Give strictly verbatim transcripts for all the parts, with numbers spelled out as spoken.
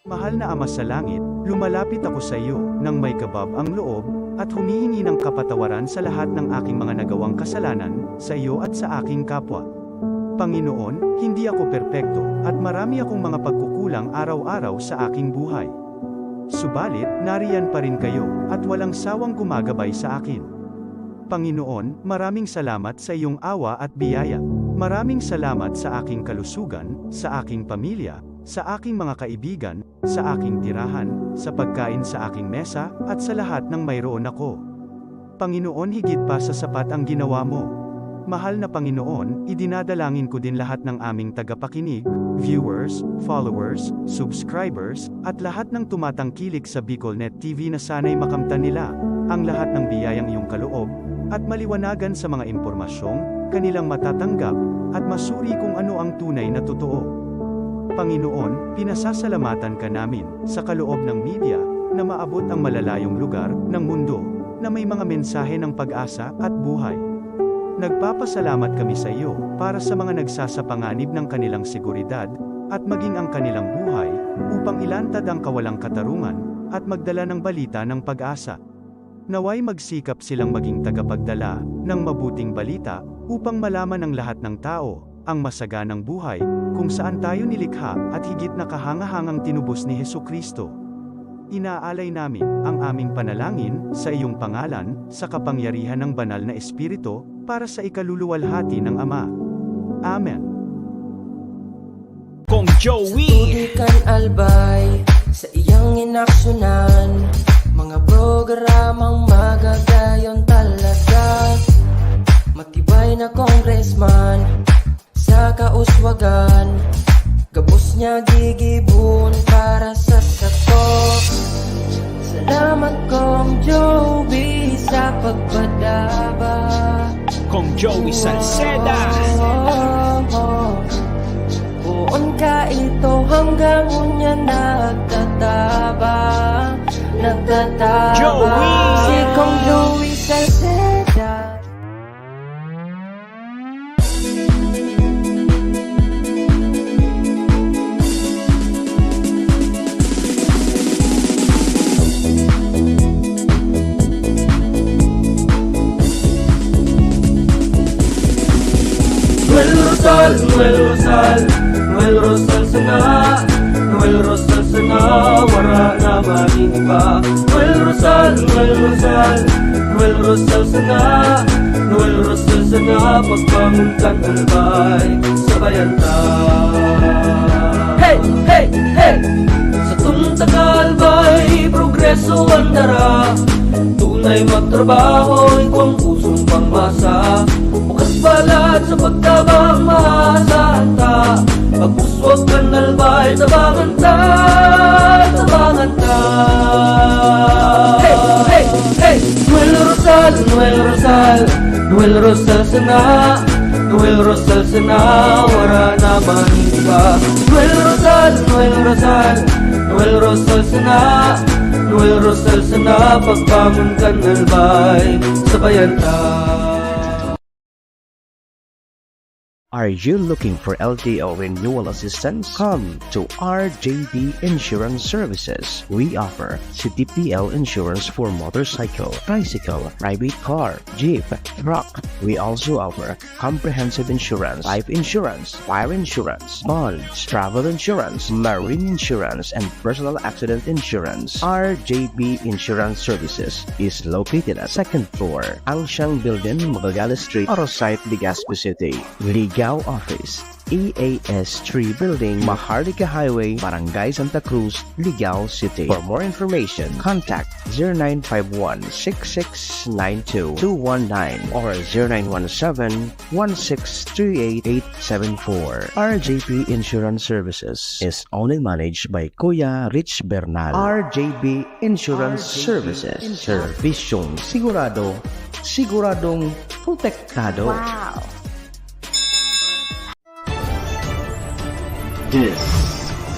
Mahal na Ama sa Langit, lumalapit ako sa iyo nang may kabab ang loob at humihingi ng kapatawaran sa lahat ng aking mga nagawang kasalanan sa iyo at sa aking kapwa. Panginoon, hindi ako perpekto at marami akong mga pagkukulang araw-araw sa aking buhay. Subalit, nariyan pa rin kayo at walang sawang gumagabay sa akin. Panginoon, maraming salamat sa iyong awa at biyaya. Maraming salamat sa aking kalusugan, sa aking pamilya, sa aking mga kaibigan, sa aking tirahan, sa pagkain sa aking mesa, at sa lahat ng mayroon ako. Panginoon, higit pa sa sapat ang ginawa mo. Mahal na Panginoon, idinadalangin ko din lahat ng aming tagapakinig, viewers, followers, subscribers, at lahat ng tumatangkilik sa BicolNet T V na sana'y makamtan nila ang lahat ng biyayang iyong kaloob at maliwanagan sa mga impormasyong kanilang matatanggap at masuri kung ano ang tunay na totoo. Panginoon, pinasasalamatan ka namin sa kaloob ng media na maabot ang malalayong lugar ng mundo na may mga mensahe ng pag-asa at buhay. Nagpapasalamat kami sa iyo para sa mga nagsasapanganib ng kanilang seguridad at maging ang kanilang buhay upang ilantad ang kawalang katarungan at magdala ng balita ng pag-asa. Naway magsikap silang maging tagapagdala ng mabuting balita upang malaman ng lahat ng tao ang masaganang buhay kung saan tayo nilikha at higit na kahangahangang tinubos ni Jesu-Cristo. Inaalay namin ang aming panalangin sa iyong pangalan, sa kapangyarihan ng Banal na Espiritu, para sa ikaluluwalhati ng Ama. Amen. Kong Joey. Sa tubig kan Albay, sa iyang inaksyonan, mga programang magagayon talaga. Matibay na congressman, sa kauswagan, gabos niya gigibohon para sa sato. Salamat, Kong Joey, sa pagpadaba. Kong Joey Salceda. Poon ka ito hanggang unya nagtatabang, nagtatabang. Joey! Si Kong Joey Salceda. Noel Rosal, Noel Rosal, Noel Rosal sana, Noel Rosal sana, wara na man iba. Noel Rosal, Noel Rosal, Noel Rosal sana, Noel Rosal sana, pagbangon kan Albay, sabayan ta. Hey, hey, hey! Sa tunta ka Albay, progreso ang dara. Tunay magtrabaho, igwang pusong pangmasa. Bukas palad sa pagtabang, maasahan ta. Pag-uswag kan Albay, tabangan ta, tabangan ta. Hey, hey, hey! Noel Rosal, Noel Rosal, Noel Rosal sana, Noel Rosal sana, wara na man iba. Noel Rosal, Noel Rosal, Noel Rosal sana, Noel Rosal sana, pagbangon kan Albay, sabayan ta. Are you looking for L T O renewal assistance? Come to R J B Insurance Services. We offer C T P L insurance for motorcycle, tricycle, private car, jeep, truck. We also offer comprehensive insurance, life insurance, fire insurance, bonds, travel insurance, marine insurance, and personal accident insurance. R J B Insurance Services is located at second floor, Angshan Building, Magallanes Street, Arosite, Legazpi City. Ligao Office, E A S three Building, Maharlika Highway, Barangay Santa Cruz, Ligao City. For more information, contact zero nine five one, six six nine two, two one nine or zero nine one seven, one six three eight, eight seven four. R J P Insurance Services is owned and managed by Kuya Rich Bernal. R J P Insurance Services. Serbisyong sigurado, siguradong protektado. Wow! This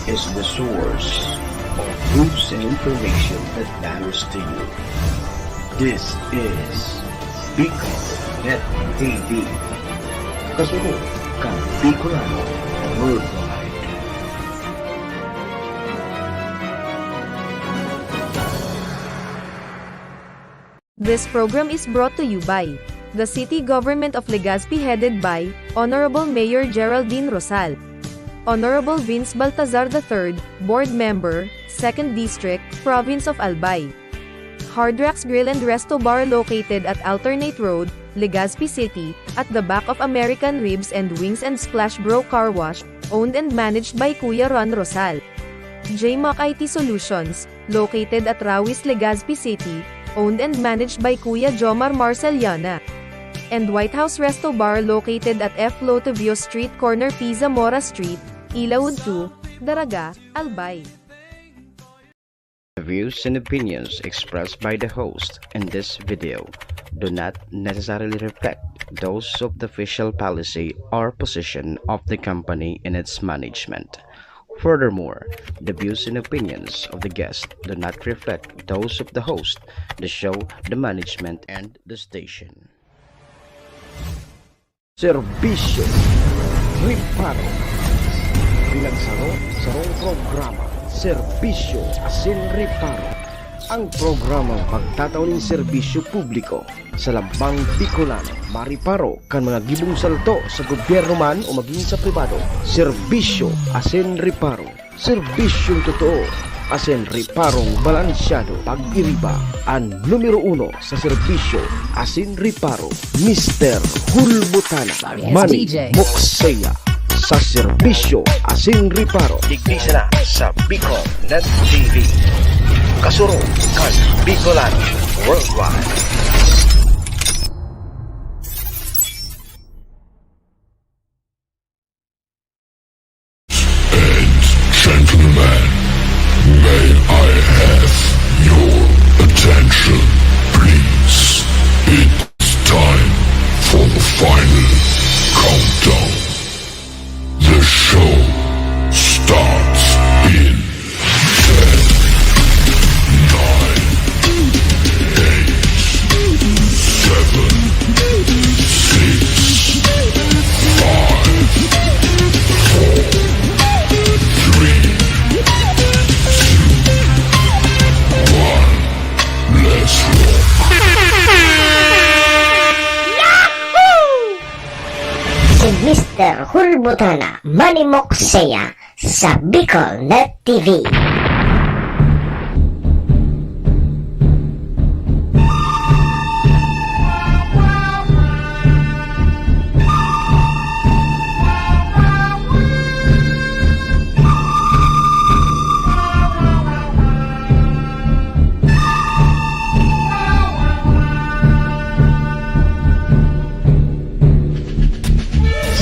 is the source of news and information that matters to you. This is Bicol Net T V. Kasunod kan Bicolano Worldwide. This program is brought to you by the City Government of Legazpi, headed by Honorable Mayor Geraldine Rosal, Honorable Vince Baltazar the third, Board Member, Second District, Province of Albay. Hard Rocks Grill and Resto Bar, located at Alternate Road, Legazpi City, at the back of American Ribs and Wings and Splash Bro Car Wash, owned and managed by Kuya Ron Rosal. J Mac I T Solutions, located at Rawis, Legazpi City, owned and managed by Kuya Jomar Marceliana. And White House Resto Bar, located at F Lotevio Street, corner P Zamora Street, Ilaud two, Daraga, Albay. The views and opinions expressed by the host in this video do not necessarily reflect those of the official policy or position of the company and its management. Furthermore, the views and opinions of the guest do not reflect those of the host, the show, the management, and the station. Serbisyo Reparo. Bilang saro, sarong programa, Serbisyo asin Reparo. Ang programang magtatao nin serbisyo publiko sa lambang Bicolano, mariparo kan mga gibong salto sa gobyerno man o magin sa pribado. Serbisyo asin Reparo. Serbisyong totoo asin reparong balansyado. Pag-iriba, an numero uno sa serbisyo asin reparo, Mister Hulbutana. Sorry, it's Manny D J. Moksea sa serbisyo asin reparo. Digdi sana sa Bicol Net T V. Kasurog kan Bicolano Worldwide. And gentlemen, may I have your attention, please? It's time for the final countdown. The show starts in ten, nine, eight, seven, six, five, four, three, two, one. Let's rock! Si Mister Hulbutana, Manny Moksea, sa Bicol Net T V.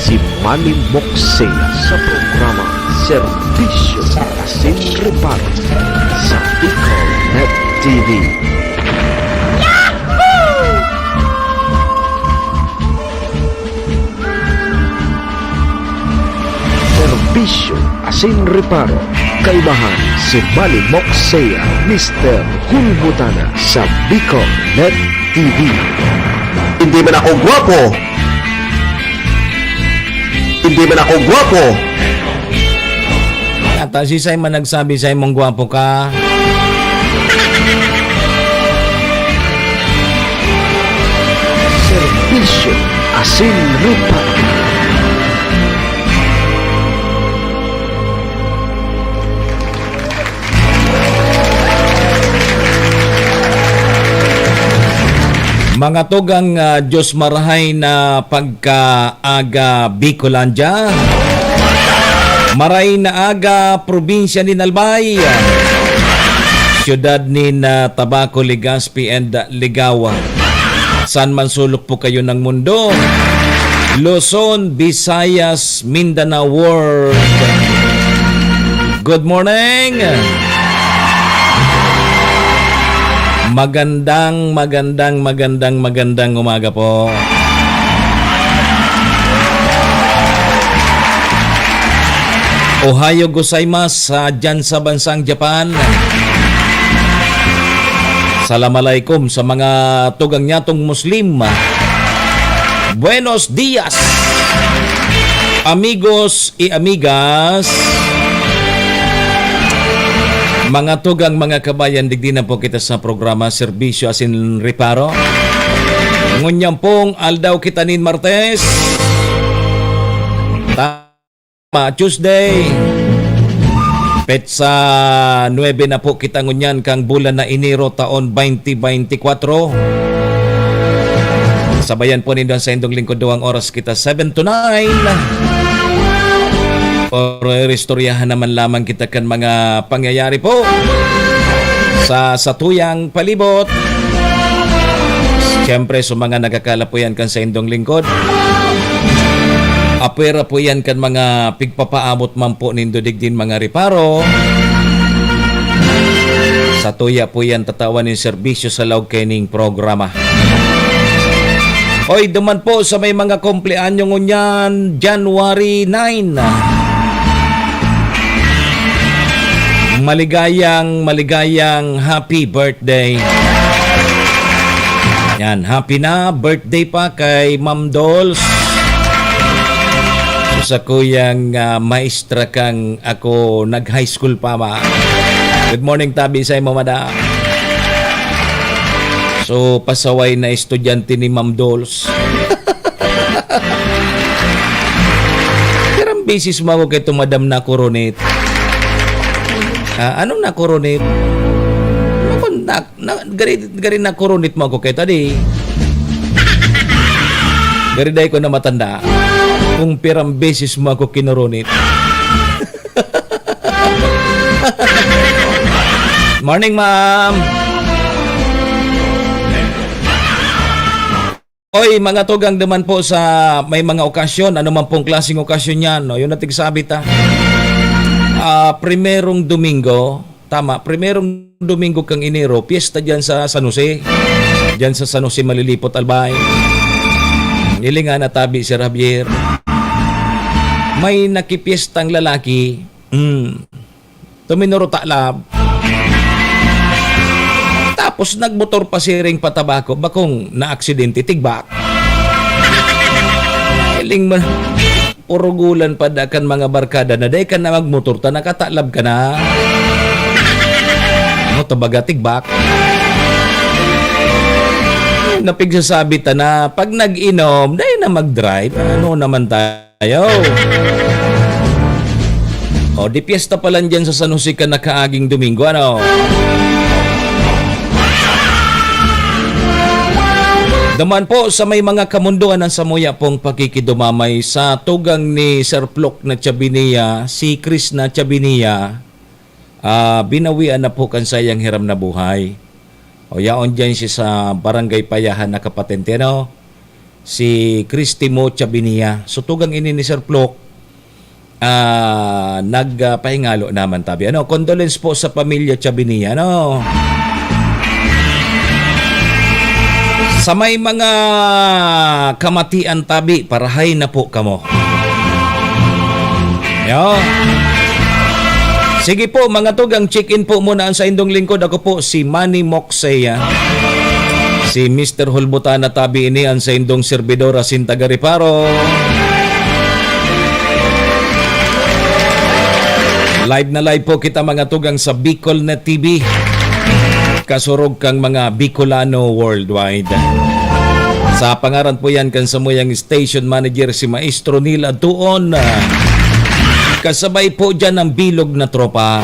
Si Manny Moksea sa programa Serbisyo asin Reparo sa Bicol Net T V. Serbisyo asin Reparo, kaibahan si Manny Moksea, Mister Hulbutana sa Bicol Net T V. Hindi man ako gwapo. Hindi man ako gwapo. Ata si Simon nagsabi sa imong gwapo ka. Serbisyo asin Reparo. Mga tugang, ah, Diyos marahay na pagkaaga, Bicolandia. Maray na aga, probinsya nin Albay. Siyudad nin, ah, Tabaco, Legazpi, and, ah, Ligao. Saan man sulok po kayo ng mundo. Luzon, Visayas, Mindanao World. Good morning! Magandang, magandang, magandang, magandang umaga po. Ohayo gozaimasu, ah, dyan sa bansang Japan. Salam alaikum sa mga tugang nyatong Muslim. Buenos dias, amigos y amigas. Mga tugang, mga kabayan, digdi na po kita sa programa Serbisyo asin Reparo. Ngunyan pong aldaw kita nin Martes. Tama, Tuesday. Petsa nuebe na po kita ngunyan kang bulan na Enero taon twenty twenty-four. Sabayan po nindo ang saindong lingkod, duwang oras kita, seven to nine. Pero iristoryahan naman lamang kita kan mga pangyayari po sa satuyang palibot. Siyempre, sa mga nagakala po yan kan saindong lingkod, apwera po yan kan mga pigpapaabot man po nindo digdin mga reparo. Satuya po yan tatawan nin serbisyo sa laog kaining programa. Oy, duman po sa may mga kumpleanyo ngunyan, January nine. Maligayang, maligayang happy birthday. Yan, happy na birthday pa kay Ma'am Dolls. Sa kuyang, ah, maestra kang ako nag-high school pa, ma. Good morning, tabi sa imo, madam. So, pasaway na estudyante ni Ma'am Dolls. Pirang beses mo ako kay itong madam nakurunit. Ah, anong nakurunit? Naku, na, na, gari, gari nakurunit mo ako kay tadi. Gari dai ko na matanda kung pirang beses mo ako kinurunit. Morning, ma'am. Oy, mga tugang, duman po sa may mga okasyon, ano man pong klaseng okasyon yan, no? Yun ang tigsabi ta. Ah, primerong Domingo, tama, primerong Domingo kang Enero, piyesta dyan sa San Jose. Dyan sa San Jose, Malilipot, Albay. Hilinga na tabi, Sir Javier. May nakipiyestang lalaki, mm, tuminuro taklab. Tapos nagmotor pa siring patabako, bakong naaksidente, tigbak. Hiling mo, purugulan pa da kan mga barkada na dai ka na magmotor ta, nakatalab ka na. Ano, tabaga, tigbak. Napigsasabi ta na, pag nag-inom, dai na mag-drive. Ano naman tayo? O, di piyesta pa lang dyan sa San Jose ka nakaaging Domingo, ano? Duman po sa may mga kamundoan ang samuya pong pakikidumamay sa tugang ni Sir Plok na Chabinia, si Chris na Chabinia, ah, binawian na po kan sayang hiram na buhay. O, yaon dyan siya sa Barangay Payahan na kapatente, ano? Si Christy Mo Chabinia. So, tugang ini ni Sir Plok. Ah, nag, ah, pahingalo naman tabi. Ano, condolence po sa pamilya Chabinia, no? Sa may mga kamatian tabi, parahay na po kamo. Yo. Sige po, mga tugang, check-in po muna ang saindong lingkod. Ako po si Manny Moxey, ah. Si Mister Hulbutana tabi ini ang saindong servidor asin taga Reparo. Live na live po kita, mga tugang, sa Bicol Net T V. Kasurog kang mga Bicolano worldwide. Sa pangaran po yan kan samuyang station manager, si Maestro Neil Adtuon. Kasabay po dyan ang bilog na tropa.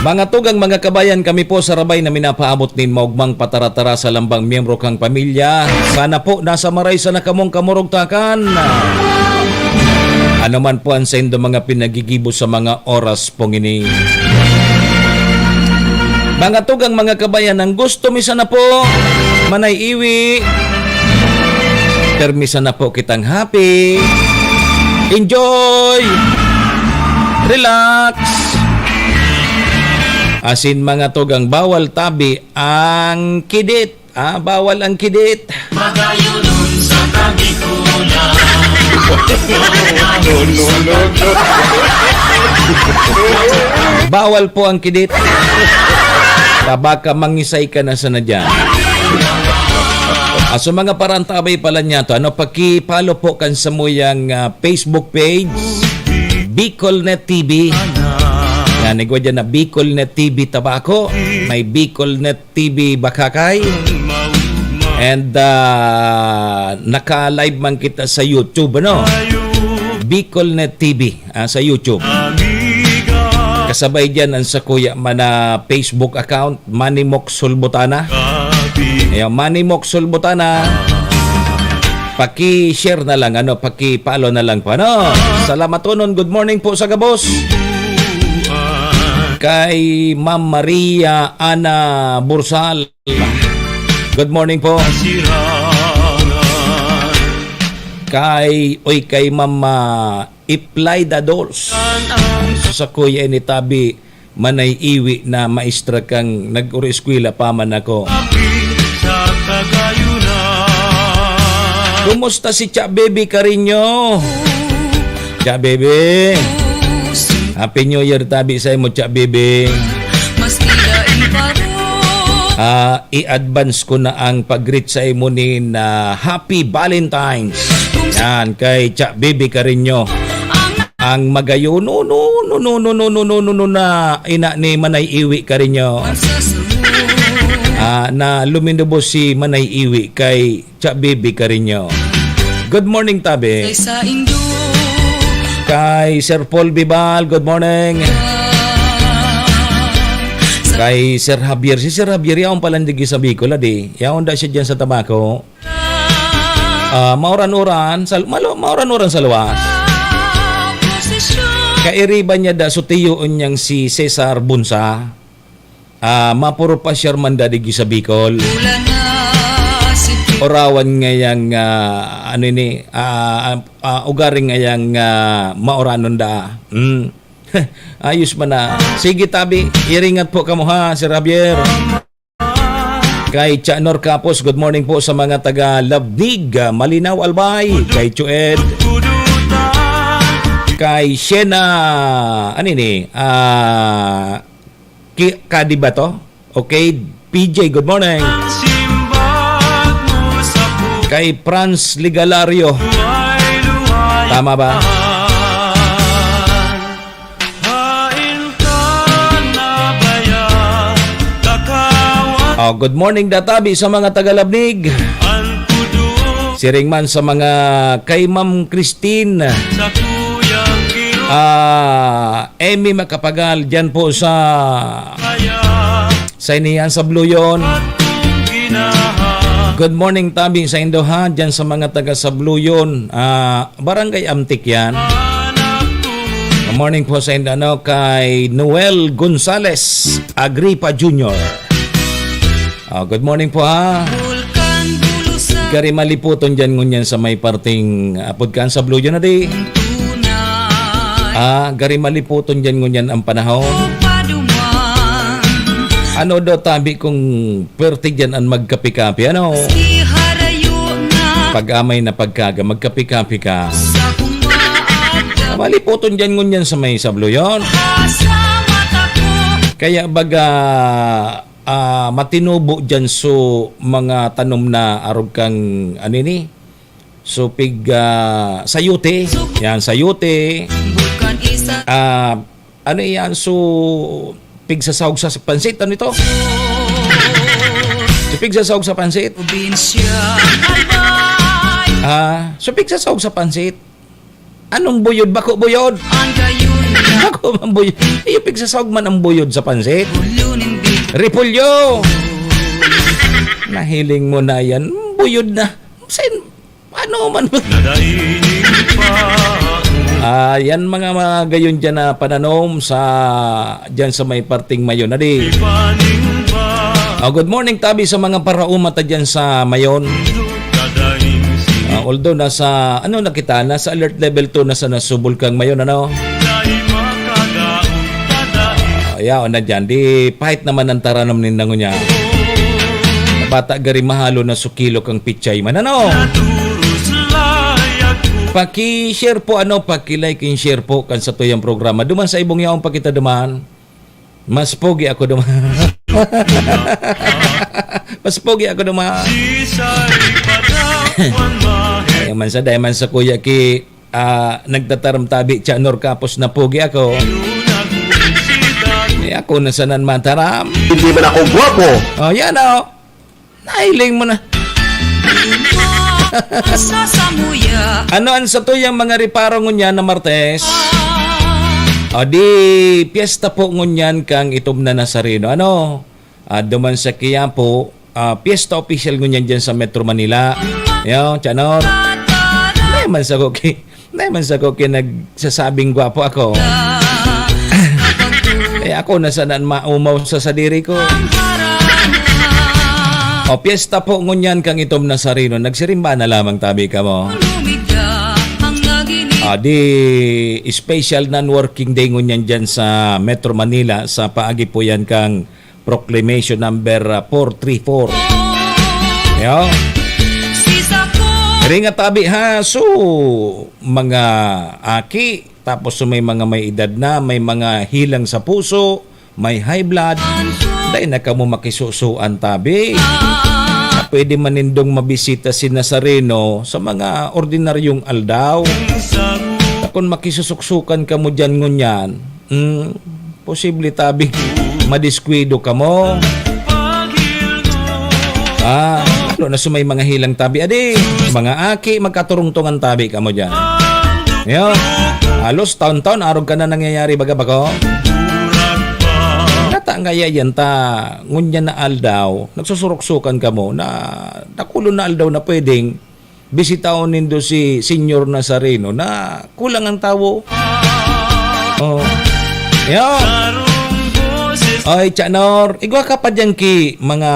Mga tugang, mga kabayan, kami po sa Rabay na minapaabot nin maugmang pataratara sa lambang miyembro kang pamilya. Sana po nasa maray sana kamong kamurugtakan. Ano man po ang saindo mga pinagigibo sa mga oras pong ini. Mga tugang, mga kabayan, ang gusto mi sana po, manay iwi. Permi sana po kitang happy. Enjoy! Relax! Asin mga tugang, bawal tabi ang kidit. Ah, bawal ang kidit. Magayunon sa tabi ko lang. No, no, no, no. Bawal po ang kidit. Baka mangisay ka na sana dyan. Ah, so mga parantabay pala niya to. Ano, paki-follow po kan samuyang, ah, Facebook page, Bicol Net T V. Yan, igwa dyan na Bicol Net T V Tabaco, may Bicol Net T V Bacacay, and ah, naka-live man kita sa YouTube, ano? Bicol Net T V, ah, sa YouTube. Kasabay dyan ang sakuya man na Facebook account, Manny Mok Sulbutana. Ayan, Manny Mok Sulbutana. Paki-share na lang, ano, paki-follow na lang po, ano? Salamaton, good morning po sa gabos. Kay Ma'am Maria Ana Bursal. Good morning po. Kay, oy, kay Ma'am, ah, Iplay Dadols. Sa kuya ini tabi, manay iwi na maestra kang nag-uri eskwela pa man ako. Kumusta si Cha Baby Carino? Cha Baby. Happy New Year tabi sa imo, Cha Baby. Ah, i-advance ko na ang pag-greet sa imo ni na Happy Valentine's. Yan, kay Cha Baby Carino. Ang magayon, no, no, no, no, no, no, no, no, no, na ina ni Manay Iwi Carino. Ah, na luminubos si Manay Iwi kay Cha Baby Carino. Good morning, tabi. Kay Sir Paul Bibal, good morning. Kay Sir Javier. Si Sir Javier, yaon pala digdi sa Bicol, adi. Yaon da siya dyan sa Tabaco. Ah, mauran-uran, sal-, malo-, mauran-uran sa luwas. Kairiba niya da, so tiyoon niyang si Cesar Bunsa. Ah, mapuro pa siya man da digdi sa Bicol. Orawan ngayang, ah, ano ini, ah, ah, ah, ugaring ngayang, ah, mauranon da. Mm. Ayos man na. Sige, tabi. Iringat po kamo ha, Sir Javier. Kay Cha Nor Capos, good morning po sa mga taga Labnig, ah, Malinaw, Albay. Kay Chued. Kay Shena, ano ini? Ah, Ki-, Kadi ba to? Okay, P J, good morning. Kay Franz Ligalario. Tama ba? Oh, good morning, da tabi sa mga taga Labnig. Siring man sa mga kay Ma'am Christine. Ah, Emmy Macapagal, dyan po sa, sa iniyan, sa Bluyon. Good morning, tabi sa indo, ha, dyan sa mga taga sa Bluyon. Ah, Barangay Amtik yan. Good morning po sa indo, ano, kay Noel Gonzales Agripa Junior. Ah, good morning po, ha. Gari maliputon dyan ngunyan sa may parting, apod kan sa Bluyon na di. Ah, gari maliputon dyan ngunyan ang panahon. Ano daw tabi kung perti dyan ang magkapi-kapi, ano? Pag-amay na pagkaga, magkapi-kapi ka. Maliputon dyan ngunyan sa may sa Bluyon. Kaya baga, ah, matinubo dyan so mga tanom na arog kang, ano ini? So, pig, ah, sayote. Yan, sayote. Ah, ano yan? So, pigsasahog sa, sa pansit. Ano ito? So, pigsasahog sa pansit. Ah, so, pigsasahog sa pansit. Anong buyod? Bako buyod? Bako man buyod. Iyo, pigsasahog man ang buyod sa pansit. Repolyo. Nahiling mo na yan. Buyod na. Sin, ano man? Ah, yan mga, mga gayon dyan na pananom sa, dyan sa may parting Mayon. Adi. Ah, good morning, tabi sa mga parauma ta dyan sa Mayon. Ah, although nasa, ano na kita, nasa alert level two na sa Nasubol kang Mayon, ano? Ah, yaon na dyan. Di pahit naman ang taranom ninda ngunyan. Bata gari mahalo na sukilo kang pichay man, ano? Paki-share po, ano, paki-like and share po kan sa tuyang programa. Duman sa ibong yaon pa kita duman. Mas pogi ako duman. Mas pogi ako duman. Ay, man sa, dahil man sa kuya ki, ah, nagtataram tabi, Cha Nor, kapos na pogi ako. Ako na sanan mataram. Hindi man ako gwapo. Oh, yan oh. Nailing mo na. Sa samuya. Ano ang satuyang mga reparo ngunyan na Martes? O di, piyesta po ngunyan kang itom na Nazareno. Ano? Ah, duman sa Quiapo, ah, piyesta opisyal ngunyan dyan sa Metro Manila. Yo, Chanor. Naman sa kuki. Naman sa kuki nagsasabing gwapo ako. Eh, ako na sana maumaw sa sadiri ko. O, piyesta po ngunyan kang itom na Nazareno. Nagsirimba na lamang tabi ka mo. Ah, di special non-working day ngunyan dyan sa Metro Manila, sa paagi po yan kang Proclamation number, ah, four three four. Yo. Ringa tabi ha, so, mga aki, tapos so may mga may edad na, may mga hilang sa puso, may high blood, dai na kamo makisusuan tabi. Na pwede man nindong mabisita si Nazareno sa mga ordinaryong aldaw. Kung makisusuksukan kamo dyan ngunyan, mm, posible tabi, madiskwido kamo. Ah, ano na sumay mga hilang tabi, adi, mga aki, magkaturungtungan tabi kamo dyan. Yo, halos taon-taon, arog ka na nangyayari, baga bako. Nata nga yan ta, ngunyan na aldaw, nagsusuruksukan kamo na dakulon na aldaw na pwedeng bisitahon nindo si Senyor Nazareno na kulang ang tawo. Oh. Yo. Ay, Chanor, igwa ka pa dyan ki mga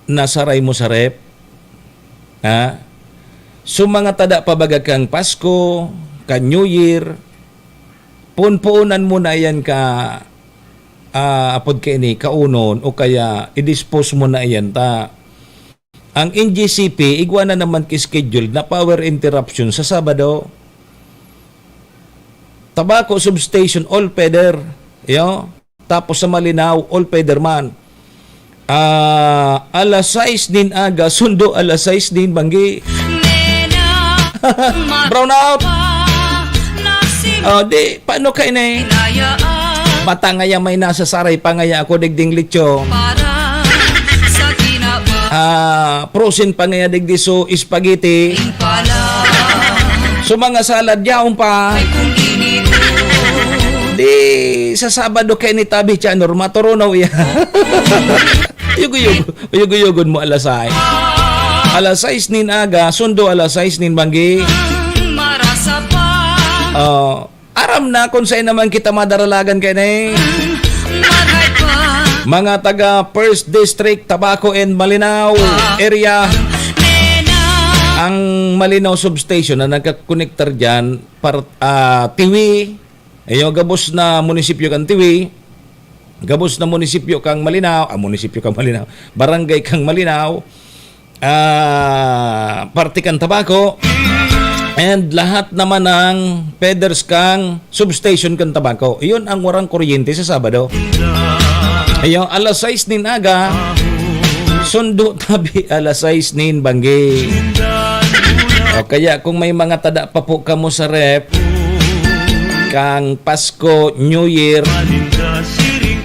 nasaray mo sa rep. Ha? So, mga tada pabaga kang Pasko, ka New Year, punpuunan mo na yan ka, ah, apod ka ini, kaunon, o kaya i-dispose mo na yan ta. Ang N G C P, igwa na naman ki-schedule na power interruption sa Sabado. Tabaco Substation, all feather. Yo. Tapos sa Malinao, all feather man. Ah, alas sais nin aga, sundo alas sais nin banggi. Brown out. Oh, di, paano kayo na eh? Bata nga yan, may nasa saray pa nga ako, digding lechon. Ah, frozen pa nga digdi so spaghetti. So, mga salad, yaon pa. Di, sa Sabado kay ni Tabi Chanor, maturunaw iya. Uyog-uyog, uyog-uyogon mo alas sais. Alas sais nin aga, sundo alas sais nin banggi. Oh, aram na kung saan naman kita madaralagan kay na eh. Mga taga First District, Tabaco and Malinao area. Ang Malinao Substation na nagkakonektar dyan, par-, ah, Tiwi, ayo, gabos na munisipyo kan Tiwi, gabos na munisipyo kang Malinao, ah, munisipyo kang Malinao, barangay kang Malinao, ah, parte kan Tabaco, and lahat naman ng feeders kang substation kan Tabaco. Iyon ang warang kuryente sa Sabado. Ayo, alas sais nin aga, sundo tabi alas sais nin banggi. O kaya kung may mga tada pa po kamo sa rep, kang Pasko, New Year,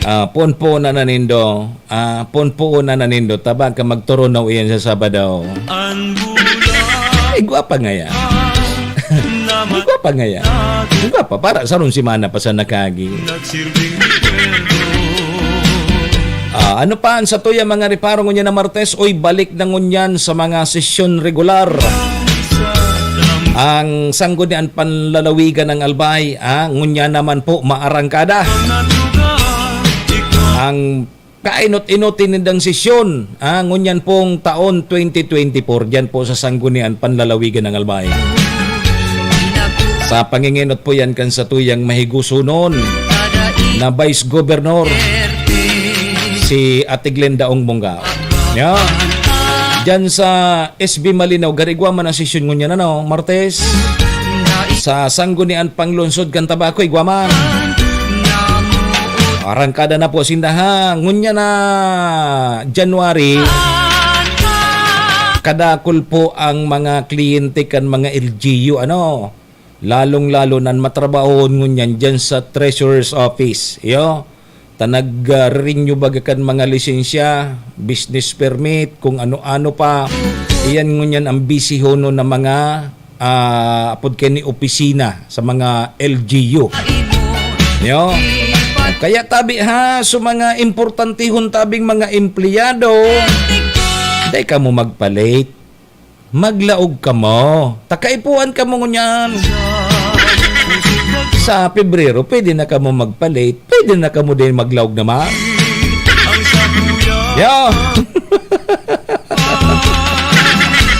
ah, punpunan na nindo. Ah, punpuon na na nindo, tabang ka magturunaw iyan sa Sabado. Ay, gwapa ngaya. Ay, gwapa ngaya. Ay, gwapa. Para sa rong semana pa sa nakagi. Ah, ano pa ang satuya mga reparo ngunyan na Martes? Uy, balik na ngunyan sa mga sesyon regular. Ang Sanggunian Panlalawigan ng Albay, ah, ngunyan naman po maarangkada. Ang kainot-inotin nindang sesyon, ah, ngunyan pong taon twenty twenty-four, diyan po sa Sanggunian Panlalawigan ng Albay. Sa pangingenot po yan kan satuyang mahigusunon na Vice Governor, si Ate Glenda Ong Mungga. Yan. Diyan sa S B Malinaw, garigwa man ang sesyon ngunyan, ano, Martes. Sa Sanggunian Panglungsod kan Tabaco, igwa man. Arangkada na po sinda, ha. Ngunyan na January, kadakul po ang mga kliyente kan mga L G U, ano. Lalong-lalo nan matrabahon ngunyan dyan sa Treasurer's Office. Iyo. ta nag, ah, renew baga kan mga lisensya, business permit, kung ano-ano pa. Iyan ngunyan ang bisihonon na mga, ah, apod kani opisina sa mga L G U. Yo. Kaya tabi ha, so mga importantehon tabing mga empleyado, dai kamo magpa-late. Maglaog kamo. Ta kaipuhan kamo ngunyan. Sa Pebrero, pwede na kamo magpa-late. Pwede na kamo din maglaog naman. Yo!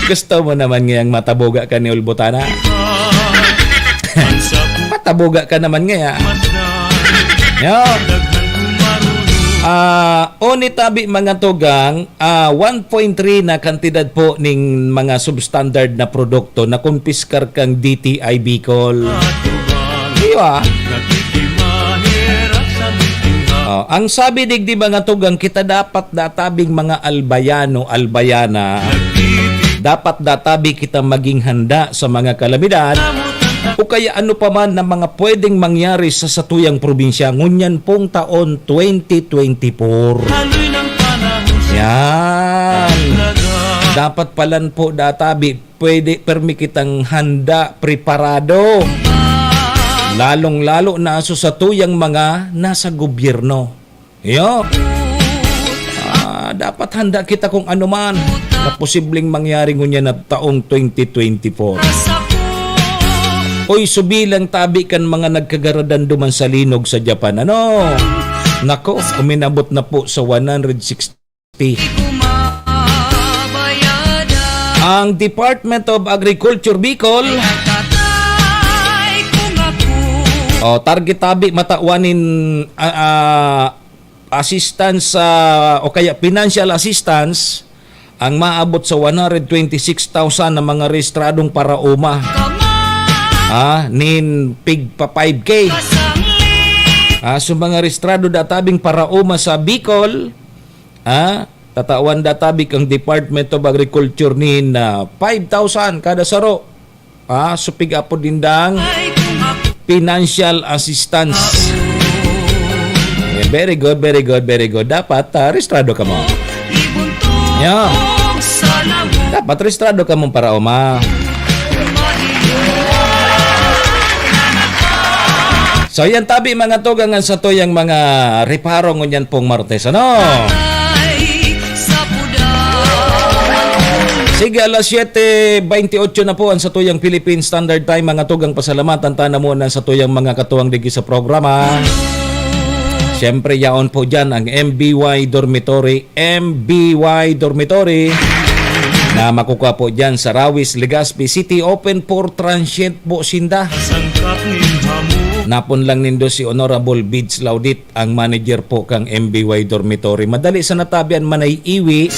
Gusto mo naman ngayang matabuga ka ni Ulbutana? Matabuga ka naman ngaya. Yo! Ah, oni tabi mga tugang, ah, one point three na kantidad po ning mga substandard na produkto na kumpiskar kang D T I Bicol. Di ba? Oh, ang sabi digdi mga tugang, kita dapat databing mga albayano, albayana, dapat databi kita maging handa sa mga kalamidad o kaya ano pa man na mga pwedeng mangyari sa satuyang probinsya ngunyan pong taon twenty twenty-four. Yan. Dapat palan po databi, pwede, permi kitang handa, preparado. Lalong-lalo na so satuyang mga nasa gobyerno. Iyo. Ah, dapat handa kita kung ano man na posibleng mangyari ngunyan na taong twenty twenty-four. Oy, subilang tabi kan mga nagkagaradan duman sa linog sa Japan. Ano? Nako, uminabot na po sa one hundred sixty. Ang Department of Agriculture Bicol, oh, target tabi matawan nin, ah, ah, assistance, ah, o kaya financial assistance ang maabot sa one hundred twenty-six thousand na mga rehistradong paraoma. Ah, nin pigpa five K. Ah, so mga rehistrado databing paraoma sa Bicol, ah, tatawan databing ang Department of Agriculture nin, ah, five thousand kada saro. Ah, supig apod nindang financial assistance. Eh, very good, very good, very good. Dapat, ah, rehistrado kamo. Yeah. Dapat rehistrado kamo para uma. So, yan tabi, mga tugang, ang satuyang mga reparo ngunyan pong Martes, ano? Sige, alas siyete bentiocho na po ang satuyang Philippine Standard Time. Mga tugang, pasalamatan ta na muna ang satuyang mga katuwang digdi sa programa. Siyempre, yaon po dyan ang M B Y Dormitory, M B Y Dormitory, na makukuha po dyan sa Rawis, Legazpi City. Open for transient po sinda. Napon lang nindo si Honorable Bids Laudit, ang manager po kang M B Y Dormitory. Madali sa natabian, manay iwi,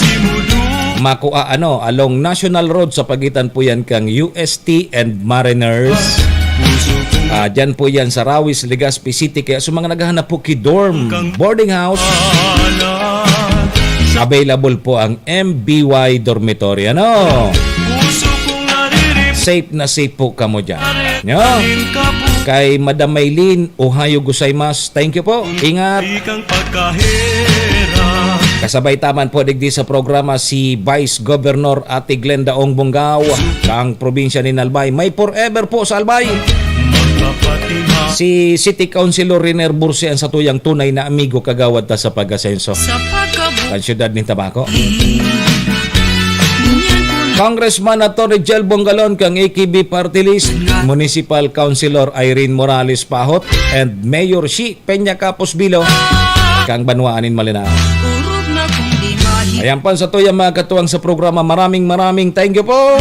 makua, ano, along National Road sa pagitan po yan kang U S T and Mariners. Ah, dyan po yan sa Rawis, Legazpi City. Kaya sa mga naghahanap po ki dorm, boarding house, available po ang M B Y Dormitory. Ano? Safe na safe po kamo dyan. Nyo? Kay Madam Maylene, ohayo gozaimasu. Thank you po. Ingat. Kasabay ta man po digdi sa programa si Vice Governor Ate Glenda Ong Bongao, kang probinsya nin Albay. May forever po sa Albay. Si City Councilor Riner Burse ang satuyang tunay na amigo, kagawad ta sa pag-asenso. Sa pagkabu- Ang siyudad nin Tabaco. Congressman Attorney Jel Bongalon kang A K B Party List, Municipal Councilor Irene Morales Pahot, and Mayor Shi Peña Capos Bilo, kang banwaan nin Malinao. Ayan pa ang satuyang mga katuwang sa programa. Maraming, maraming thank you po.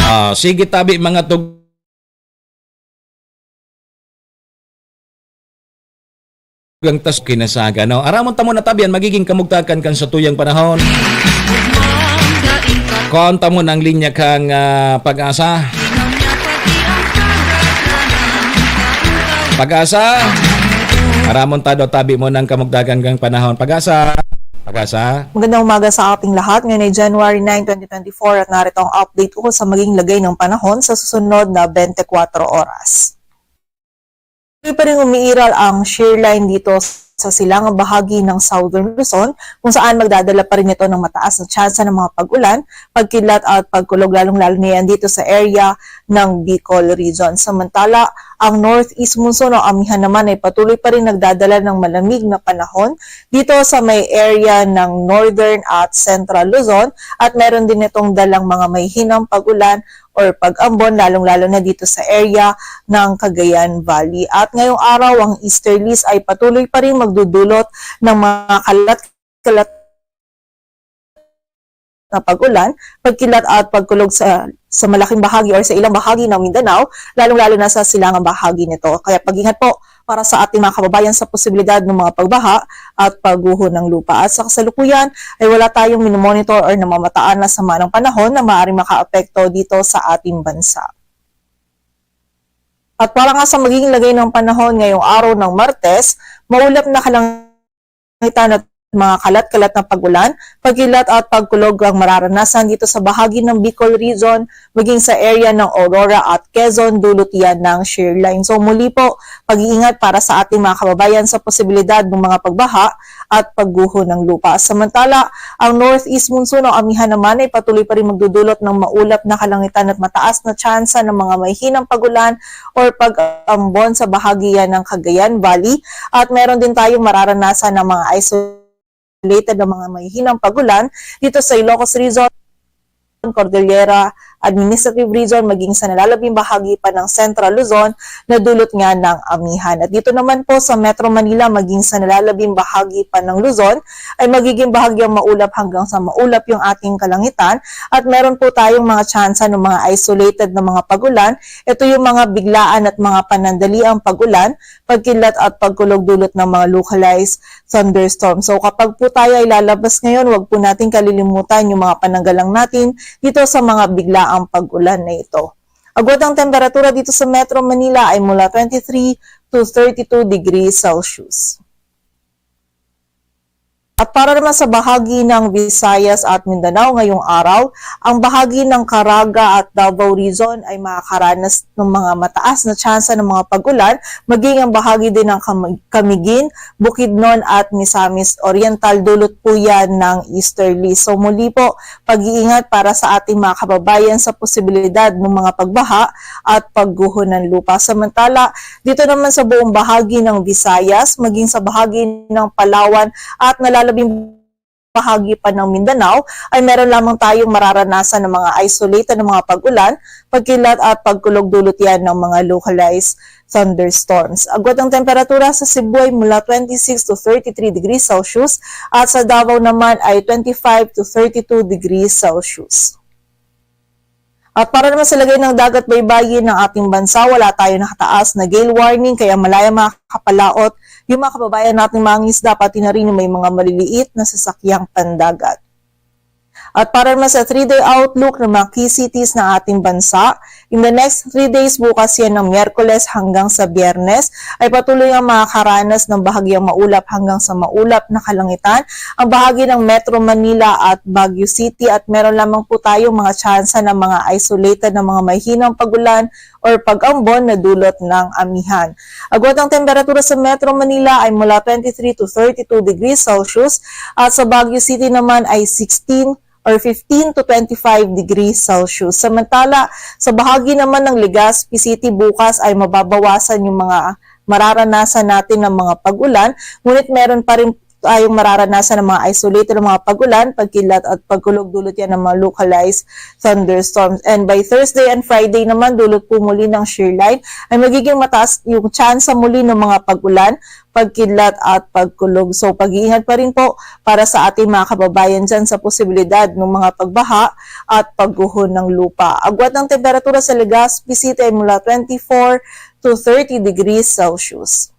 Ah, sige tabi, mga tug- Gang tas kinasaga, no? Aramon ta mo na tabian, magiging kamugtakan kan satuyang panahon. Kuhaon ta mo ng linya kang, ah, Pag-asa. Pag-asa. Aramon ta daw tabi mo ng kamugtakan kang panahon. Pag-asa. Pag-asa. Magandang umaga sa ating lahat. Ngayon ay January nine, twenty twenty-four at narito ang update ukol sa maging lagay ng panahon sa susunod na twenty-four oras. Tuloy pa rin umiiral ang shear line dito sa silangang bahagi ng Southern Luzon, kung saan magdadala pa rin ito ng mataas na tsansa ng mga pag-ulan, pagkidlat at pagkulog, lalong-lalo na yan dito sa area ng Bicol Region. Samantala, ang northeast monsoon o amihan naman ay patuloy pa rin nagdadala ng malamig na panahon dito sa may area ng Northern at Central Luzon, at meron din itong dalang mga mahihinang pag-ulan or pag-ambon, lalong-lalo na dito sa area ng Cagayan Valley. At ngayong araw, ang easterlies ay patuloy pa rin magdudulot ng mga kalat-kalat na pag-ulan, pagkilat at pagkulog sa, sa malaking bahagi or sa ilang bahagi ng Mindanao, lalong-lalo na sa silangang bahagi nito. Kaya pag-ingat po para sa ating mga kababayan sa posibilidad ng mga pagbaha at pagguho ng lupa. At sa kasalukuyan ay wala tayong minomonitor or namamataan na sama ng panahon na maaaring makaapekto dito sa ating bansa. At para nga sa magiging lagay ng panahon ngayong araw ng Martes, maulap na kalangitan at mga kalat-kalat na pag-ulan, pagkilat at pagkulog ang mararanasan dito sa bahagi ng Bicol Region, maging sa area ng Aurora at Quezon, dulot yan ng shear line. So muli po, pag-iingat para sa ating mga kababayan sa posibilidad ng mga pagbaha at pagguho ng lupa. Samantala, ang northeast monsoon o amihan naman ay patuloy pa rin magdudulot ng maulap na kalangitan at mataas na tsansa ng mga mahihinang pag-ulan or pag-ambon sa bahagi yan ng Cagayan Valley, at meron din tayong mararanasan ng mga isolated na mga mahihinang pag-ulan dito sa Ilocos Region, Cordillera Administrative Region, maging sa nalalabing bahagi pa ng Central Luzon na dulot nga ng amihan. At dito naman po sa Metro Manila, maging sa nalalabing bahagi pa ng Luzon, ay magiging bahagyang maulap hanggang sa maulap yung ating kalangitan, at meron po tayong mga tsansa ng mga isolated na mga pag-ulan. Ito yung mga biglaan at mga panandaliang pag-ulan, pagkilat at pagkulog dulot ng mga localized thunderstorm. So kapag po tayo ay lalabas ngayon, wag po natin kalilimutan yung mga pananggalang natin dito sa mga biglaang pag-ulan na ito. Agwat ang temperatura dito sa Metro Manila ay mula twenty-three to thirty-two degrees Celsius. At para naman sa bahagi ng Visayas at Mindanao ngayong araw, ang bahagi ng Caraga at Davao Region ay makakaranas ng mga mataas na tsansa ng mga pag-ulan, maging ang bahagi din ng Cam-, Camiguin, Bukidnon at Misamis Oriental, dulot po yan ng easterly. So muli po, pag-iingat para sa ating mga kababayan sa posibilidad ng mga pagbaha at pagguho ng lupa. Samantala, dito naman sa buong bahagi ng Visayas, maging sa bahagi ng Palawan at nalalabing bahagi pa ng Mindanao, ay meron lamang tayong mararanasan ng mga isolated na mga pag-ulan, pagkilat at pagkulog, dulot yan ng mga localized thunderstorms. Agwat ang temperatura sa Cebu ay mula twenty-six to thirty-three degrees Celsius at sa Davao naman ay twenty-five to thirty-two degrees Celsius. At para naman sa lagay ng dagat baybayin ng ating bansa, wala tayo nakataas na gale warning, kaya malaya makakapalaot yung mga kababayan nating mangingisda, pati na rin yung may mga maliliit na sasakyang pandagat. At para naman sa three-day outlook ng mga key cities ng ating bansa, in the next three days, bukas yan ng Miyerkules hanggang sa Biyernes, ay patuloy ang makakaranas ng bahagyang maulap hanggang sa maulap na kalangitan ang bahagi ng Metro Manila at Baguio City, at meron lamang po tayong mga tsansa ng mga isolated na mga mahinang pag-ulan or pag-ambon na dulot ng amihan. Agwat ang temperatura sa Metro Manila ay mula twenty-three to thirty-two degrees Celsius at sa Baguio City naman ay sixteen or fifteen to twenty-five degrees Celsius. Samantala, sa bahagi naman ng Legazpi City, bukas ay mababawasan yung mga mararanasan natin ng mga pag-ulan, ngunit meron pa rin tayong mararanasan ng mga isolated na mga pag-ulan, pagkilat at pagkulog, dulot yan ng mga localized thunderstorms. And by Thursday and Friday naman, dulot po muli ng shear line, ay magiging mataas yung tsansa muli ng mga pag-ulan, pagkidlat at pagkulog. So pag-iingat pa rin po para sa ating mga kababayan dyan sa posibilidad ng mga pagbaha at pagguho ng lupa. Agwat ng temperatura sa Legazpi City ay mula twenty-four to thirty degrees Celsius.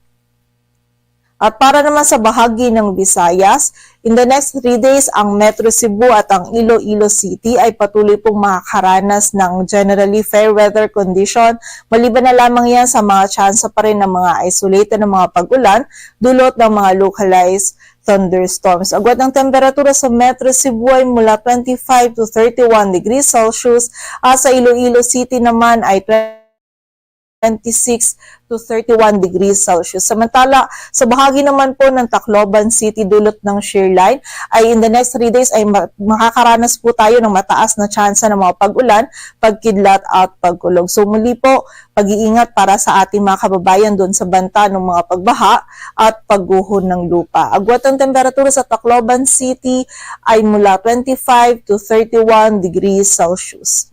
At para naman sa bahagi ng Visayas, in the next three days, ang Metro Cebu at ang Iloilo City ay patuloy pong makakaranas ng generally fair weather condition, maliban na lamang yan sa mga tsansa pa rin ng mga isolated na mga pag-ulan dulot ng mga localized thunderstorms. Agwat ng temperatura sa Metro Cebu ay mula twenty-five to thirty-one degrees Celsius, at sa Iloilo City naman ay twenty-six to thirty-one degrees Celsius. Samantala, sa bahagi naman po ng Tacloban City, dulot ng shear line, ay in the next three days ay ma-, makakaranas po tayo ng mataas na tsansa ng mga pag-ulan, pagkidlat at pagkulog. So muli po, pag-iingat para sa ating mga kababayan doon sa banta ng mga pagbaha at pagguho ng lupa. Agwat ng temperatura sa Tacloban City ay mula twenty-five to thirty-one degrees Celsius.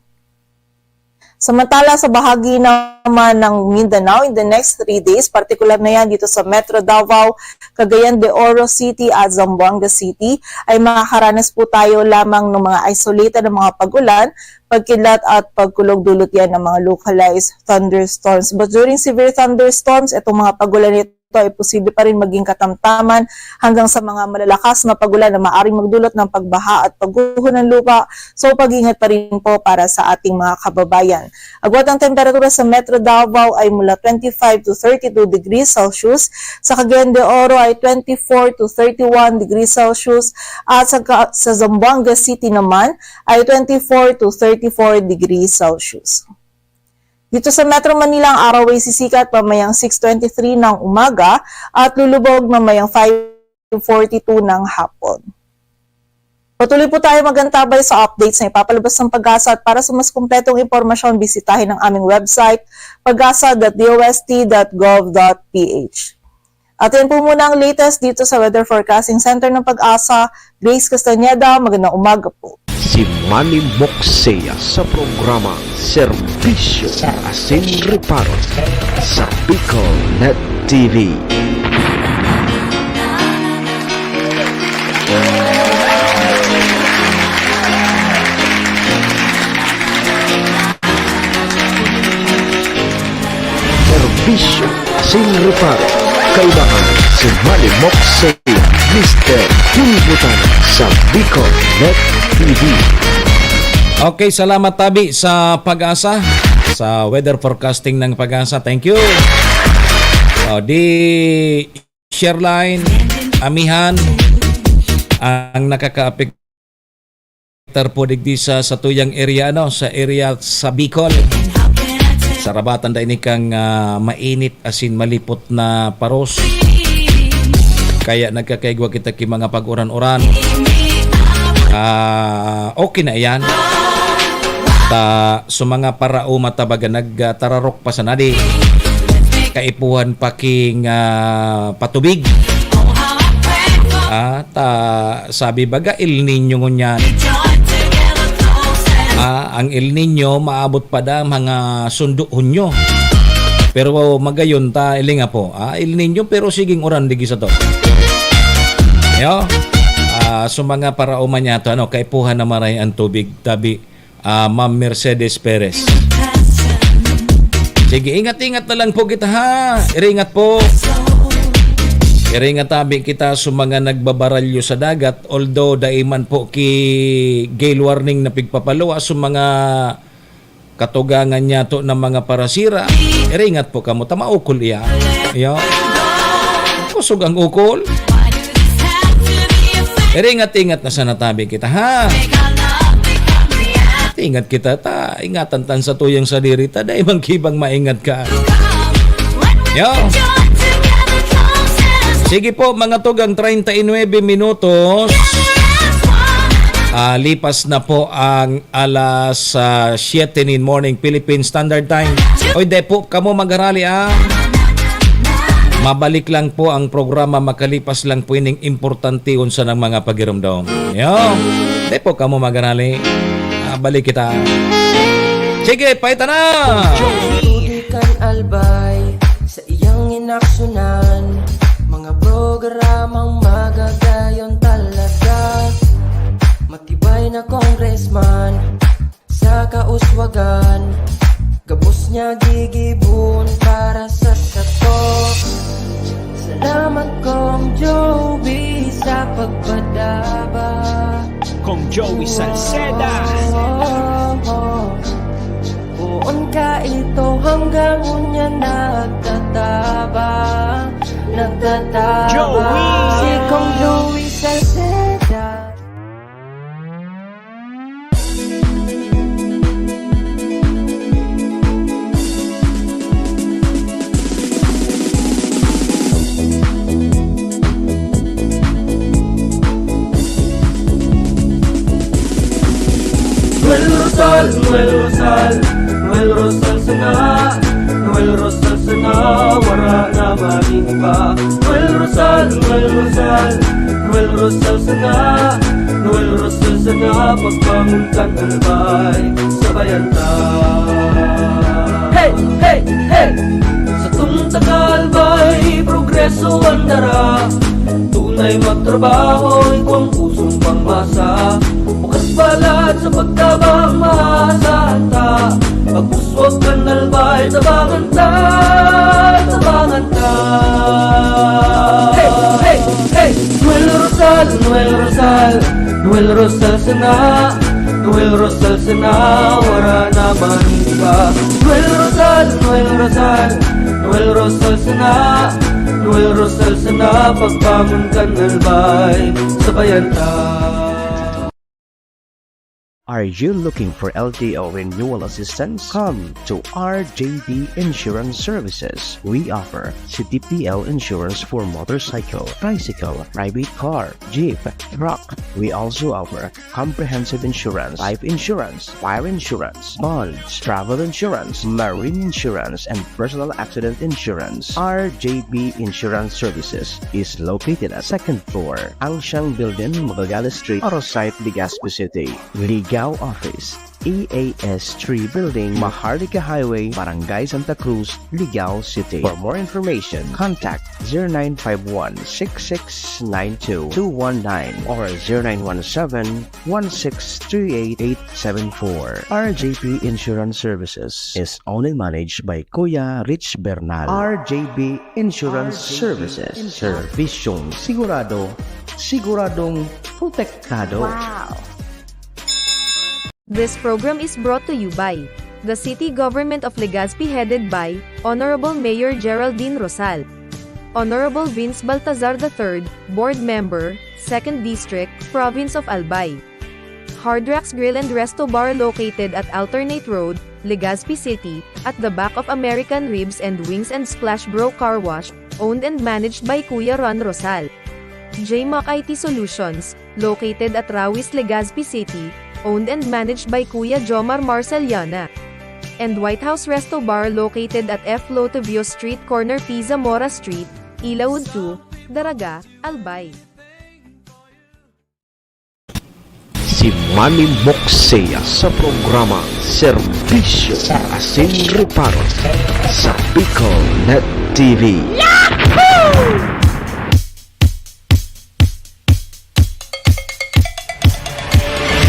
Samantala, sa bahagi naman ng Mindanao, in the next three days, partikular na yan dito sa Metro Davao, Cagayan de Oro City at Zamboanga City, ay makakaranas po tayo lamang ng mga isolated na mga pag-ulan, pagkidlat at pagkulog, dulot yan ng mga localized thunderstorms. But during severe thunderstorms, itong mga pag-ulan ito ay posible pa rin maging katamtaman hanggang sa mga malalakas na pag-ulan na maaaring magdulot ng pagbaha at pagguho ng lupa. So, pag-iingat pa rin po para sa ating mga kababayan. Agwat ang temperatura sa Metro Davao ay mula twenty-five to thirty-two degrees Celsius, sa Cagayan de Oro ay twenty-four to thirty-one degrees Celsius, at sa, ka- sa Zamboanga City naman ay twenty-four to thirty-four degrees Celsius. Dito sa Metro Manila, ang araw ay sisikat mamayang six twenty-three ng umaga at lulubog mamayang five forty-two ng hapon. Patuloy po tayo magantabay sa updates na ipapalabas ng PAGASA, at para sa mas kumpletong impormasyon, bisitahin ang aming website, pagasa dot D O S T dot gov dot P H. At yan po muna ang latest dito sa Weather Forecasting Center ng PAGASA. Grace Castañeda, magandang umaga po. Si Manny Moxea sa programa Serbisyo Asin Reparo sa Bicol Net T V. Serbisyo Asin Reparo. Kaibahan si Manny Moxea, Mister Pulbutan sa Bicol Net T V. Okay, salamat tabi sa PAGASA, sa weather forecasting ng PAGASA. Thank you. O, di Sherline, Amihan, ang nakakaapektar po digdi sa, sa tuyang area, ano, sa area sa Bicol. Sarabatan da ini kang, ah, mainit asin malipot na paros. Kaya nagkakaigwa kita ki mga pag-uran-uran. Ah, okay na iyan. Ta, so mga paraoma ta baga nagtararok pa sana di. Kaipuhan pa king, ah, patubig. Ah, ta, sabi baga El Niño ngunyan. Ah, ang El Niño maabot pa da mga sundo Hunyo. Pero magayon ta, ilinga po. Ah, El Niño, pero siging uran digi sa to. Yo. Ah, so mga paraoma niya to, ano, kaipuhan na maray ang tubig, tabi, ah, Ma'am Mercedes Perez. Sige, ingat-ingat na lang po kita, ha. Iringat po. Iringat tabi kita sa mga nagbabaralyo sa dagat, although dai man po ki gale warning na pigpapaluwas sa mga katugangan niya to ng mga parasira. Iringat po kamo, ta maukol iya. Iyo. Kusog ang ukol. Iringat-ingat na sana tabi kita, ha? Ingat kita, ta. Ingatan tan sa tuyang sadiri, ta. Dai man kibang maingat ka. Yo. Sige po, mga tugang, treinta y nueve minutos. Ah, lipas na po ang alas, ah, siyete nin morning, Philippine Standard Time. Oy, dai po kamo magarali, ah. Mabalik lang po ang programa, makalipas lang po ining importantehon sanang mga pagiromdom. Yo, dai po kamo magarali. Ah, balik kita. Sige, paita na! Tutukan Albay sa iyang inaksyonan, mga programang magagayon talaga. Matibay na congressman sa kauswagan, gabos niya gigibon para sa sato. Salamat, Kong Joey, sa pagpadaba. Kong Joey Salceda. Poon ka ito hanggang unya nagtatabang. Nagtatama Joey! Si Kong Louie Salceda. Noel Rosal, Noel Rosal, Noel Rosal sana, Noel Rosal sana, wara na magin iba. Noel Rosal, Noel Rosal, Noel Rosal sana, Noel Rosal sana, pagbangon kan Albay, sabayan ta. Hey, hey, hey! Satong taga Albay, progreso an dara. Tunay magtrabaho, igwang pusong pangmasa. Bukas balat sa pagtabang, maasahan ta. Pag-uswag kan Albay, tabangan ta, tabangan ta. Hey, hey, hey! Noel Rosal, Noel Rosal, Noel Rosal sana, Noel Rosal sana, wara na magin iba. Noel Rosal, Noel Rosal, Noel Rosal sana, Noel Rosal sana, pagbangon kan Albay, sabayan ta. Are you looking for L T O renewal assistance? Come to R J B Insurance Services. We offer C T P L insurance for motorcycle, tricycle, private car, jeep, truck. We also offer comprehensive insurance, life insurance, fire insurance, bonds, travel insurance, marine insurance, and personal accident insurance. R J B Insurance Services is located at second floor, Angshang Building, Magallanes Street, Arosite, Legazpi City. Ligao Office, E A S three Building, Maharlika Highway, Barangay Santa Cruz, Ligao City. For more information, contact zero nine five one, six six nine two, two one nine or zero nine one seven, one six three eight, eight seven four. R J P Insurance Services is owned and managed by Kuya Rich Bernal. R J B Insurance Services. Serbisyong sigurado, siguradong protektado. Wow! This program is brought to you by the City Government of Legazpi, headed by Honorable Mayor Geraldine Rosal, Honorable Vince Baltazar the third, Board Member, Second District, Province of Albay. Hard Rocks Grill and Resto Bar, located at Alternate Road, Legazpi City, at the back of American Ribs and Wings and Splash Bro Car Wash, owned and managed by Kuya Ron Rosal. J Mac I T Solutions, located at Rawis, Legazpi City, owned and managed by Kuya Jomar Marceliana. And White House Resto Bar, located at F Lotovio Street, corner P Zamora Street, Ilaud two, Daraga, Albay. Si Manny Moxea sa programang Serbisyo Asin Reparo sa Bicol Net T V.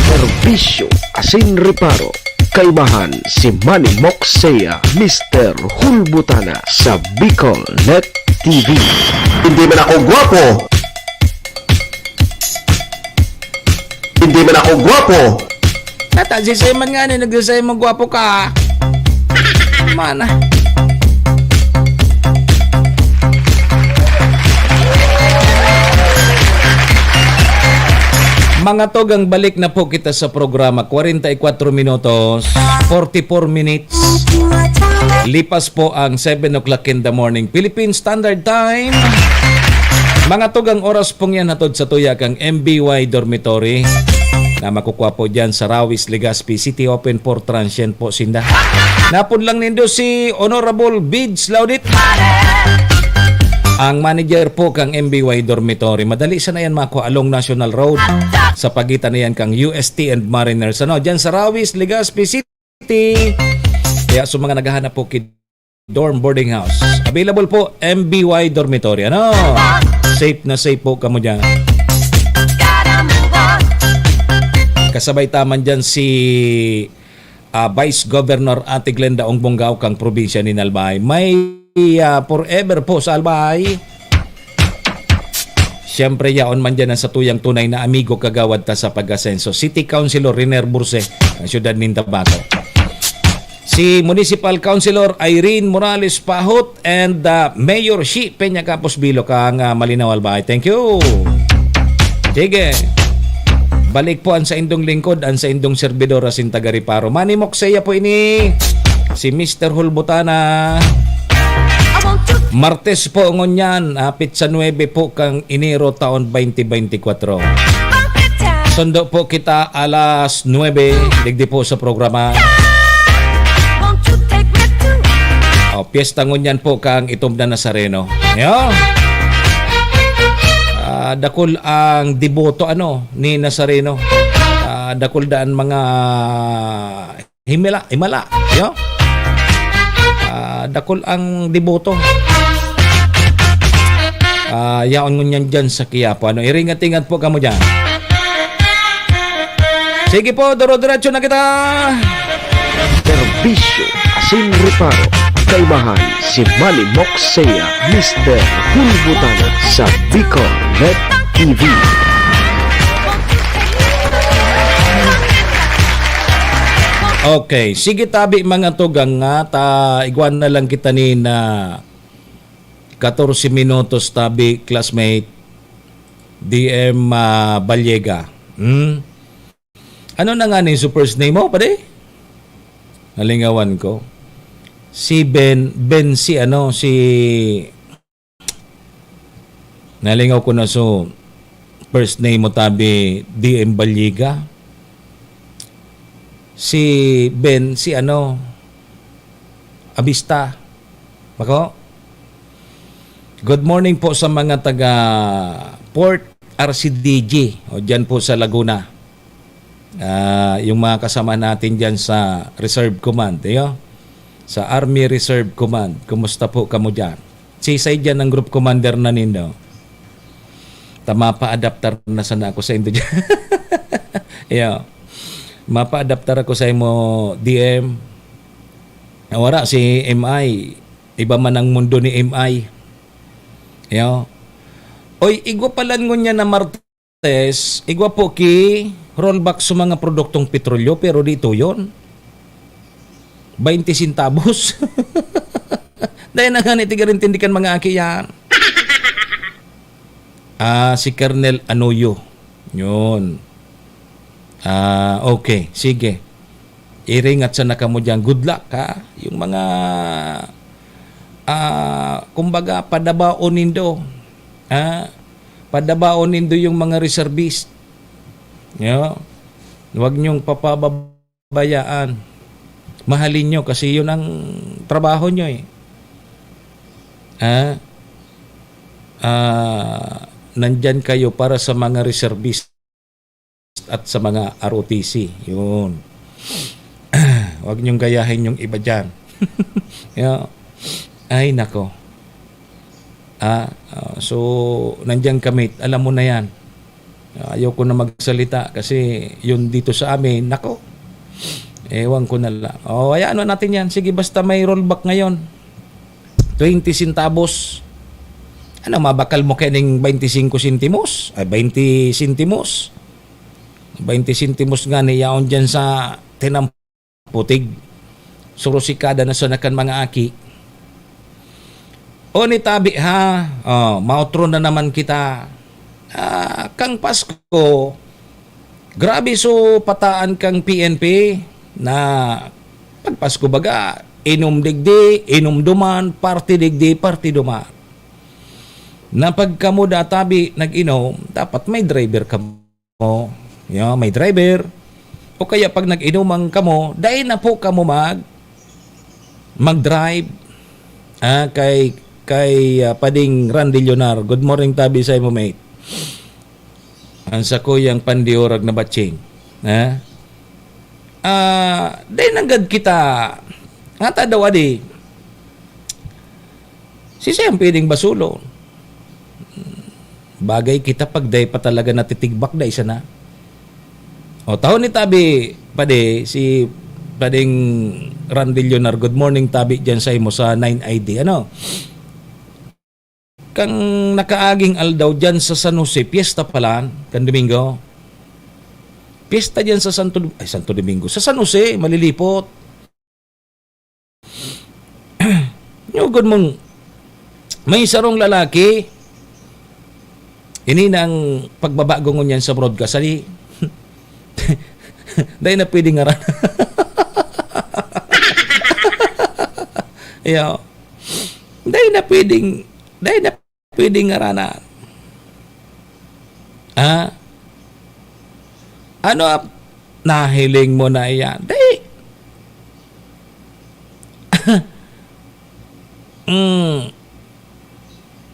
Serbisyo Asin Reparo, kaibahan si Manny Moxea, Mister Hulbutana sa Bicol Net T V. Hindi man ako gwapo. Hindi man ako gwapo. Tata, si Simon nga ni, nagdesay mo gwapo ka. Mana. Mga tugang, balik na po kita sa programa. Kwarenta y kwatro minutos, forty-four minutes. Lipas po ang seven o'clock in the morning, Philippine Standard Time. Mga tugang, oras pong yan hatod sa tuya kang M B Y Dormitory na makukuha po dyan sa Rawis, Legazpi City. Open for transient po sinda. Napod lang nindo si Honorable Bids Laudit, ang manager po kang M B Y Dormitory. Madali sana yan makuha along National Road sa pagitan na yan kang U S T and Mariners. Ano, dyan sa Rawis, Legazpi City. Kaya sa mga naghahanap po ki dorm boarding house, available po M B Y Dormitory. Ano? Safe na safe po kamo dyan. Kasabay ta man dyan si, ah, Vice Governor Ate Glenda Ong Bongao kang probinsya ni Albay. May, ah, forever po sa Albay. Siyempre, yaon man dyan ang satuyang tunay na amigo, kagawad ta sa pag-asenso, City Councilor Riner Burse, ang siyudad nin Tabaco. Si Municipal Councilor Irene Morales Pahot and, ah, Mayor Shi Peña Capos Bilo kang, ah, Malinaw Albay. Thank you. Sige. Balik po ang saindong lingkod, ang saindong servidor, asin taga Reparo. Manny Moksea po ini, si Mister Hulbutana. Martes po ngunyan, ah, petsa nuebe po kang Enero taon twenty twenty-four. Sundo po kita alas nuebe, digdi po sa programa. Oh, piyesta ngunyan po kang Itom na Nazareno. Yo. Ah, dakul ang deboto, ano, ni Nazareno. Ah, dakul daan mga himala, himala. Yo. Ah, dakul ang deboto. Ah, yaon ngunyan dyan sa Quiapo. Ano, iringat-ingat po kamo dyan. Sige po, duro-diretso na kita. Serbisyo asin reparo. Kaimahan si Manny Moksea, Mister Hulbutana sa Bicol Net T V. Okay, sige tabi mga tugang nga ta igwa na lang kita ni na katorse minutos tabi, classmate D M, ah, Baliega. Hmm? Ano na nga ni so first name mo, pare? Nalingawan ko. Si Ben, Ben si ano, si, nalingaw ko na so first name mo tabi, D M Baliega. Si Ben, si ano, Abista. Bako? Good morning po sa mga taga Port R C D G o dyan po sa Laguna. Ah, yung mga kasama natin dyan sa Reserve Command, iyo? Sa Army Reserve Command, kumusta po kamo dyan? Sisay dyan ang group commander na nindo? Ta mapa-adaptar na sana ako sa indo dyan. Iyo. Mapa-adaptar ako sa imo, D M. Nawara si M I. Iba man ang mundo ni M I. Iyo. Oy, igwa palan ngunyan na Martes, igwa po ki rollback sa mga produktong petrolyo, pero di tuyon. Baynte centavos. Dahil na gani, tigarintindikan mga aki yan. Ah, si Colonel Anoyo. Yun. Ah, okay. Sige. Iringat sana kamo diyan. Good luck, ha? Yung mga, ah, kumbaga, padabaon nindo. Ha? Padabaon nindo yung mga reservist. Yo. Huwag niyong papababayaan. Mahalin niyo kasi yun ang trabaho niyo, eh. Ha? Ah, nandyan kayo para sa mga reservist at sa mga R O T C. Yun. Huwag niyong gayahin yung iba dyan. Yo. Ay, nako. Ah, ah, so, nandiyan kami. Alam mo na yan. Ayaw ko na magsalita kasi yun dito sa amin, nako. Ewan ko na lang. O, hayaan na natin yan. Sige, basta may rollback ngayon. Twenty centavos. Ano, mabakal mo kaya ning twenty-five centimos? Ay, twenty centimos? Twenty centimos nga ni yaon dyan sa tinamputig. Surusikada na sana kan mga aki. O ni tabi ha, o, mautro na naman kita. Ah, kang Pasko, grabe so pataan kang P N P na pag Pasko baga, inom digdi, inom duman, party digdi, party duman. Na pag kamo da tabi nag-inom, dapat may driver kamo. Yo, may driver. O kaya pag nag-inuman kamo, dai na po kamo mag, mag-drive. Ah, kay, kay, ah, Pading Randy Leonar. Good morning, tabi sa imo, mate. Ang sakuyang pandiurag na batching. Ha? Ah, dai nanggad kita. Ngata daw, adi. Sisay ang pwedeng basulon? Bagay kita pag dai pa talaga natitigbak, dai sana. O, taon ni tabi, padi, si Pading Randy Leonar, good morning, tabi, dyan sa imo sa nine I D. Ano? Kang nakaaging aldaw dyan sa San Jose, piyesta palan, kan Domingo. Piyesta dyan sa Santo, ay, Santo Domingo. Sa San Jose, malilipot. Nyo gud mong may sarong lalaki, ini na ang pagbabago ngunyan sa broadcast. Sali, dai na pwedeng ngaran. Iyo. Dai na pwedeng, dai na pwedeng ngaranan. Ha? Ano ap-, nahiling mo na iyan? Dai. Mm.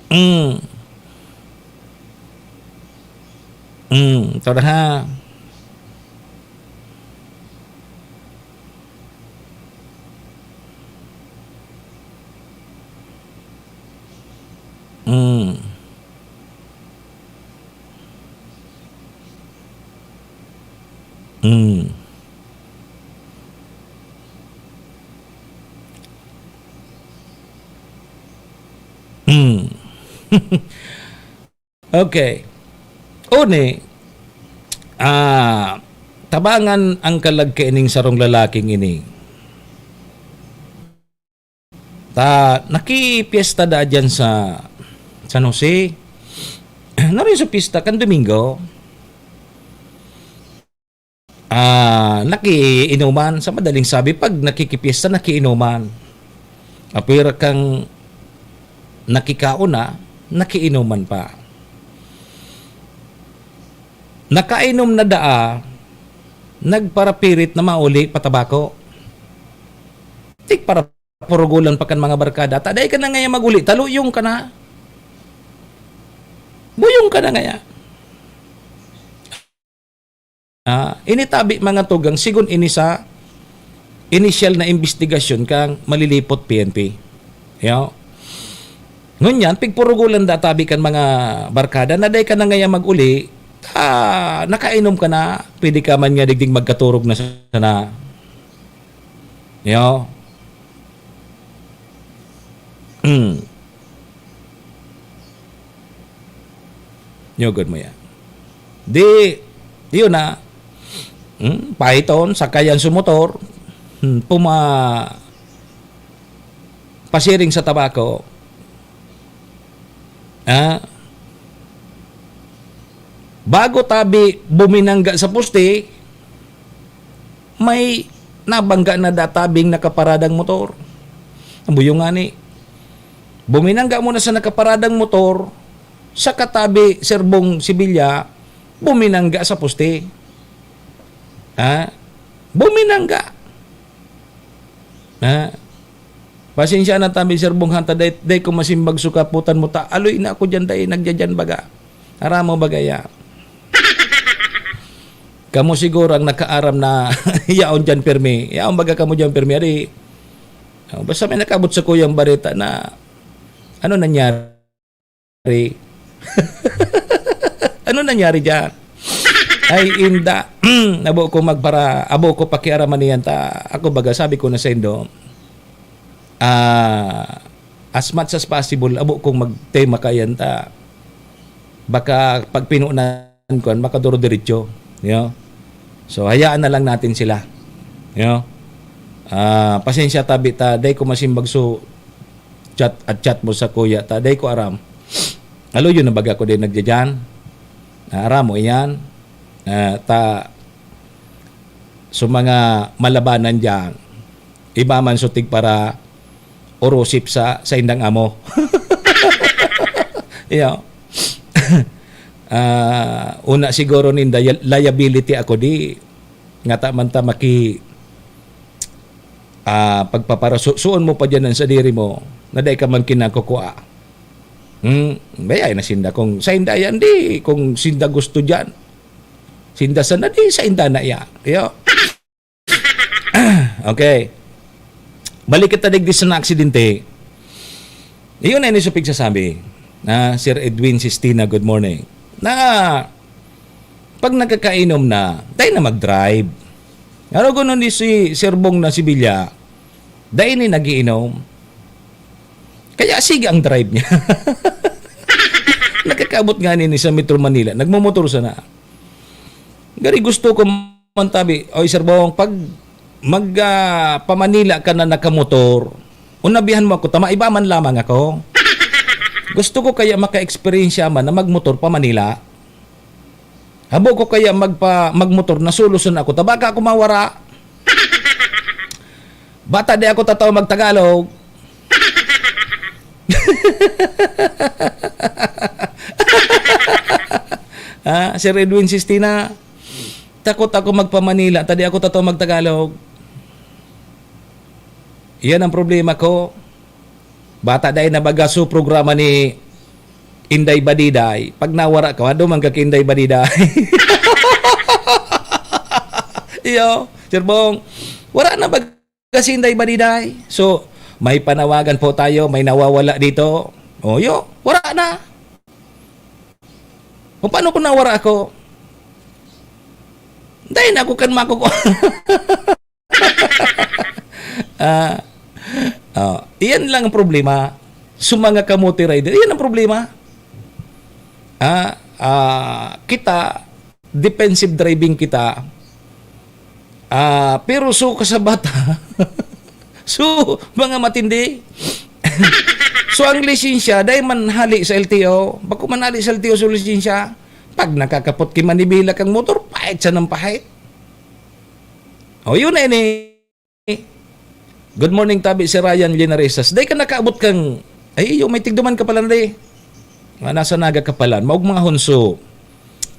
Mm. Mm. Ito na ha. Mm. Mm. Mm. Okay. Uni, ah, tabangan ang kalag kaining sarong lalaking ini. Ta, nakipyesta daa diyan sa San Jose. Nari sa pista kan Domingo. Ah, nakiinuman. Sa madaling sabi, pag nakikipyesta, nakiinuman. Apwera kang nakikaon na, nakiinuman pa. Nakainom na daa, nagparapirit na mauli pa tabako. Tigparapurugolan pa kan mga barkada, "Ta, dai ka na ngaya mag-uli, ta luyong ka na. Buyong ka na ngaya." Ah, ini tabi mga tugang, sigon ini sa inisyal na imbestigasyon kan Malilipot P N P. Yo. Ngunyan, pigpurugolan da tabi kan mga barkada na dai ka na ngaya mag-uli, ah, nakainom ka na, pwede ka man nga digding magkaturog na sana. Yo. Mm. Yogod mo yan. Di, yun na. Hmm, paiton, sakayan sa motor. Hmm, puma-, pasiring sa tabako. Ah? Bago tabi buminangga sa poste, may nabangga na databing nakaparadang motor. Ang buyo nga ni, buminangga mo na sa nakaparadang motor, sa katabi, serbong sibilya, buminangga sa poste. Ha? Buminangga. Ha? Pasensya na tabi, Sir Bong, hanta, dai, dai ko masimbag sukaputan mo ta. Aloy na ako diyan, dai, nagdidiyan baga. Aram mo baga ya. Kamo siguro ang nakaaram na yaon diyan pirmi. Yaon baga kamo diyan pirmi. Ari, oh, basta may nakabot sa kuyang bareta na ano nangyari. Ano nangyari diyan? Ay, inda. Abo ko magpara-, abo ko pakiaraman niyan ta. Ako baga, sabi ko na sa indo, ah, as much as possible, abo kong magtema kayan ta. Baka pag pinunan ko, makaduro diretso. Yo. So, hayaan na lang natin sila. Yo. Ah, pasensya tabi ta, dai ko masimbag so chat at chat mo sa kuya ta, dai ko aram. Alo, yun na baga ko din nagdidiyan. Ah, aram mo iyan. Ah, ta, so mga malabanan diyan, iba man so tigpara orosip sa, sa indang amo. Iyo. Ah, una siguro ninda, ya-, liability ako di, ngata man ta maki-, ah, pagpapara-, su-, suon mo pa diyan ang sadiri mo, na dai ka man kinakukua. Hmm, bayay na sinda kung sa inda yan, di, kung sinda gusto diyan. Sinda sana, di, sa inda na iya. Iyo. Okay. Balik kita digdi sa naaksidente. Iyon na ini sa pigsasabi. Na, Sir Edwin Sistina, good morning. Na, pag nagkakainom na, dai na mag-drive. Ano ko nun ni si Sir Bong na si Bilya, dai ni nagiinom. Kaya sige ang drive niya. Nakakaabot nga nini sa Metro Manila, nagmumotor sana. Gari gusto ko man tabi, "Oy, Sir Bong, pag mag, ah, pa-Manila ka na nakamotor, Unabihan mo ako, ta maiba man lamang ako. Gusto ko kaya maka-eksperyensya man na magmotor pa Manila. Habo ko kaya magpa-, magmotor na solution ako, ta baka ako mawara. Bata di ako tataw magtagalog. Ah, Sir Edwin Sistina, takot ako magpa-Manila, ta di ako tataw magtagalog. Iyan ang problema ko. Bata dai na baga su programa ni Inday Badiday. Pag nawara ka, wado man ka ki Inday Badiday. Iyo, Sir Bong, wala na baga si Inday Badiday. So, may panawagan po tayo, may nawawala dito. O, yo, wala na. O, paano kung nawara ako? Dai na ako kan makukuha. Ah, oh, iyan lang ang problema. Sa mga kamote rider, iyan ang problema. Ah, ah, kita, defensive driving kita. Ah, pero so ka sa bata. So, mga matindi. So, ang lisensya, dai man hali sa L T O. Bako man hali sa L T O, so lisensya. Pag nakakapot ki manibila kang motor, pahit siya ng pahit. O, yun na ini. Good morning, tabi si Ryan Linaresas. Dai ka nakaabot kang, ay, iyo, may tigduman ka pala na di. Nga nasa Naga ka pala. Maugmahon so,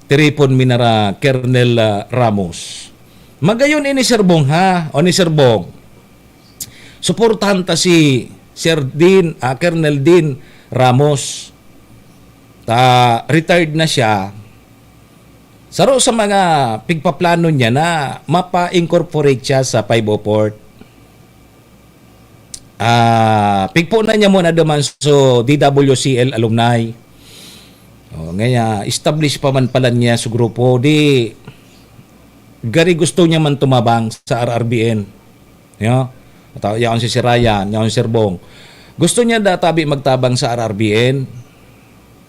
tiripon minara Colonel, ah, Ramos. Magayon ini, Sir Bong, ha? O ni Sir Bong. Suportahan ta si Sir Dean, ah, Colonel Dean Ramos. Ta, retired na siya. Saro sa mga pigpaplano niya na mapa-incorporate siya sa five oh four. Ah, pigpo na niya muna duman so D W C L alumni. Oh, ngaya, establish pa man pala niya sa grupo, di gari gusto niya man tumabang sa R R B N. Yo? At yaon si Sir Ryan, yaon si Sir Bong. Gusto niya da tabi magtabang sa R R B N.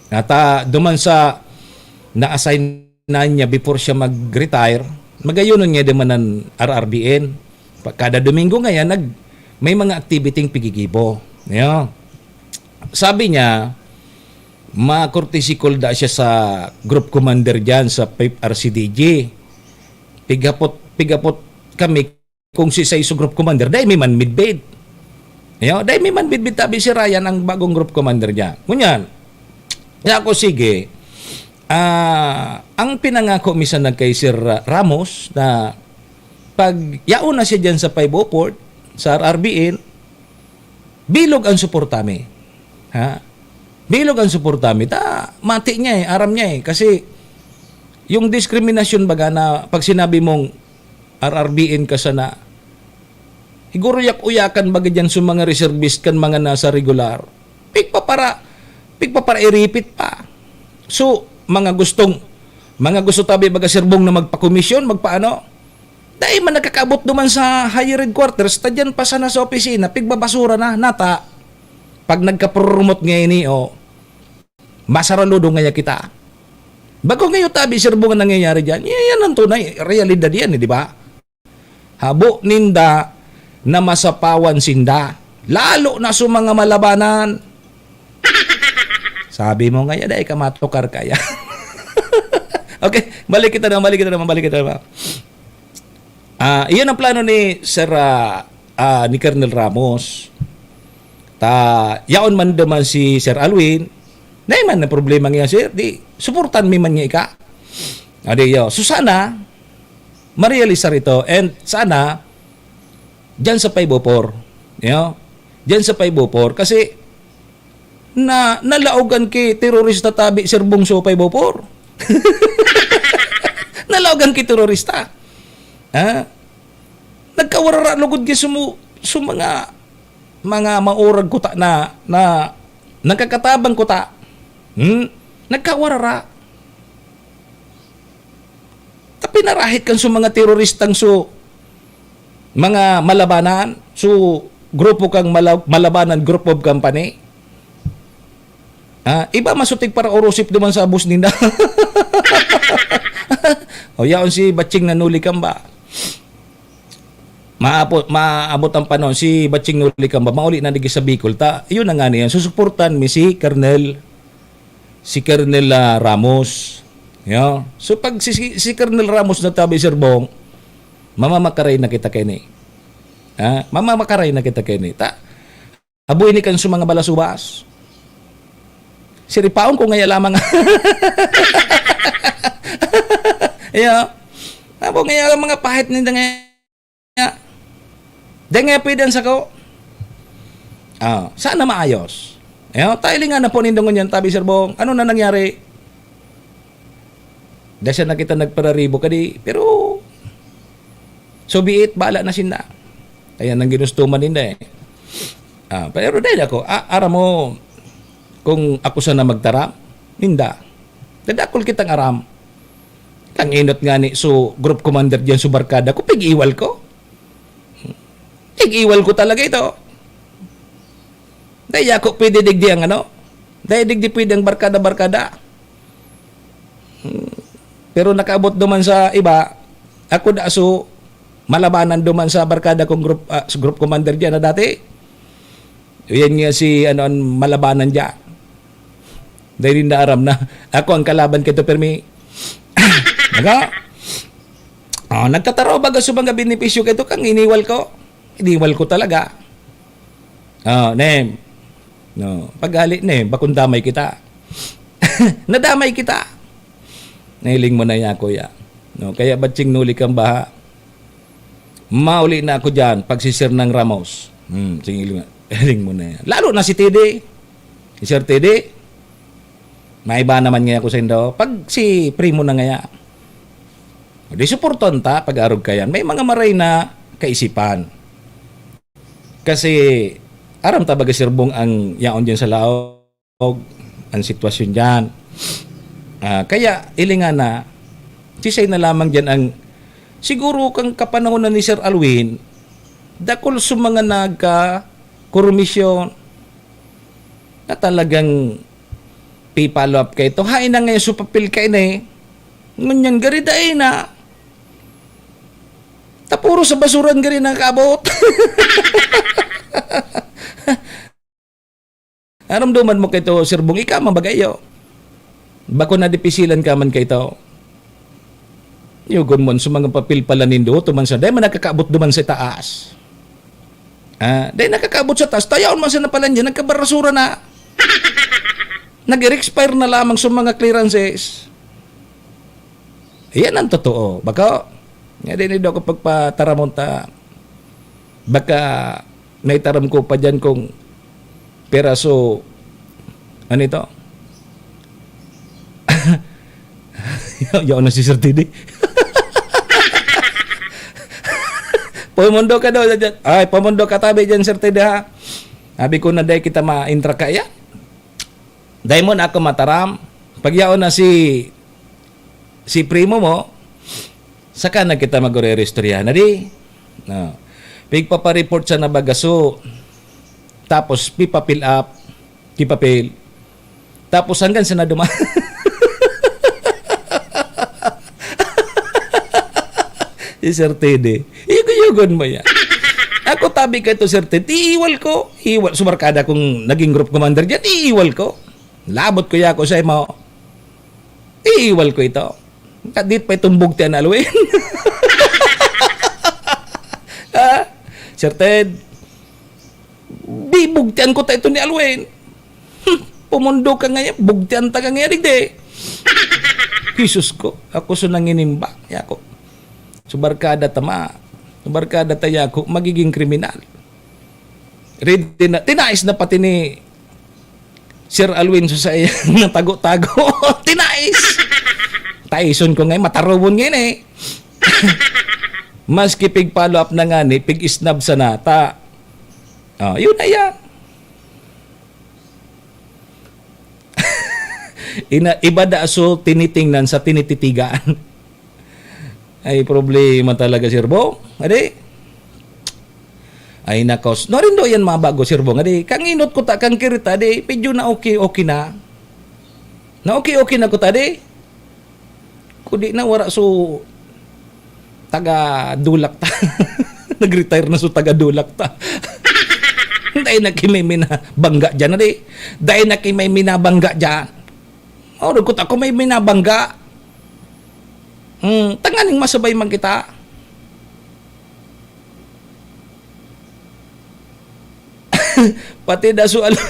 At, ah, duman sa na-assign na niya before siya mag-retire, magayonon niya duman an R R B N. Pa-, kada Domingo ngayan, nag-, may mga activity-ng pigigibo. Yo? Sabi niya, ma-courtesy call da siya sa group commander diyan sa fifth R C D G. Pighapot, pighapot kami kung si sa iso group commander, dai mi man midbid. Yo, dai mi man midbid, tabi si Ryan ang bagong group commander niya. Ngunyan, kaya ako, sige, ah, ang pinangako mi sana kay Sir Ramos na pag yaon na siya diyan sa five oh four, sa R R B N, bilog ang suporta mi. Ha? Bilog ang suporta mi. Ta, mati niya eh, aram niya eh. Kasi, yung diskriminasyon baga na pag sinabi mong R R B N ka sana, siguro yak-uyakan baga diyan sa mga reservist kan mga nasa regular. Pigpapara, pigpaparairipit pa. So, mga gustong, mga gusto tabi baga Sir Bong na magpakomisyon, magpaano, dai man nakakaabot duman sa higher headquarters, ta diyan pa sana sa opisina, pigbabasura na, nata. Pag nagka-promote nga ini, o, masaraludo nga kita. Bago ngayon tabi, Sir Bong, ang nangyayari diyan. Yan, yan ang tunay, realidad yan, eh, di ba? Habo ninda na masapawan sinda. Lalo na sa mga malabanan. Sabi mo nga, "Yan, dai ka matukar kaya." Okay, balik kita naman, balik kita naman, balik kita naman. Ah, iyan ang plano ni Sir, ah, ah, ni Colonel Ramos. Ta, yaon man naman si Sir Alwin. Dai man na problema niya, sir. Di, suportan mi man niya ika. Ah, di, yo. So, sana, marealisar ito. And sana, dyan sa five oh four. Yo? Dyan sa five oh four. Kasi, na, nalaogan ki terorista tabi, Sir Bong, sa five oh four. Nalaogan ki terorista. Ha? Nagkawarara lugod ki sumu-, su mga, mga maurag kuta na, na nagkakatabang kuta. Hmm? Nagkawarara. Ta pinarahit kan su mga teroristang su mga malabanan, su grupo kang mala-, malabanan group of company. Ah, iba masutig para urusip duman sa abos ninda. O, yaon si Batching nanuli kan ba? Maapo-, maabot ang panahon, si Batching Noli Camba, mauli na digdi sa Bicol, ta, yun na nga niyan, susuportan mi si Colonel, si Colonel, ah, Ramos. Yo. So, pag si, si, si Colonel Ramos nagtabi, Sir Bong, mamamakaray na kita kaini. Ha? Mamamakaray na kita kaini. Ta, abo ini kan sa mga balasubas. Siripaon ko ngaya lamang. Yo. Abo ngaya ang mga pahit ninda ngaya. Dai ngaya pwede an sako. Ah, sana maayos. Yo, ta, hilinga na po nindo ngunyan, tabi, Sir Bong. Ano na nangyari? Dai sana kita nagpararibo kadi, pero so be it, bahala na sinda. Ayan ang ginusto man ninda eh. Ah, pero dai ako, a-, aram mo, kung ako sana magtaram, ninda. Dadakol kitang aram. Kan inot ngani, so, group commander diyan, so, barkada ko, pig-iwal ko. Pig-iwal ko talaga ito. Dai ako pwede digdi ang ano, dai digdi pwede ang barkada-barkada. Hmm. Pero nakaabot duman sa iba, ako da so malabanan duman sa barkada kong group, ah, sa group commander diyan na dati. Yan nga si, ano, ang malabanan diyan. Dai ninda aram na ako ang kalaban kay to, permi. Naga? Oh, nagtataro baga sa mga benepisyo kay to, kang iniwal ko. Iniwal ko talaga. Oh, nem. No, paghali nem, bakong damay kita. Nadamay kita. Nahiling mo na yan, kuya. No, kaya Batching Noli Camba, mauli na ako diyan, pag si Sir Nang Ramos. Hmm, sige, hiling mo na yan. Lalo na si T D. Si Sir T D, maiba naman ngaya ako sa indo. Pag si Primo na ngaya, di suportan ta, pag-arog ka yan. May mga maray na kaisipan. Kasi, aram ta baga, Sir Bong, ang yaon diyan sa laog, ang sitwasyon diyan. Ah, kaya, ilingan na, sisay na lamang diyan ang, siguro kang kapanahonan ni Sir Alwin, dakul sa mga nagka-kormisyon na talagang pi-follow up kaito. Hain na ngayon sa papel kaini. Ngunyan, gari dai na. Ta puro sa basuran gari nakakaabot. Aramdaman mo kaito, Sir Bong, ika man baga iyo. Bako na dipisilan ka man kaito. Yugon mo sa mga papel pala nindo, tuman sa, dai man nakakaabot duman sa taas. Ah, dai nakakaabot sa taas, tayaon man sa napalan dyan, nagkabarasura na. Nag-expire na lamang sa mga clearances. Yan ang totoo. Baka, nga din daw ako pagpataramon ta, baka naitaram ko pa dyan kung peraso, ano ito? Yaon na si Sir T D. Pumundo ka daw dyan. Ay, pumundo ka tabi dyan, Sir T D, ha? Sabi ko na, dai kita ma-intra kaya. Dai mo na ako mataram. Pag yaon na si, si primo mo, saka na kita magre-restoryahan na di. No. Pigpapareport sa nabagaso. Tapos, pipapil up. Pipapil. Tapos, hanggang sa naduma. Si Sir T D. Iyugon-yugon mo yan. Ako, tabi ka ito, Sir T D. Iiwal ko. Iiwal. Sumarkada kong naging group commander dyan. Iiwal ko. Labot ko ya ako sa imo. Iiwal ko ito. Kadit pa itong bugtian na Alwin. Ha? Sir Ted, bibugtian ko ta ito ni Alwin. Hmm, pumundo ka ngayon, bugtian ta ka ngayon, digdi. Jesus ko, ako so nanginimba. Yako. Subarkada tama. Subarkada tayako, magiging kriminal. Ready na, tinais na pati ni Sir Alwin sa iyang natago-tago. Tinais! Taison ko ngayon, matarubon ngayon eh. Maski pig-follow up na nga ni, pig-snub sana, ta. Oh, yun na yan. Ina, iba da so tinitingnan sa tinititigan. Ay, problema talaga, Sir Bong. Adi? Ay, nakos. Narindo yan, mga bago, Sir Bong. Adi, kanginot ko ta, kang kirita, adi, medyo na okay, okay na. Na okay, okay na ko ta, adi. Kudi na, wara so taga Dulak ta. Nag-retire na so taga Dulak ta. Dai na ki may minabangga dyan, adi. Dai na ki may minabangga dyan. Maurog ko ta, kung may minabangga, hmm, tanganing masabay man kita. Pati da so al-,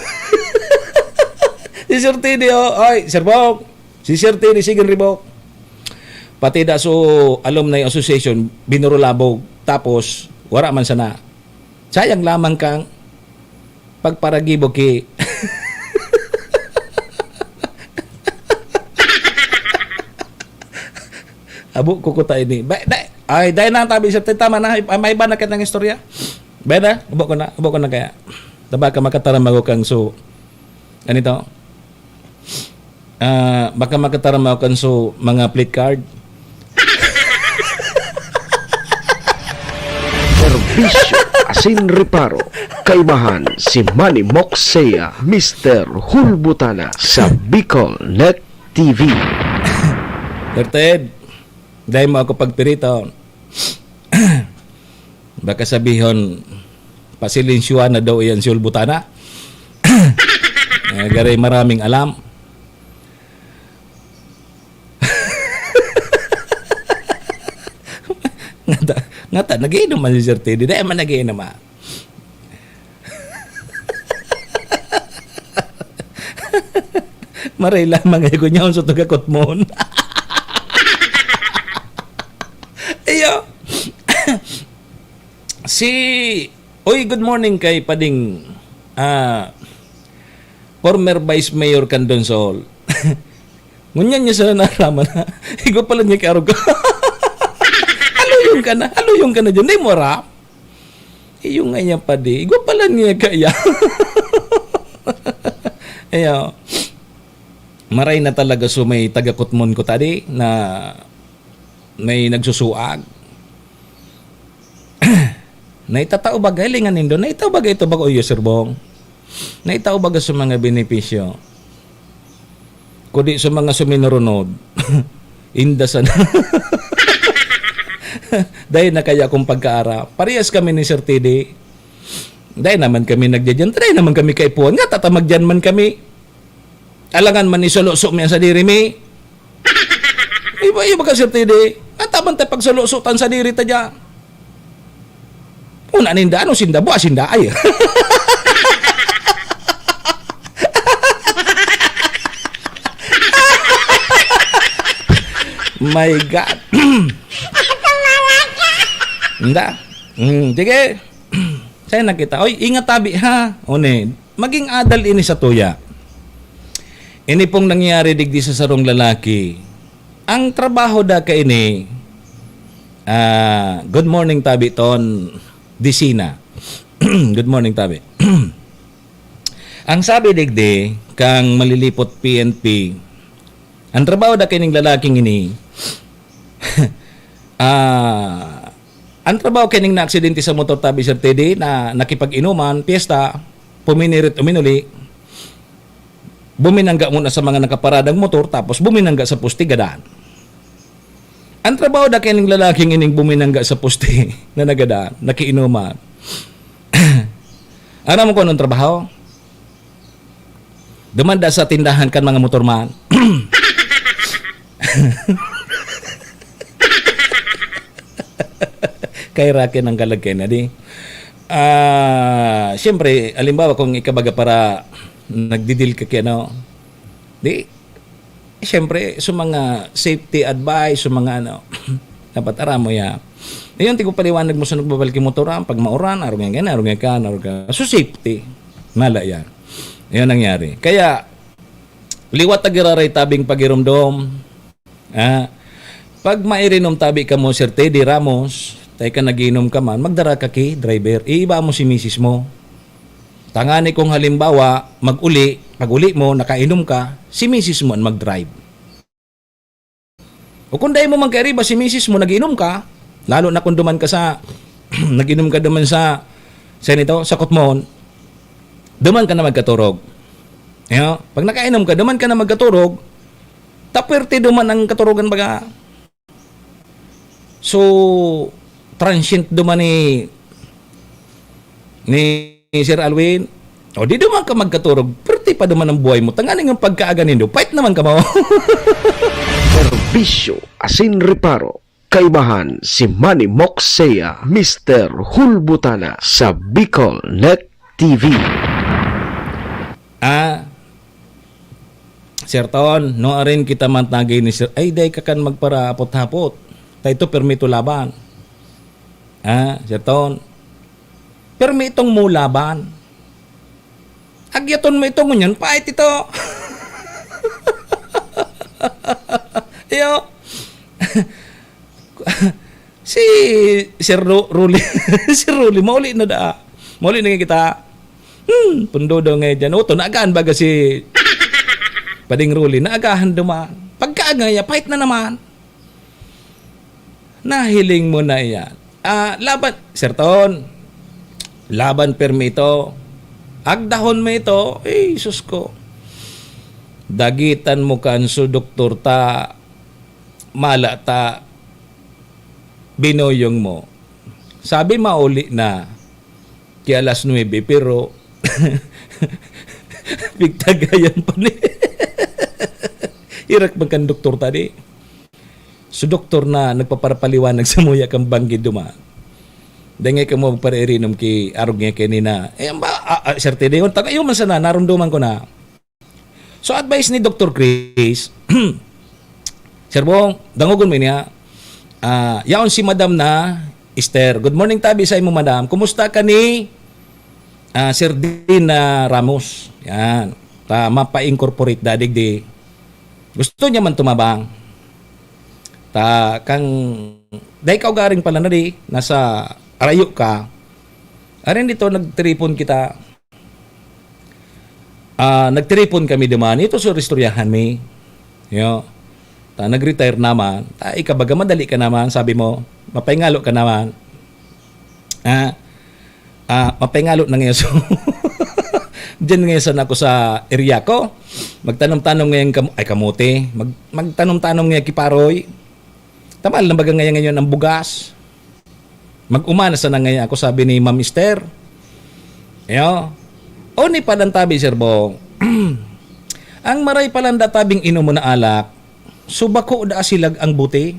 si Sir Teddy, oh. Ay, Sir Bong. Si Sir Teddy, sige, Ribok. Pati da so Alumni Association, binurulabog. Tapos, wara man sana. Sayang lamang kang pagparagibo ki. Abo ko kuta ini. Ba, da, ay, dai na tabi sa tama na. Ay, may iba na kitang istorya. Ba na? Abo ko na. Abo ko na kaya. Taba ka makatarama ko kang so. Ganito. Ah, baka makatarama ko kang so mga plate card. Serbisyo asin reparo. Kaimahan si Manny Moxea, Mister Hulbutana sa Bicol Net T V. Sir Ted, dai mo ako pagpirito. Baka sabihon, pasilensyuhan na daw iyan si Hulbutana. Eh, garay maraming alam. Ngata, ngata, nagiinom man si Sir Teddy. Dai man nagiinom, ah. Maray lamang ay kunyaon sa tugakot mo. Iyo. Si, oy, good morning kay Pading, ah, former Vice Mayor Candon Sol. Ngunyan niya sana naraman na. Igwa pala niya kiarog ka. Aluyong ka na. Aluyong ka na dyan. Di mo aram. Iyo nga yan, padi. Igwa pala niya kaya. Ayo. Maray na talaga so may taga-Kutmon ko tadi na may nagsusuag. Naitao baga, hilingan nindo, naitao baga ito baga, Uyo, Sir Bong? Naitao baga sa mga benepisyo? Kudi sa mga suminurunod, inda sana. Dahil na kaya akong pagkaara. Parehas kami ni Sir T D. Dahil naman kami nagdyan, dahil naman kami kaipuhan. Nga, tatamagyan man kami. Alangan man isuluso mi an sadiri mi. Iba, iba ka, Sir T D. Ang tabang tayo pagsuluso tan sadiri ta dyan. Una ninda, ano sinda? Buha sinda, ay. My God. Inda. Mm, sige. Sa'yo nakita. Oy, ingat tabi, ha? One, maging adal ini sa tuya. Ini pong nangyari digdi sa sarong lalaki. Ang trabaho da kaini, ah, good morning, tabi, Ton Disina. Good morning, tabi. Ang sabi digdi, kang malilipot P N P, ang trabaho da kaining lalaking ini, ah, ang trabaho kaining naaksidente sa motor, tabi, Sir Teddy, na nakipag-inuman, piyesta, puminirit, uminuli, buminangga muna sa mga nakaparadang motor, tapos buminangga sa poste, gadan. Ang trabaho da kaining lalaking ining buminangga sa poste na nagadan, nakiinuman. Aram mo kung anong trabaho? Dumanda sa tindahan kan mga motorman. Kay Raken ang kalagkay na di. Ah, siyempre, halimbawa, kung ikabaga para nagdidil ka kaya, no? Di, siyempre, sa mga safety advice, sa mga ano, dapat aram mo ya. Ayun, tigo paliwanag mo sa nagbabalik yung motor, ah, pag mauran, arog yan, arog yan ka, arog ka. So, safety. Mala yan. Ayun nangyari. Kaya, liwat na giraray tabing pagirumdom. Ah, pag mairinom tabi ka mo, Sir Teddy Ramos, tayo ka nagiinom ka man, magdara ka ki driver, iiba mo si misis mo. Tangani kung halimbawa, mag-uli, pag-uli mo, nakainom ka, si misis mo ang mag-drive. O kung dai mo man kairiba si misis mo, nagiinom ka, lalo na kung duman ka sa, nag-inom ka duman sa, sa nito, sa Kutmon, duman ka na magkaturog. Yo, pag nakainom ka, duman ka na magkaturog, tapwerte duman ang katurogan baga. So, transient duman ni ni Sir Alwin. O, di duman ka magkaturog, perte pa duman ang buhay mo. Tanganing ang pagkaaga nindo, pait naman ka mo. Serbisyo asin reparo. Kaibahan si Manny Moxea, Mister Hulbutana sa Bicol Net T V. Ah, Sir Ton, no arin kita matagay ni Sir, ay, dai ka kan magparaapot-hapot. Ta ito, permito laban. Ah, Sir Ton, permitong mo laban. Agyaton mo ito, ngunyan, pait ito. Iyo. Si Sir Ru-, Ruli, si Ruli, mauli na da. Mauli na kita. Hmm, pundo daw ngayon dyan. Oto, naagaan baga si Pading Ruli, naagahan duman. Pagkaaga niya, pait na naman. Nahiling mo na iyan. Ah, laban, Sir Ton, laban permi ito. Agdahon mo ito. Eh, sus ko. Dagitan mo kan su doktor ta, mala ta, binoyong mo. Sabi mauli na ki alas nuebe, pero pigtagayan pa ni. Irak man kan doktor tadi. So, doktor na nagpaparapaliwanag sa muya kan banggid duman. Dengay kamo magparairinom ki arog niya kini na, eh, ang ba, ah, ah, Sir Teddy, yun, taga, yun man sana, narumduman ko na. So, advice ni Doktor Chris, Sir Bong, dangogon mo niya. Ah, yaon si Madam na, Esther. Good morning, tabi sa imo, Madam. Kumusta ka ni, ah, Sir Dean, ah, Ramos? Yan. Ta, mapa-incorporate dadig di. Gusto niya man tumabang. Ta, kang, dai ka ugaring pala na di, nasa arayo ka. Arin dito, nagtiripon kita. Ah, nagtiripon kami duman. Ito, so, istoryahan mi. Yo. Ta, nag-retire naman. Ta, ikabaga, madali ka naman, sabi mo. Mapahingalo ka naman. Ah, ah, mapahingalo na ngayon. So, diyan ngayon sana ako sa area ko. Magtanom-tanom ngayon kam-, ay, kamote. Mag-, magtanom-tanom ngayon kiparoy. Tamal na baga ngayon, ngayon ang bugas. Mag-umana sana ngayon ako, sabi ni Ma'am Esther. Yo. O ni palang tabi, Sir Bong. Ang maray palang databing inom mo na alak, so bako da silag ang buti.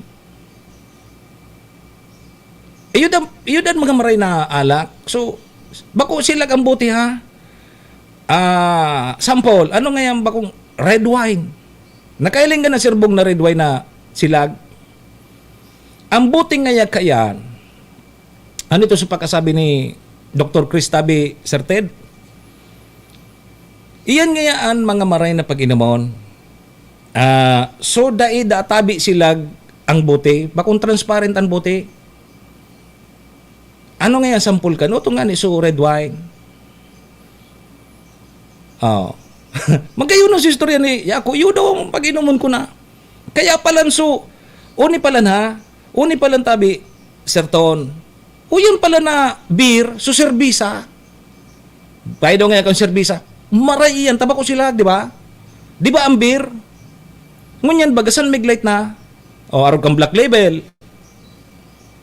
Iyo dan, iyo dan mga maray na alak. So, bako silag ang buti, ha? Ah, sample, ano nga yung bakong red wine? Nakailing ka na, Sir Bong, na red wine na silag? Ang buti nga ya kayan, ano ito sa pagkasabi ni Doktor Chris Tabi, Sir Ted? Iyan nga ya an mga maray na pag-inumon. Ah, so, dai da tabi silag ang buti, bakong transparent ang buti. Ano nga yan, sampol ka? No, ito nga ni, so, red wine. Oh. Magayon ang istorya ni Yako. Iyo daw ang pag-inumon ko na. Kaya palan, so, uni palan ha, uni palan tabi, Sir Ton. O yun pala na beer, so serbisa. Bayo daw nga kang serbisa. Maray iyan, tabako sila, di ba? Di ba ang beer? Ngunyan, bagasan mig light na. O, arog kang Black Label.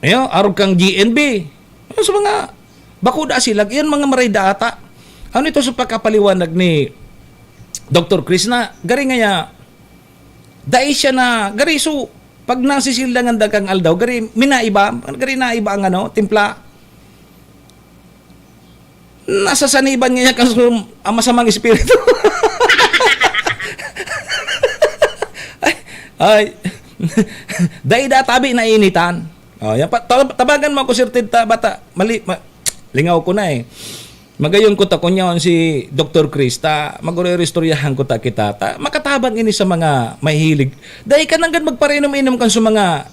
Ayo, arog kang G N B. Ayo, sa mga bako da silag, iyan mga maray da ata. Ano ito sa pagkapaliwanag ni Doktor Chris na gari ngaya, dai siya na, gari so, pag nasisildangan da kang aldaw, gari minaiba, gari naiba ang ano, timpla. Nasa saniban niya kan su-, ang masamang espiritu. Ay, ay. Dai da tabi na initan. Oh, yan pa, ta-, tabagan mo ako, Sir Ted, ta, bata, mali, ma-, lingaw ko na eh. Magayon ko ta, kun yaon si Doktor Chris, ta, magre-istoryahan ko ta kita, ta, makatabang ini sa mga mahilig. Dai ka nanggad magparinom-inom kan sa mga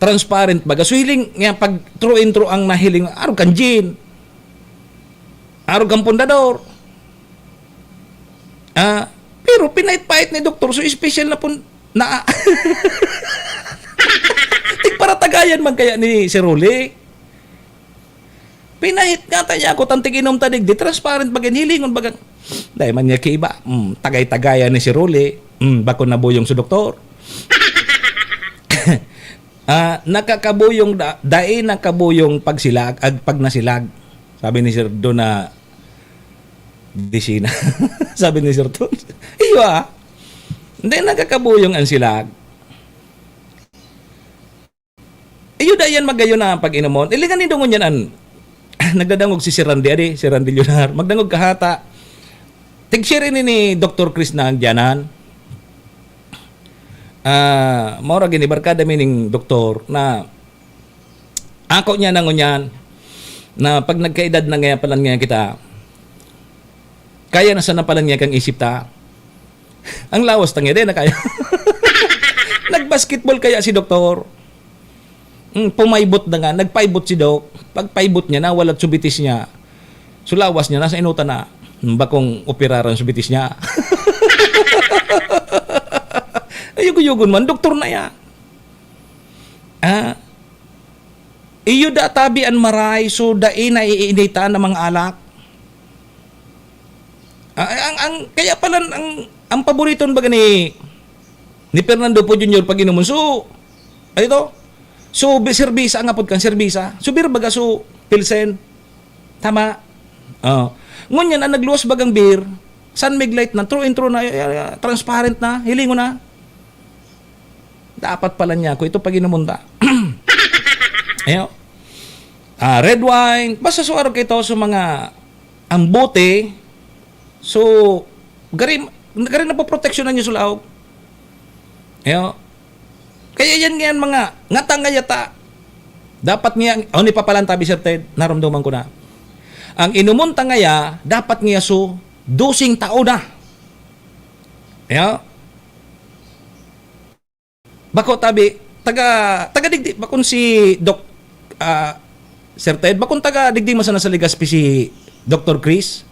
transparent baga. So, hiling nga pag true and true ang nahiling, arog kang gin, arog kang pundador. Ah, pero pinait-pait ni doktor, so special na pun-, na, tigparatagayan man kaya ni Sir Ruli. Pinait nga ta niya ako, tantig inom ta digdi, transparent baga, hilingon baga. Dai man niya kiba, mm, tagay-tagayan ni si Ruli, mm, bako nabuyong si doktor. Ah, nakakabuyong da-, dai nakabuyong pagsilag, ag-, pag nasilag. Sabi ni Sir Don na, "Disina." Sabi ni Sir Don, "Iyo, ah." Hindi, nagkakabuyong ang silag. Iyo, da yan magayon na ang pag-inomon. Ilingan ni Dongon yan an, nagdadangog si Sir Randy, adi, Sir Randy Leonar. Magdangog ka hata. Tig-share ini ni Doktor Chris na ang diyanan. Ah, maura gini, barkada mi ning doktor na ako niya na ngunyan, na pag nagkaedad na ngayon palan ngayon kita, kaya na sana palan ngayon kang isip ta. Ang lawas ta ngayon, di na kaya. Nag-basketball kaya si doktor. Hmm, pumaybot na nga, nagpaybot si Doc. Pagpaybot niya, nawalat subitis niya. So, lawas niya, nasa inutan na. Hmm, bakong operaran subitis niya. Ayugo-yugon man, doktor na yan. Ah, iyo da tabi an maray, so dai na iinitan ang mga alak. Ah, ang, ang, kaya pala, ang, ang paboriton baga ni, ni Fernando Poe Junior pag inomon. So, ano ito? So, bi-, serbisa, ang apod kan serbisa. So, beer baga, so, Pilsen. Tama. Oh. Ngunyan, ang nagluwas bagang beer, San Mig Light na, true and true na, y-, y-, transparent na, hilingon na. Dapat pala niya ako ito pag inomon ta. Ayo. Ah, red wine. Basta suwaro kayo ito sa mga, ang bote. So, gari, gari na poproteksyonan niyo sa laog. Ayo. Kaya yan nga yan, mga ngatang nga yata. Dapat nga, oh, ni papalan tabi, Sir Ted, naramdaman ko na. Ang inomon ta ngaya, dapat nga so, dosing tao na. Ayo. Bako tabi, taga, taga digdi, bakon si Doc, ah, Sir Ted, bakon taga digdi man sana sa Legazpi si Doktor Chris?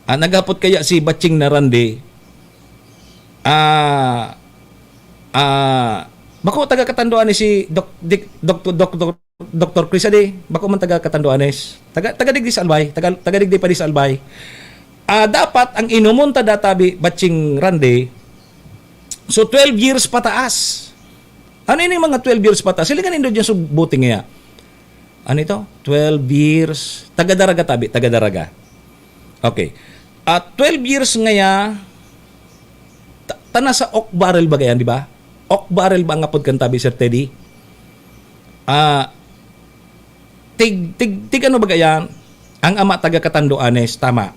Ah, naghapot kaya si Batching na Randy? Ah, ah, bako taga Katanduanes si Doc, Dic-, Doc, Doc, Doc, Doktor Chris, adi, bako man taga Katanduanes. Taga, taga digdi sa Albay, taga, taga digdi pa di sa Albay. Ah, dapat ang inomon ta databi, Batching Randy, so, twelve years pataas. Ano ini mga twelve years pataas? Silingan nindo dyan sa buti ngaya. Ano ito? Twelve years. Taga-Daraga tabi, taga-Daraga. Okay. At twelve years ngaya, ta-, tana sa oak barrel ba yan, di ba? Oak barrel ba ang apod kan tabi, Sir Teddy? Ah, tig, tig, tig ano ba yan? Ang ama taga Katanduanes, tama.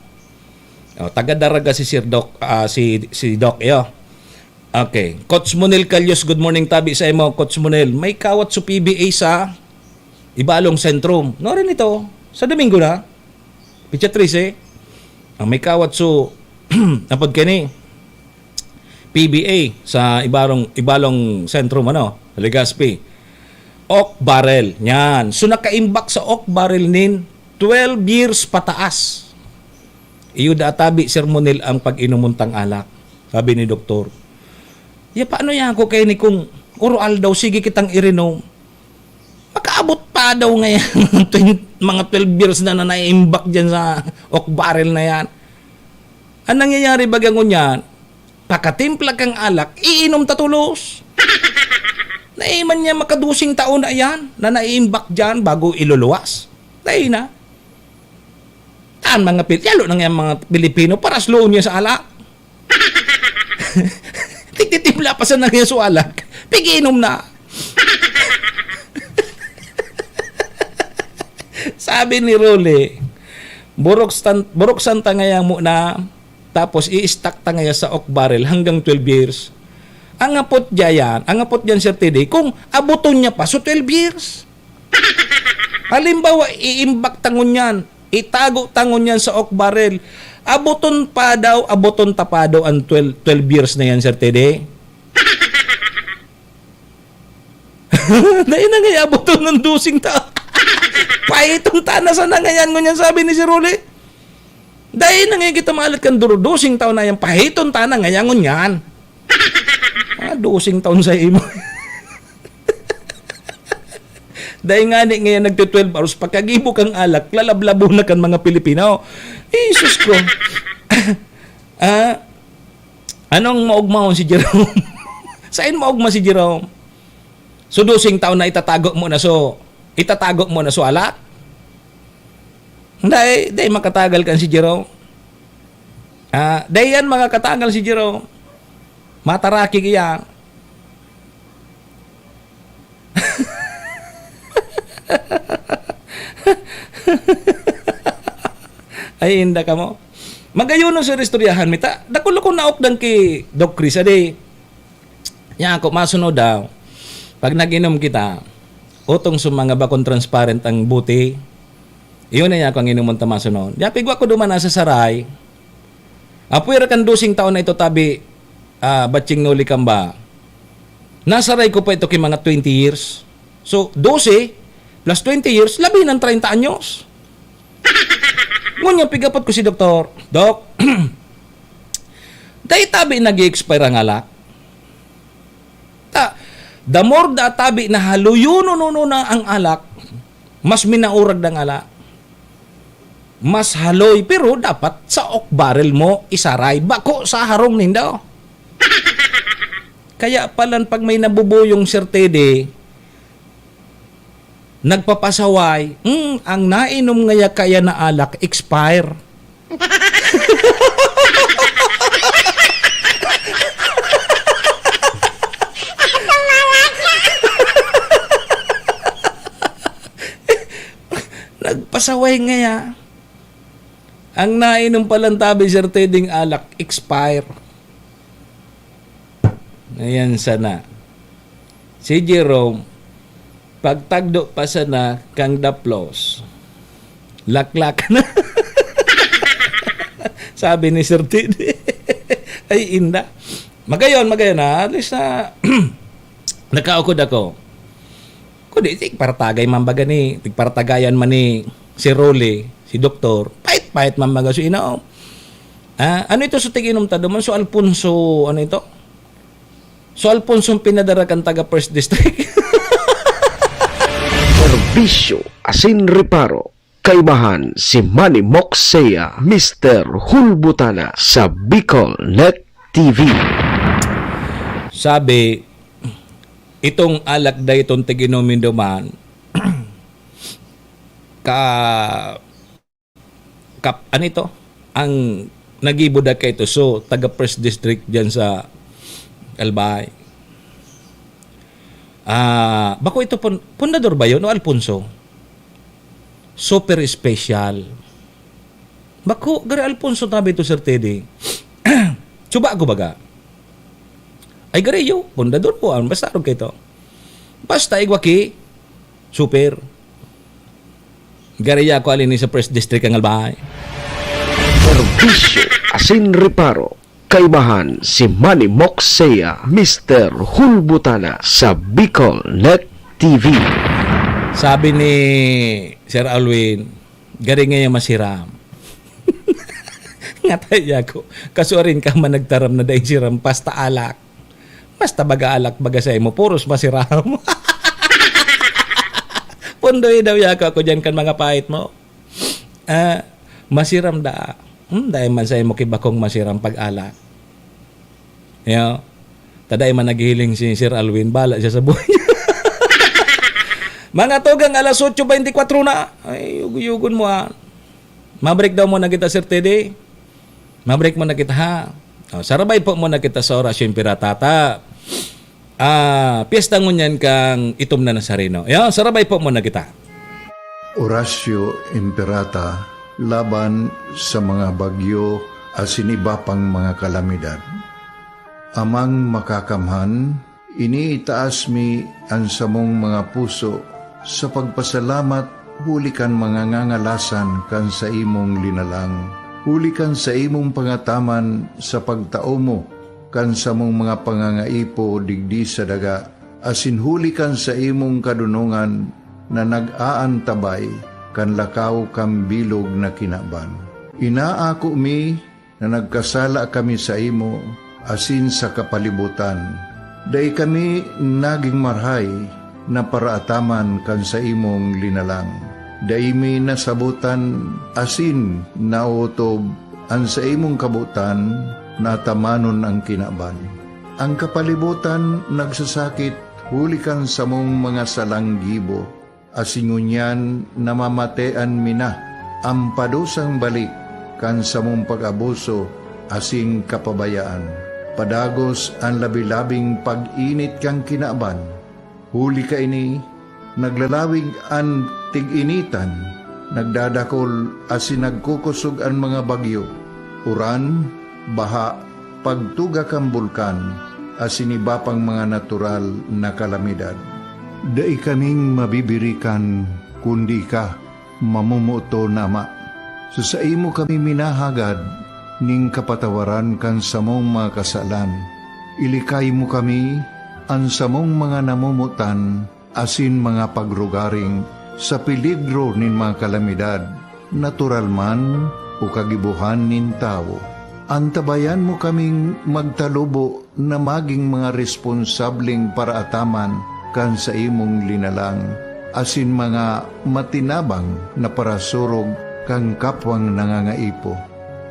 Oh, taga-Daraga si Sir Doc, ah, si, si Doc, iyo. Okay. Coach Monel Calios, good morning, tabi sa imo, Coach Monel. May kawat sa P B A sa Ibalong Sentrum. No rin ito, sa Domingo na. Pitsa trese. Ang may kawat sa, apod kani, P B A sa Ibarong, Ibalong Sentrum, ano, Legazpi. Oak barrel. Yan. So, nakaimbak sa oak barrel nin twelve years pataas. Iyo da tabi, Sir Monel, ang pag-inomon tang alak. Sabi ni doktor, "Ya, paano yan ako kayo ni kung uro aldaw, sige kitang irinom? Makaabot pa daw ngayon, twen-, mga twelve years na na naiimbak dyan sa oak barrel na yan." Ang nangyayari baga ngunyan, pakatimpla kang alak, iinom ta tolos. Naiman niya makadusing taon na yan, na naiimbak dyan bago iluluwas. Dai na. Ang mga Pil-, yalo na nga mga Pilipino, parasloon niya sa alak. Tigtitimpla pa sa nangya sa alak. Piginom na. Sabi ni Rolly, "Burok stan-, burok santa ngayang muna, tapos i-stack ta ngaya sa oak barrel hanggang twelve years." Ang apot dyan, ang apot dyan, Sir T D, kung abuton niya pa, so twelve years. Halimbawa, iimbak ta ngunyan, itago ta ngunyan sa oak barrel. Abuton pa daw, abuton ta pa daw ang twelve, twelve years na yan, Sir T D. Dai na nga abuton ng dusing ta. Pahiton ta na sana ngayon, ngunyan, sabi ni Sir Rolly. Dai na nga kita maalat kan duro, dusing taon na yan, pahiton ta na ngayon, ngunyan. Ah, dusing taon sa imo. Dai nga ni ngayon nagti-twelve hours, pagkagibo kang alak, lalablabo na kan mga Pilipino. Jesus ko. Ah, anong maugmahon si Jerome? Sain maugma si Jerome? So, dusing taon na itatago mo na so, itatago mo na so alak? Dai, dai makatagal kan si Jerome. Ah, dai yan makatagal si Jerome. Mataraki kaya. Ay, inda kamo. Magayon sa istoryahan mi ta. Dakul akong naokdan ki Doc Chris, adi. Nya ako, masunod daw. Pag nag-inom kita, utong sa mga bakong transparent ang buti, iyon na ako ang inumon ta masunod. Di apigwa ko duman sa saray. Apwera kan dosing taon na ito, tabi, ah, Batching Noli Kamba. Nasaray ko pa ito ki mga twenty years. So, dose plus twenty years, labi ng treinta anyos. Ngunyan, pigapot ko si Doktor, "Dok, dai tabi nag-i-expire ang alak?" Ta, the more da tabi na haloyon, no, no, na ang alak, mas minaurag ang alak. Mas haloy, pero dapat sa oak barrel mo isaray, bako sa harong nindo. Kaya palan pag may nabubuyong Sir Teddy, nagpapasaway, "Hmm, ang nainom ngaya kaya na alak, expire." Nagpasaway ngaya. Ang nainom palang tabi, Sir Teddy, alak, expire. Ayan sana. Si Jerome, pagtagdo pa sana kang daplos, laklak na. Sabi ni Sir Teddy. Ay, inda. Magayon, magayon, ha? At least na, nakaukod ako. Kundi, tigparatagay man baga ni, tigparatagayan man ni si Rolly, si Doktor, pait-pait man baga si inom. Ah, ano ito sa tig-inom ta duman? So, Alfonso, ano ito? So, Alfonso ang pinadara kan taga First District. Serbisyo asin reparo. Kaibahan si Manny Moxea, Mister Hulbutana sa Bicol Net T V. Sabi, itong alak da itong tig-inom mi duman, ka, kap, ano ito? Ang nagibo da kay ito. So, taga First District dyan sa Albay. Ah, bako ito pun-, pundador ba yun o Alfonso? Super special. Bako, gari Alfonso tabi ito, Sir Teddy. Suba ko baga. Ay, gari yo, pundador po, ang basta arog kayo to. Basta, igwa ki, super. Gari ako alin ni sa First District ang Albay. Serbisyo asin reparo. Kaibahan si Manny Moxea, Mister Hulbutana sa Bicol Net T V. Sabi ni Sir Alwin, "Gari ngaya masiram." Ngatay ako. Kasuarin ka man nagtaram na dai siram, basta alak. Basta baga alak, baga sa imo, puros masiram. Pundoy daw yako ako dyan kan mga pait mo. Ah, masiram da. Hmm, dai man sa imo kibakong masiram pag alak. Yo. Taday man naghihiling si Sir Alwin, bala siya sa buhay. Mga tugang, alas otso beintikwatro na. Ay, yugo-yugon mo, ah. Mabreak daw muna kita, Sir Teddy. Mabreak muna kita, ha. O, sarabay po muna kita sa Orasyo Imperata ta. Ah, piyesta ngunyan kang Itom na Nazareno. Yo, sarabay po muna kita. Orasyo Imperata laban sa mga bagyo asin iba pang mga kalamidad. Amang Makakamhan, iniitaas mi an samong mga puso sa pagpasalamat huli kan mga ngangalasan kan saimong linalang, huli kan saimong pangataman sa pagtao mo kan samong mga pangangaipo digdi sa daga, asin huli kan saimong kadonongan na nag-aantabay kan lakaw kan bilog na kinaban. Inaako mi na nagkasala kami saimo asin sa kapalibotan. Dai kami nagin marahay na paraataman kan saimong linalang. Dai mi nasabotan asin naotob an saimong kabotan na atamanon an kinaban. An kapalibotan nagsasakit huli kan samong mga salang gibo, asin ngunyan namamatean mi na. an padusang balik kan samong pag-abuso asin kapabayaan. Padagos an labi-labing pag-init kan kinaban. Huli kaini, naglalawig an tig-initan, nagdadakol asin nagkukosog an mga bagyo, uran, baha, pagtuga kan bulkan, asin iba pang mga natural na kalamidad. Dai kaming mabibirikan kundi ika, mamomoton na Ama. Sa saimo kami minahagad ning kapatawaran kan samong mga kasalan. Ilikay mo kami, an samong mga namomotan, asin mga pagrugaring sa peligro nin mga kalamidad, natural man o kagibohan nin tawo. Antabayan mo kaming magtalubo na magin mga responsableng paraataman kan saimong linalang, asin mga matinabang na parasurog kan kapwang nangangaipo.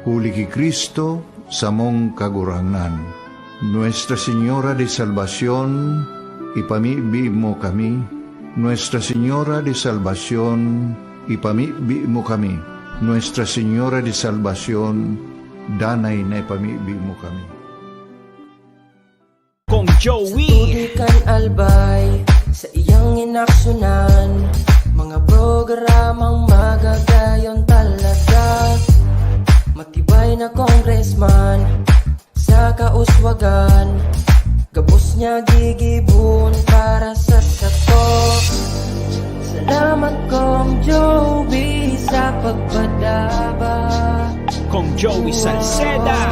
Huli ki Cristo, samong Kagurangnan. Nuestra Señora de Salvacion, ipamibi mo kami. Nuestra Señora de Salvacion, ipamibi mo kami. Nuestra Señora de Salvacion, danay na ipamibi mo kami. Kong Joey. Sa tubig kan Albay, sa iyang inaksyonan, mga programang magagayon talaga. Matibay na congressman, sa kauswagan, gabos niya gigibon para sa sato. Salamat, Kong Joey, sa pagpadaba. Kong Joey Salceda.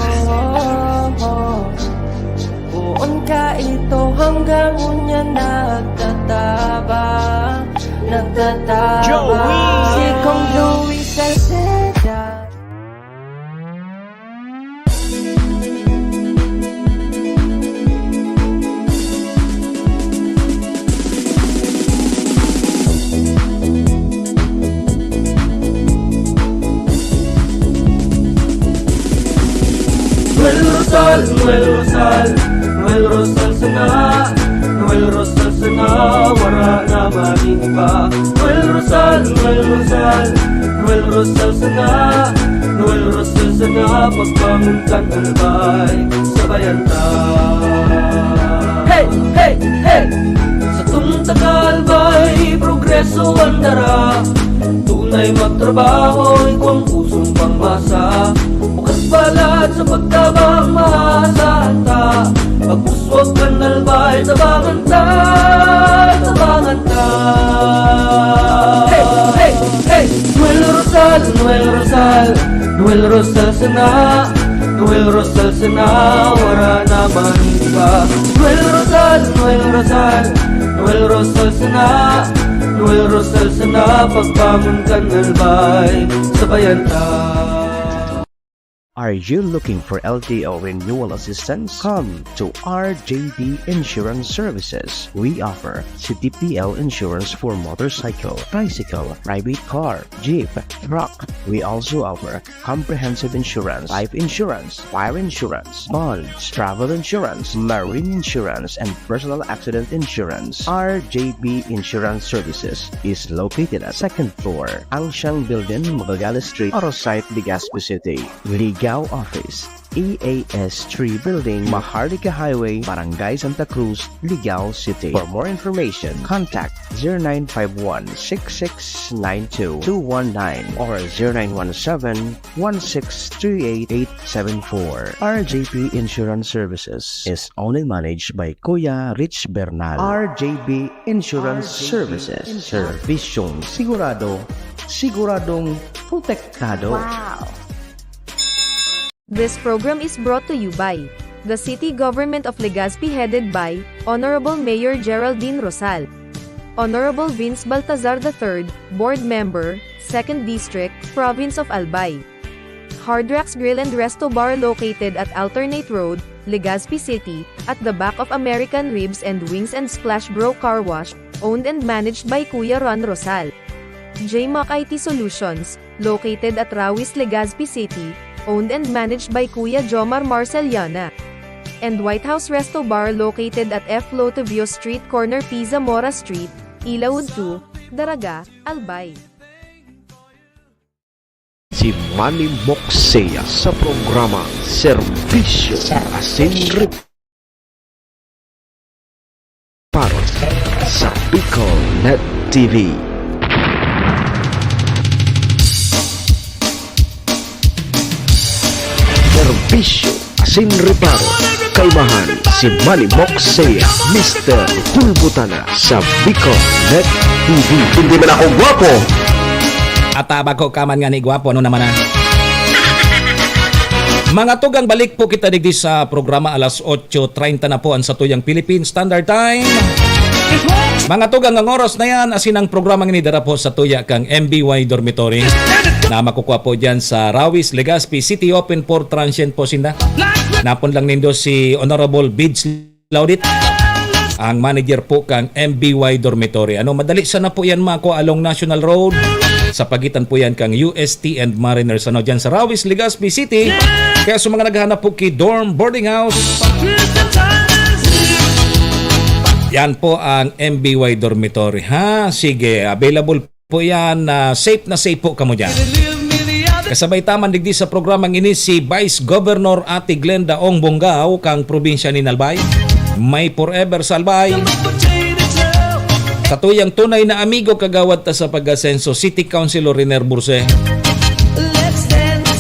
Poon ka ito hanggang unya nagtataba, nagtataba. Joey! Si Kong Joey Salceda. Noel Rosal, Noel Rosal, Noel Rosal sana, Noel Rosal sana, wara na magin iba. Noel Rosal, Noel Rosal, Noel Rosal sana, Noel Rosal sana, pagbangon kan Albay, sabayan ta. Hey, hey, hey! Satong taga Albay, progreso an dara. Tunay magtrabaho, igwang pusong pangmasa. Bukas balat sa pagtabang, maasahan ta. Pag-uswag kan Albay, tabangan ta, tabangan ta. Hey, hey, hey! Noel Rosal, Noel Rosal, Noel Rosal sana, Noel Rosal sana, wara na man iba. Noel Rosal, Noel Rosal, Noel Rosal sana, Noel Rosal sana, pagbangon kan Albay, sabayan ta. Are you looking for L T O renewal assistance? Come to R J B Insurance Services. We offer C T P L insurance for motorcycle, tricycle, private car, jeep, truck. We also offer comprehensive insurance, life insurance, fire insurance, bonds, travel insurance, marine insurance, and personal accident insurance. R J B Insurance Services is located at second floor, Angsiang Building, Magallanes Street, Oro Site, Legazpi City. Ligao Office, E A S three Building, Maharlika Highway, Barangay Santa Cruz, Ligao City. For more information, contact zero nine five one six six nine two two one nine or zero nine one seven one six three eight eight seven four. R J P Insurance Services is owned and managed by Kuya Rich Bernal. R J P Insurance Services. Servisyong sigurado, siguradong protektado. Wow! This program is brought to you by the City Government of Legazpi, headed by Honorable Mayor Geraldine Rosal, Honorable Vince Baltazar the third, Board Member, Second District, Province of Albay. Hard Rocks Grill and Resto Bar, located at Alternate Road, Legazpi City, at the back of American Ribs and Wings and Splash Bro Car Wash, owned and managed by Kuya Ron Rosal. J Mac I T Solutions, located at Rawis, Legazpi City, owned and managed by Kuya Jomar Marceliana. And White House Resto Bar, located at F Lotevio Street, corner P. Zamora Street, Ilaud two, Daraga, Albay. Si Manny Moksea sa programa Serbisyo asin Reparo sa Bicol Net T V. Serbisyo asin Reparo, kaibahan si Manny Moksea, Mister Hulbutana sa Bicol Net T V. Hindi man ako gwapo. At, ah, bako ka man nga ni gwapo, ano naman, ah? Mga tugang, balik po kita digdi sa programa. Alas otso treinta na po ang satuyang Philippine Standard Time. Mga tugang, ang oras na yan, asin ang programa ini dara po sa tuya kang M B Y Dormitory na makukuha po dyan sa Rawis, Legazpi City. Open for transient po sinda. Napon lang nindo si Honorable Bids Laudit, ang manager po kang M B Y Dormitory. Ano, madali sana po yan makuha along National Road. Sa pagitan po yan kang U S T and Mariners. Ano, dyan sa Rawis, Legazpi City. Kaya sa mga naghahanap po ki dorm boarding house, yan po ang M B Y Dormitory, ha? Sige, available po yan. Ah, safe na safe po kamo dyan. Kasabay ta man digdi sa programang ini si Vice Governor Ate Glenda Ong Bongao, kang probinsya ni Albay. May forever sa Albay. Satuyang tunay na amigo, kagawad ta sa pag-asenso, City Councilor Riner Burse.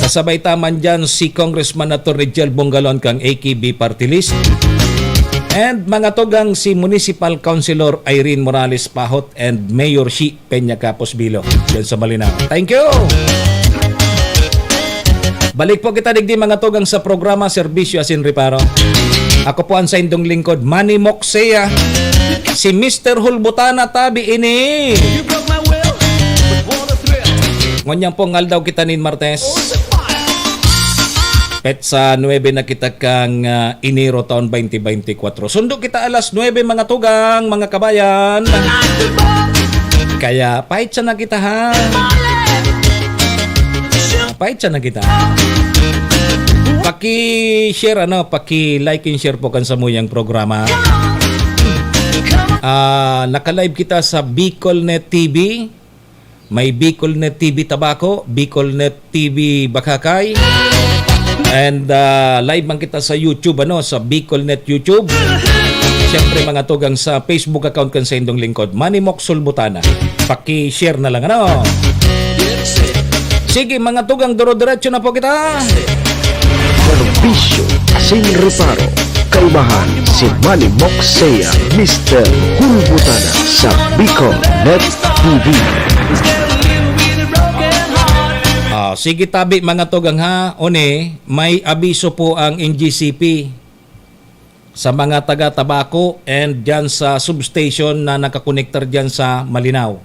Kasabay ta man dyan si Congressman Attorney Jel Bongalon kang A K B Party List. And mga tugang, si Municipal Councilor Irene Morales Pahot and Mayor Shi Peña Capos Bilo dyan sa Malinao. Thank you! Balik po kita digdi, mga tugang, sa programa Serbisyo asin Reparo. Ako po ang saindong lingkod, Manny Moksea. Si Mister Hulbutana tabi ini. Ngunyan pong aldaw kita nin Martes. Petsa nuebe na kita kang, ah, Enero taon twenty twenty-four. Sundo kita alas nuebe, mga tugang, mga kabayan. Kaya, paitsa na kita, ha? Paitsa na kita. Paki-share, ano, paki-like and share po kan samuyang programa. Ah, naka-live kita sa Bicol Net T V. May Bicol Net T V Tabaco, Bicol Net T V Bakakay. And, ah, live man kita sa YouTube, ano, sa Bicol Net YouTube. Siyempre, mga tugang, sa Facebook account kan saindong lingkod, Manny Mox Sulbutana. Paki-share na lang, ano? Sige, mga tugang, duro-diretso na po kita. Serbisyo asin reparo. Kaibahan si Manny Moksea, Mister Hulbutana sa Bicol Net T V. Ah, sige tabi, mga tugang, ha. One, may abiso po ang N G C P sa mga taga Tabaco and dyan sa substation na nakakonektar dyan sa Malinao.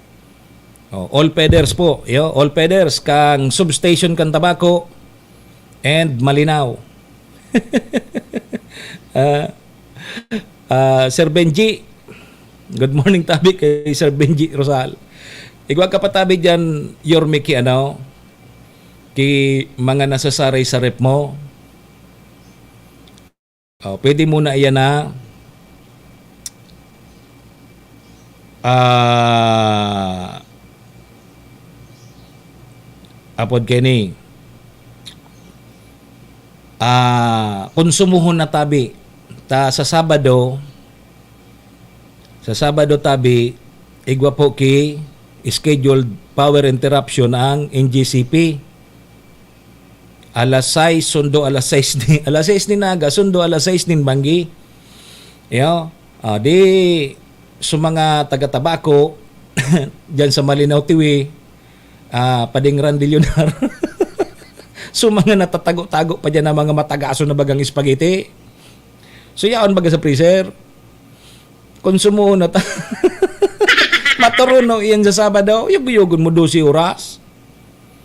Oh, all feathers po, yo, all feathers kang substation kan Tabaco and Malinao. Ah, ah, Sir Benji, good morning tabi kay Sir Benji Rosal. Igwa ka pa tabi dyan, Yorme, ki ano, ki mga nasasaray sa rep mo. Oh, pwede mo na iyan na, ah, apod kini, ah, konsumuhon na tabi. Ta sa Sabado, sa Sabado tabi, igwa po ki scheduled power interruption ang N G C P. Alas sais, sundo alas sais ni, alas sais ni naga, sundo alas sais nin banggi. Yo, ah, di, sa mga taga Tabaco, dyan sa Malinao Tiwi, ah, pading Randilyunar. Sa mga natatago-tago pa dyan na mga matagason na bagang spaghetti. So, yaon baga sa freezer. Konsumo na ta. Maturuno iyan sa Sabado. Yug-yugon mo dose oras.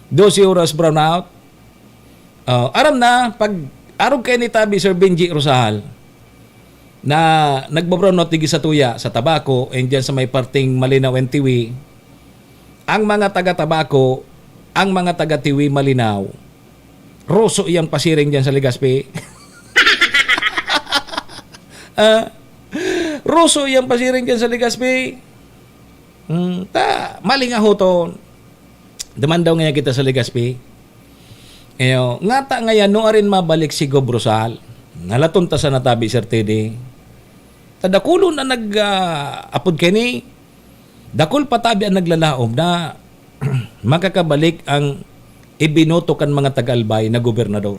Dose oras brownout. Oh, aram na, pag arog kayo ni tabi, Sir Benji Rosal, na nagbo-brownout digi sa tuya, sa Tabaco, and dyan sa may parting Malinao and Tiwi, ang mga taga Tabaco, ang mga taga Tiwi, Malinao, ruso iyang pasiring dyan sa Legazpi. Ah, ruso iyang pasiring dyan sa Legazpi. Hmm, ta, maling ahoton. Duman daw ngayon kita sa Legazpi. Iyo, ngata ngayan, nuarin mabalik si Gob Rosal? Nalaton ta sana tabi, Sir Teddy. Ta dakulon na nag, ah, apod kaini. Dakul pa tabi ang naglalaom na makakabalik ang ibinoto kan mga taga-Albay na gobernador.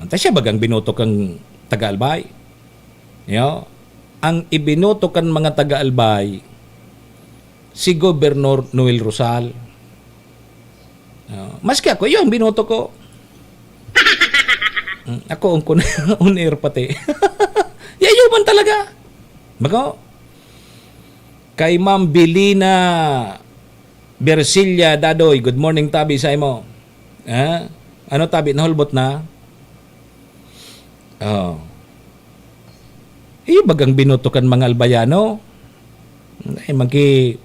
Anta siya bagang binoto kan taga-Albay? Yo, ang ibinoto kan mga taga-Albay, si Gobernador Noel Rosal. Ah, maski ako, iyo ang binoto ko. Mm, ako ang kun-, on air pati. Yayo man talaga. Bako, kay Ma'am Belina Bersilia Dadoy, good morning, tabi sa imo. Ah, ano tabi, nahulbot na? Oh. Iyo bagang binoto kan mga Albayano? Ay, magi-,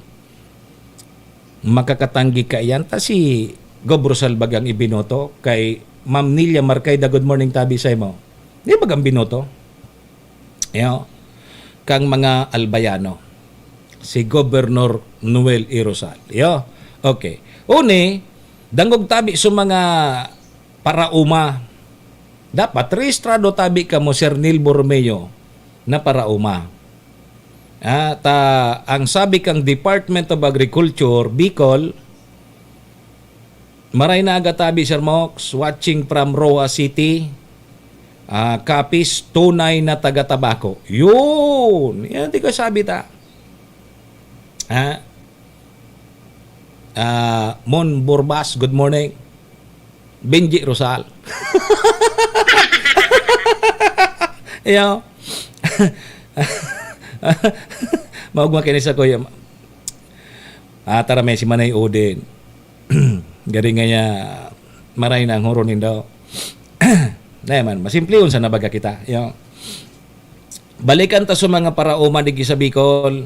makakatanggi ka iyan. Ta si Gob Rosal bagang ibinoto kay Ma'am Nilia Marcayda, good morning, tabi sa imo. Di bagang binoto? Iyo, kang mga Albayano. Si Gobernador Noel E. Rosal. Iyo. Okay. Uni, dangog tabi sa mga paraoma. Dapat rehistrado tabi kamo, Sir Neil Borromeo, na paraoma. Ah, ta, ang sabi kang Department of Agriculture, Bicol, maray na aga tabi, Sir Mox, watching from Roa City. Ah, Capiz, tunay na taga Tabaco. Yun! Yan, di ko sabi ta. Ah, ah, Mon Burbas, good morning. Benji Rosal. Iyo. Maugma kini sa kuya. Ah, tara, may si Manay Odin. Gari nga niya, maray na ang huro nindo. Dahil man, masimplihon sa nabaga kita. Iyo. Balikan ta sa mga paraoma digdi sa Bicol.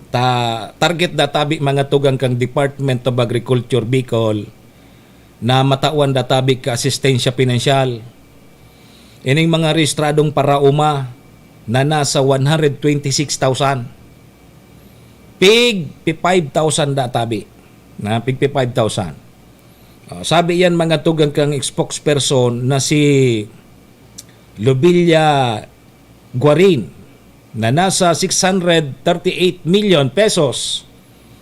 Ta, target da tabi mga tugang kang Department of Agriculture Bicol na matawan da tabi ka asistensya pinansyal. Ining mga rehistradong paraoma na nasa one hundred twenty-six thousand. Pig pi five thousand da tabi. Na pig pi five thousand. Ah, sabi yan mga tugang kang spokesperson na si Lobelia Guarin na nasa six hundred thirty-eight million pesos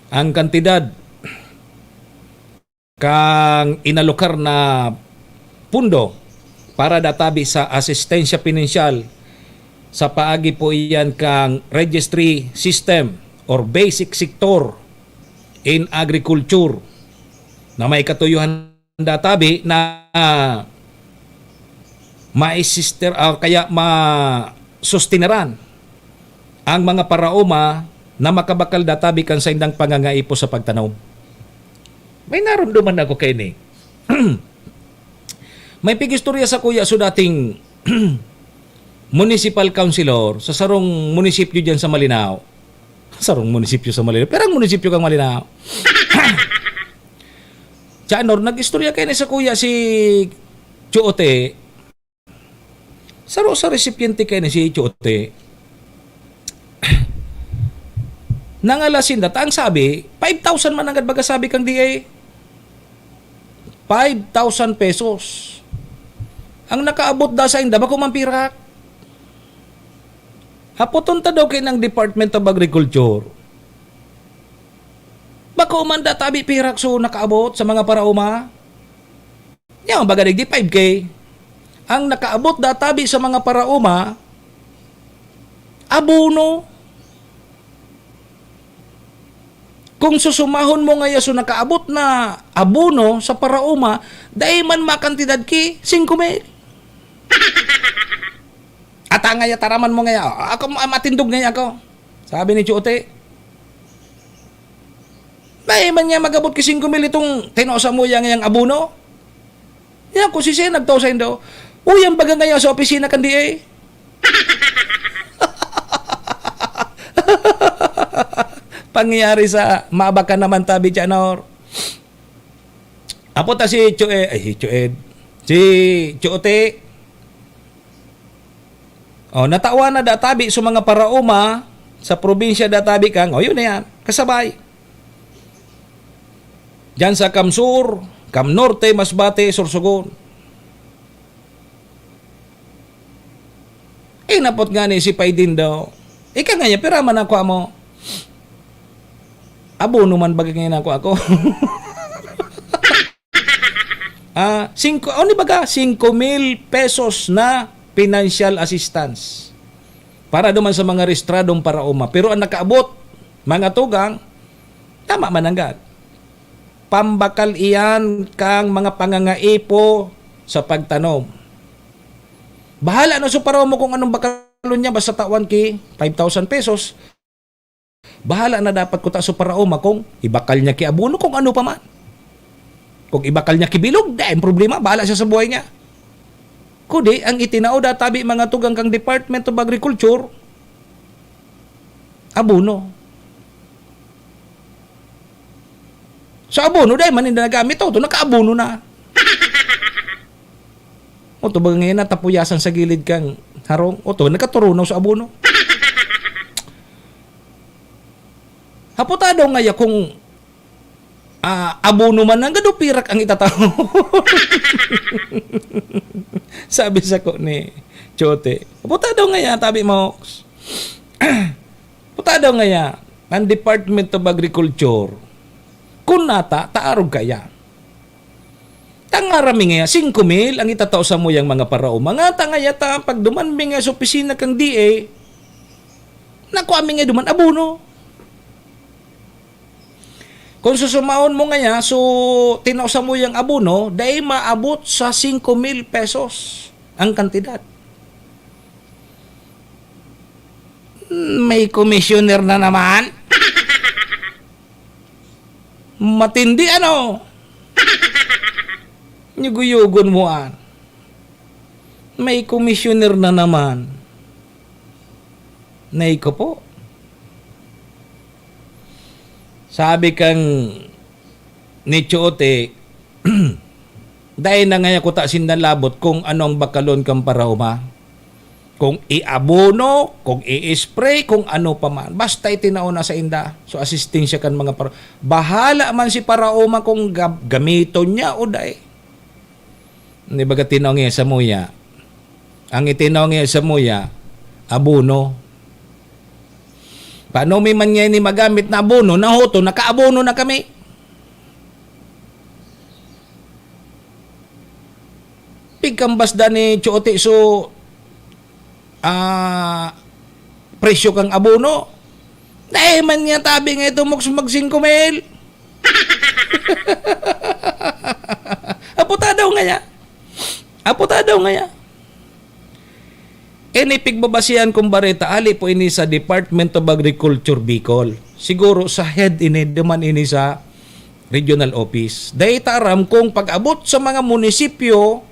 ang kantidad kang inalokar na pundo para da tabi sa asistensya pinansyal sa paagi po iyan kang registry system or basic sector in agriculture na may katuyuhan da tabi na maisister, ah, kaya masustineran ang mga paraoma na makabakal da tabi kan saindang pangangaipo sa pagtanom. May narumduman ako kaini. May pigistorya sa kuya so dating municipal councilor sa sarong munisipyo diyan sa Malinao. Sarong munisipyo sa Malinao. Pero ang munisipyo kang Malinao. Chanor, nag-istorya kaini sa kuya si Chuote. Saro sa resipiente kaini si Chuote. Nangalasin data. Ang sabi, five thousand man ang baga sabi kang D A. Five thousand pesos. Ang nakaabot da sa inda, bako man pirak. Hapoton ta daw kay ng Department of Agriculture. Bako man da tabi pirak so nakaabot sa mga paraoma. Yan, baga digdi five K. Ang nakaabot da tabi sa mga paraoma, abono. Kung susumahon mo ngaya so nakaabot na abono sa paraoma, dai man makantidad ki singko mil. Ata ngaya taraman mo ngaya, ako ma-, matindog ngaya ako. Sabi ni Chuote, "Dai man niya magabot ki singko mil itong tinosa mo yang, yang abono." Yan, kung si Sen nagtao saindo, uy, ang baga ngayon sa opisina kan D A. Pangyayari sa mabaka naman tabi dyan, or? Apo ta si Chue-, ay, si Chued. Si Chuote. Oh, natawan na da tabi sa mga paraoma sa probinsya da tabi kang, oh, yun na yan. Kasabay. Diyan sa Kamsur, Cam Norte, Masbate, Sorsogon. Inapot nga ni si Pay Dindo. Ika nga niya, pira man ako amo. Abono man baga ngayon ako, ako. Ah, singko, o ni baga, singko mil pesos na financial assistance para duman sa mga rehistradong paraoma. Pero ang nakaabot, mga tugang, tama man nanggad. Pambakal iyan kang mga pangangaipo sa pagtanom. Bahala na sa paraoma kung anong bakalon niya, basta tawan ki five thousand pesos. Bahala na dapat kuta sa paraoma kung ibakal niya ki abono, kung ano pa man. Kung ibakal niya ki bilog, dai problema, bahala siya sa buhay niya. Kundi, ang itinao databi, mga tugang, kang Department of Agriculture, abono. Sa abono, dai man ninda nagamit, to, nakaabono na. O, to, baga ngayon na, tapuyasan sa gilid kang harong. O, to, nagkaturunaw sa abono. Hapotado ngaya kung, ah, abono man nanggad o pirak ang itatao. Sabi sako ni Chote, "Hapotado ngaya, tabi mo." Hapotado ngaya, ang Department of Agriculture, kun nata, taarog kaya. Tangaran mi ngaya, singko mil ang itatao sa muyang mga paraoma. Ngata ngaya ta, pag duman mi nga sa opisina kang D A, nakua mi nga duman, abono. Kung susumaon mo ngaya, so, tinao sa muyang abono, dai maabot sa singko mil pesos ang kantidad. May commissioner na naman. Matindi, ano? Nyuguyugon mo, an. May commissioner na naman. Nay ko po. Sabi kang ni Chote, dai na ngaya kuta sinda labot kung ano ang bakalon kang paraoma. Kung i-abono, kung i-spray, kung ano pa man. Basta itinao na sa inda. So, asistensya kan mga para-, bahala man si paraoma kung gab-, gamiton niya o dai. Di ba, tinao niya sa muya? Ang itinao niya sa muya, abono. Paano may man niya ini magamit na abono? Nahoto, nakaabono na kami. Pigkambas da ni Chote so, ah, presyo kang abono. Dai man niya tabi nga ito, Moks, mag singko mil. Aputa daw ngaya. Aputa daw ngaya. Ini pigbabasihan kong bareta, ali po ini sa Department of Agriculture Bicol. Siguro sa head ini, duman ini sa regional office. Dai ta aram kung pag-abot sa mga munisipyo,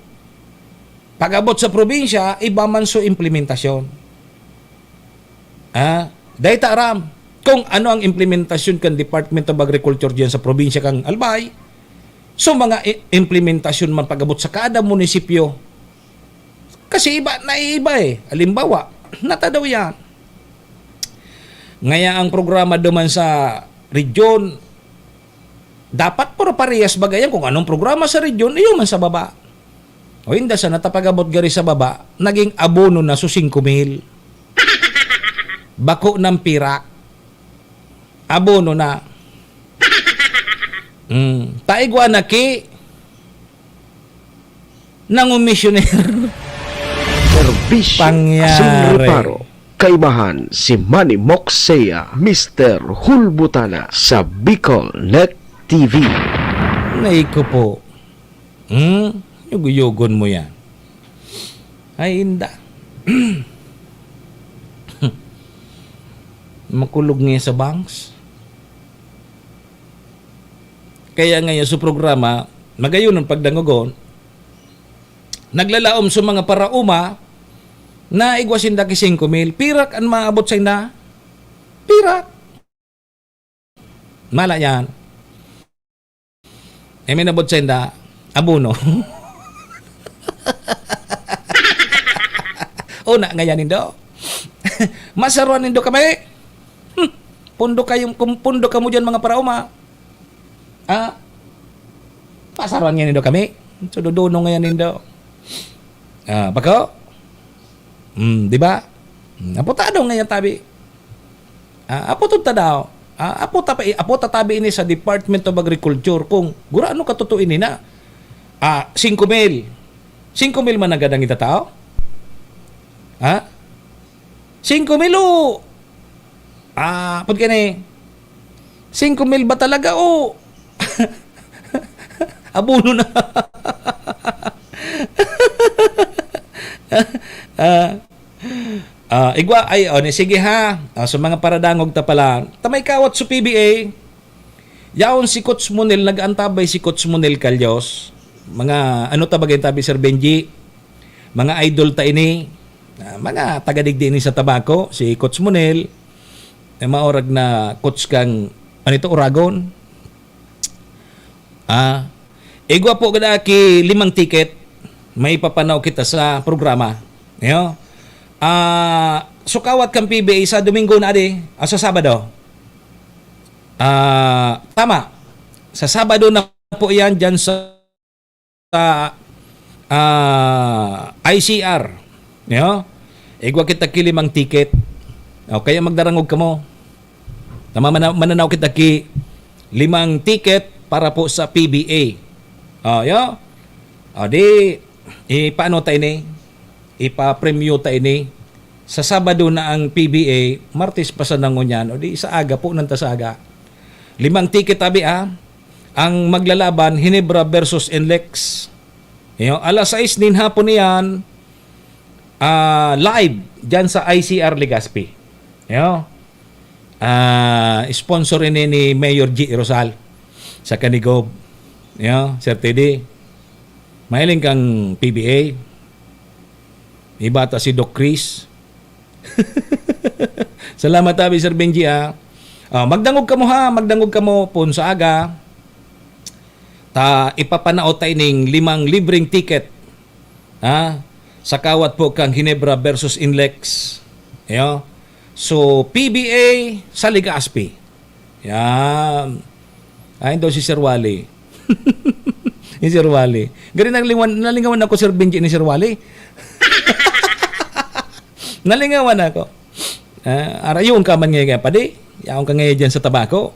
pag-abot sa probinsya, iba man so implementasyon. Ah, dai ta aram kung ano ang implementasyon kan Department of Agriculture diyan sa probinsya kan Albay, so mga i-, implementasyon man pag-abot sa kada munisipyo. Kasi iba, naiiba eh. Halimbawa, nata daw yan. Ngaya ang programa duman sa region, dapat puro parehas baga yan. Kung anong programa sa region, iyo man sa baba. O inda sa natapag-abot gari sa baba, naging abono na so singko mil. Bako ng pirak. Abono na. Mm. Taigwa na ki nangumisyoner. Serbisyo Pangyari. Asin reparo. Kaibahan si Manny Moxea, Mister Hulbutana sa Bicol Net T V. Nay ko po. Hmm? Yugo-yugon mo yan. Ay, inda. Makulog niya sa banks. Kaya ngayon sa programa, magayon ang pagdangogon, naglalaom sa mga parauma na igwa sinda ki singko mil. Pirak an maabot sa inda? Pirak. Mala yan. E, may nabot sa inda, abono. Una, ngayan nindo. Masaruan nindo kami. Hmm. Pundo kayo, kung pundo kamo dyan, mga parauma. Ah, Sasaruan niya nindo kami. So, dodonong ngayon nindo. Ah, bako? Hmm, di ba? Hmm, apo ta daw ngayon tabi. Ah, apo ta daw. Ah, apo ta pa, apo ta tabi ini sa Department of Agriculture kung gurano ka totoo ini na. Ah, singko mil. Singko mil man ang gadang itatao? Ha? Singko mil o, ah, pud ka ni, singko mil ba talaga o abono na? Ah, ah, igwa, ay, o, ni, sige ha. Ah, sa mga paradangog ta pala, ta may kawat sa P B A, yaon si Coach Monel, nag-aantabay si Coach Monel Calyos. Mga, ano ta bagay tabi, Sir Benji? Mga idol ta ini. Ah, mga taga digdi ini sa Tabaco, si Coach Monel, eh, maorag na coach kang, ano ito, Uragon? Ah, igwa po kada ki limang ticket, may papanaw kita sa programa. Yo? Ah, sukawat kang P B A sa Domingo na adi, ah, sa Sabado. Ah, tama. Sa Sabado na po yan, dyan sa, ah, I C R. Yo? Igwa kita ki limang ticket. O, kaya magdarangog kamo. Tama, mana-, mananaw kita ki limang ticket para po sa P B A. O, yo? O, di, ipaano ta ini? Ipapremyo ta ini. Sa Sabado na ang P B A, Martes pa sana ngunyan, o di sa aga po nang ta sa aga. Limang ticket, tabi, ah. Ang maglalaban, Ginebra versus Inlex. Yo, alas sais nin hapon iyan, ah, live dyan sa I C R Legazpi. Yo. Ah, sponsor ini ni Mayor G Rosal sa Kanigov. Yo, Sir Teddy. Mahiling kang P B A. Iba ta si Doc Chris. Salamat, abi, Sir Benji, ah. Ah, magdangog kamo, ha? Magdangog kamo pon sa aga. Ta, ipapanao ta ining limang libreng ticket, ha? Sa kawat po kang Ginebra versus Inlex. Yo. So, P B A sa Legazpi. Yan. Ay, daw si Sir Wally. Ni Sir Wally. Gari, nalingawan, nalingawan ako, Sir Benji, ni Sir Wally. Nalingawan ako. Ah, arayon ka man ngayon, padi. Yaon ka ngayon dyan sa Tabaco.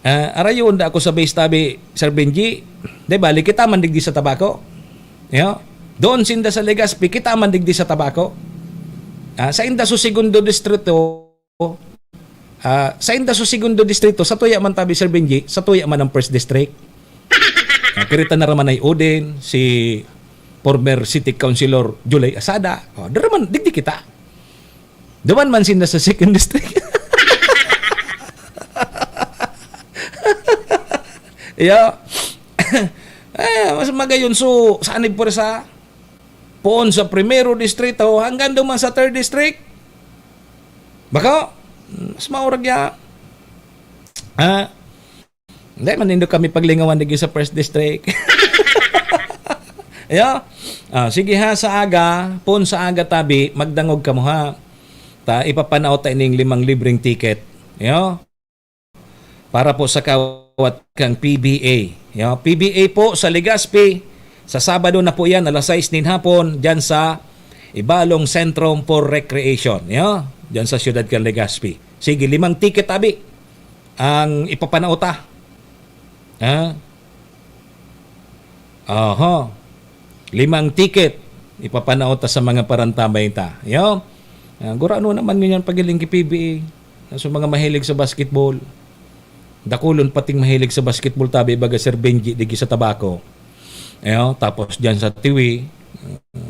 Ah, arayon da ako sa base tabi, Sir Benji. Di bali, kita man digdi sa Tabaco. Yo? Doon sinda sa Legazpi, kita man digdi sa Tabaco. Ah, sa inda sa segundo distrito, ah, sa inda sa segundo distrito, sa tuya man tabi, Sir Benji, sa tuya man ang first district. Ah, kirita na raman ay Odin, si former City Councilor July Asada. Oh, dara man, digdi kita. Duman man sinda sa second district. Yo. Eh, mas magayon so, saan nagpwersa? Poon sa primero distrito hanggang duman sa third district. Bako? Mas maurag ya. Ah, hindi man nindo kami paglingawan digdi sa first district. Yo? Ah, sige ha, sa aga, poon sa aga tabi, magdangog kamo ha. Ta, ipapanao ta ining limang libreng ticket. Yo? Para po sa kawat kang P B A. Yo? P B A po sa Legazpi, sa Sabado na po yan, alas sais nin hapon, dyan sa Ibalong Centrum for Recreation. Yo? Dyan sa siyudad kang Legazpi. Sige, limang ticket, abi. Ang ipapanao ta. Ha? Oho. Limang ticket. Ipapanao ta sa mga parantabay ta. Yo? Ah, gurano naman ngunyan pagiling ki P B A. So, mga mahilig sa basketball. Dakulon pating mahilig sa basketball tabi, baga Sir Benji, digi sa Tabaco. Yo? Tapos dyan sa Tiwi.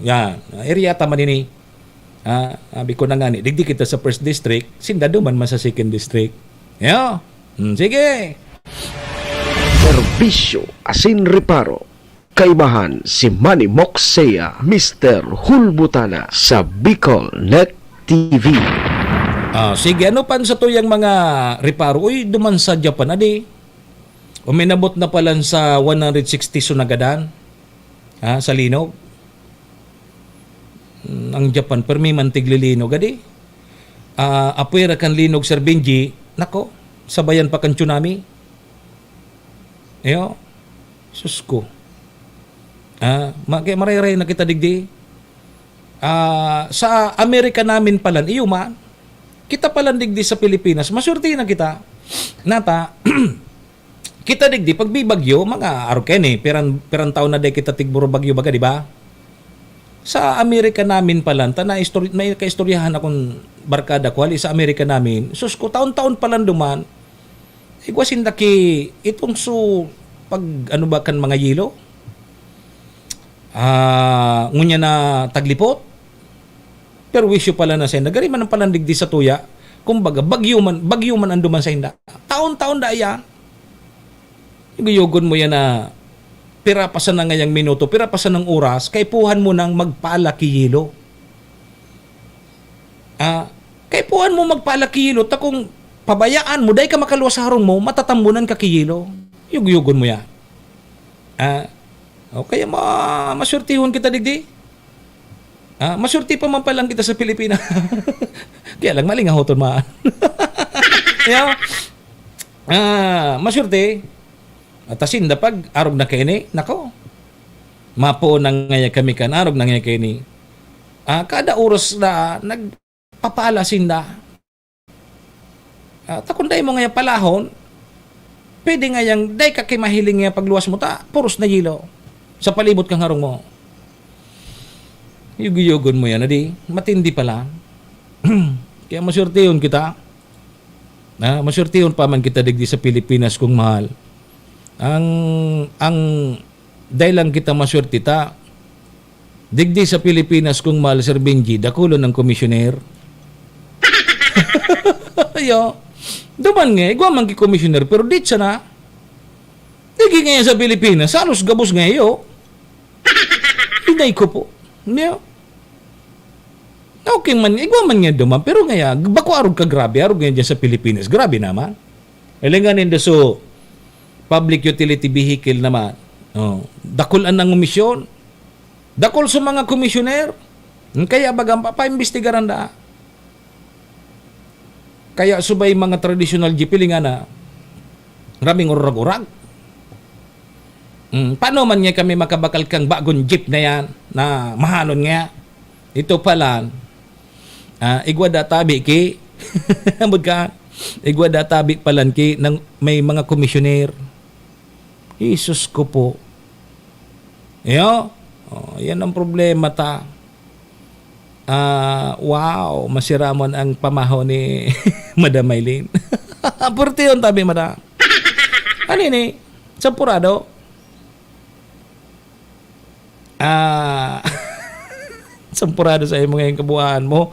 Yan. Area ta man ini. Ah, sabi ko na nga ni, digdi kita sa first district, sinda duman man sa second district. Yo? Hmm, sige. Serbisyo asin reparo. Kaibahan si Manny Moxea, Mister Hulbutana sa Bicol Net T V. Ah, sige, ano pa sa tuyang mga reparo? Uy, duman sa Japan, adi. Uminabot na pala sa one hundred sixty so nagadan. Ha, sa linog. Mm, ang Japan, permi man tiglilinog, adi. Ah, apwera kan linog, Sir Benji, nako, sabayan pa kan tsunami. Iyo. Sus ko. Ah, ma-, kaya marayray na kita digdi. Ah, sa Amerika namin palan, iyo man. Kita palan digdi sa Pilipinas, maswerte na kita. Nata, kita digdi, pag may bagyo, mga arog kaini, piran, piran taon na di kita tigburo bagyo baga, di ba? Sa Amerika namin palan, ta na istori-, may kaistoryahan akong barkada ko, hali sa Amerika namin, sus ko, taon-taon palan duman, igwa sinda ki, itong su-, pag, ano ba kan mga yelo? Ah, ngunyan na taglipot? Perwisyo pala na sinda. Gari man ang palan digdi sa tuya. Kumbaga, bagyo man, bagyo man ang duman sa inda. Taon-taon da yan. Yugoyugon mo yan na pira pa sana ngayang minuto, pira pa sanang oras, kaipuhan mo nang magpala ki yelo. Ah, kaipuhan mo magpala ki yelo, ta kung pabayaan mo, dai ka makaluwas sa harong mo, matatambunan ka ki yelo. Yugoyugon mo yan. Ah, o kaya ma-, maswertehon kita digdi. Ah, maswerte pa man palan kita sa Pilipinas. Kaya lang, malingahoton man. Yeah. Ah, maswerte. At asinda pag arog na kaini, nako. Mapo na ngaya kami kan arog na ngaya kaini. Ah, kada oras na nagpapala sinda. Ah, ta kung dai mo ngaya palahon, pwede ngayang dai ka ki mahiling ngaya pagluwas mo ta, puros na yelo sa palibot kan harong mo. Yugoyugon mo yan, adi. Matindi pala. Kaya maswertehon kita. Na, maswertehon pa man kita digdi sa Pilipinas, kung mahal. Ang, ang, dai lang kita maswerte ta. Digdi sa Pilipinas, kung mahal, Sir Benji, dakulon ang komisyoner. Yo. Duman nga, igwa man ki komisyoner, pero di siya na. Digi nga sa Pilipinas, halos gabos nga iyo. Inay ko po. Niyo? Okay man, igwa man nga duman, pero ngaya, bako arog ka grabe, arog nga dyan sa Pilipinas. Grabe naman. Ilingan nindo so, public utility vehicle naman. Oh, dakul an nangomisyon. Dakul sa mga komisyoner. Kaya bagang papaimbestigaran da. Kaya subay mga traditional jeep, ilingan na raming urag-urag. Mm, paano man nga kami makabakal kang bagong jeep na yan na mahalon nga? Ito pala, ah, igwa da tabi ki, ambot ka, igwa da tabi palan ki nang may mga komisyoner. Jesus ko po. Iyo? Oh, yan ang problema ta. Ah, wow, masiramon ang pamaho ni Madam Maylin. Purtihon tabi, madam. Ano ini? Sampurado? Ah, sampurado sa imo ngayong kabuhaan mo.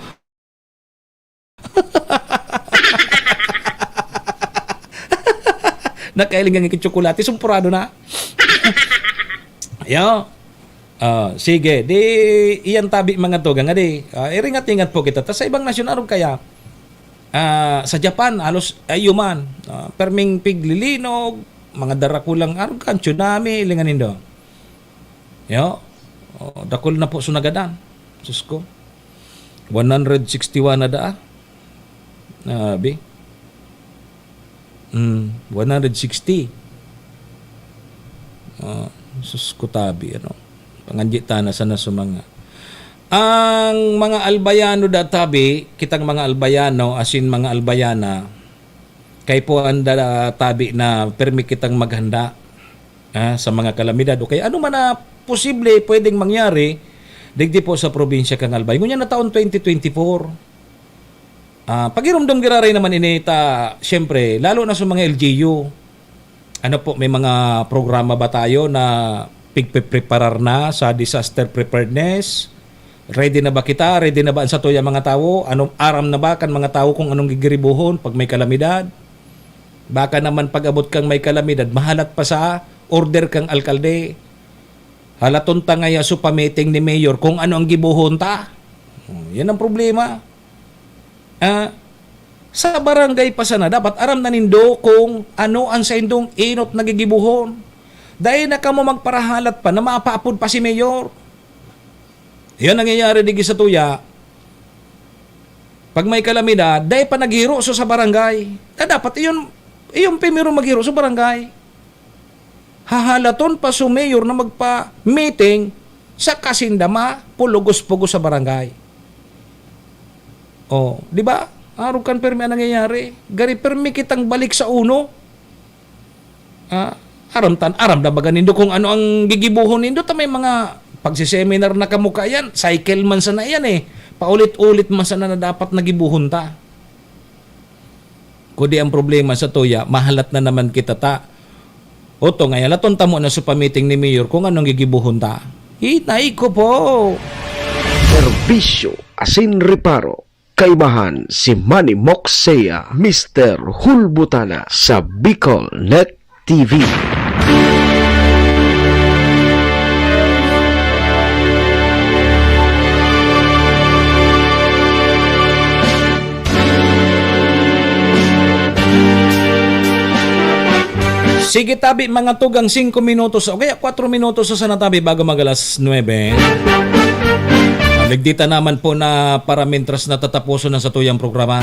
Nakailing ang tsokolate, sumpurado na. Yo. Ah, sige, di iyan tabi mga tugang, adi. Ah, iringat-ingat po kita. Tas sa ibang nasyon, arog kaya, ah, sa Japan, halos, ay, yuman. Ah, perming piglilinog, mga darakulang arog kan, tsunami, ilingan nindo. Yo. Oh, dakul na po sunagadan. Sus ko. One hundred sixty-one na daa. Abi. Mm, one hundred sixty. Ah, sus ko tabi, ano. Panganji ta na sana sa mga. Ang mga Albayano da tabi, kitang mga Albayano, asin mga Albayana, kay po ang da-, tabi na permi kitang maghanda, ah, sa mga kalamidad o kaya ano man na posible pwedeng mangyari digdi po sa probinsya kan Albay. Ngunyan na taon twenty twenty-four. Ah, pagirumdom giraray naman ini ta, siyempre, lalo na sa mga L G U. Ano po, may mga programa ba tayo na pigpe-preparar na sa disaster preparedness? Ready na ba kita? Ready na ba ang satuya mga tawo? Ano, aram na ba kan mga tawo kung anong gigiribuhon pag may kalamidad? Baka naman pag-abot kang may kalamidad, mahalat pa sa order kang alkalde. Halaton ta ngaya so pamiting ni Mayor kung ano ang gibohon ta. Oh, yan ang problema. Ah, sa barangay pa sana, dapat aram na nindo kung ano ang saindong enot na gigibohon. Dai na kamo magparahalat pa na mapaapod pa si Mayor. Yan nangyayari digi sa tuya. Pag may kalamidad, dai pa naghiro so sa barangay. Na dapat iyon, iyon primero maghiro sa barangay. Hahalaton pa so mayor na magpa-meeting sa kasindama, pulugos-pugos sa barangay. Oh, di ba? Arog kan permi ang nangyayari. Gari permi kitang balik sa uno. Ah, aram tan, aram na baga nindo kung ano ang gigibohon nindo? Ta may mga pagsiseminar na kamo kayan, cycle man sana yan eh. Paulit-ulit man sana na dapat nagibohon ta. Kundi ang problema sa tuya, mahalat na naman kita ta. Oto, ngaya laton tamo na sa pamiting ni Mayor kung anong gigibohon ta. Hinay ko po. Serbisyo asin reparo. Kaibahan si Manny Moxea, Mister Hulbutana sa Bicol Net T V. Sige tabi, mga tugang singko minutos o kaya kwatro minutos sa sana tabi bago mag alas nuebe. Ligdita naman po na para mintras natataposon na sa tuyang programa.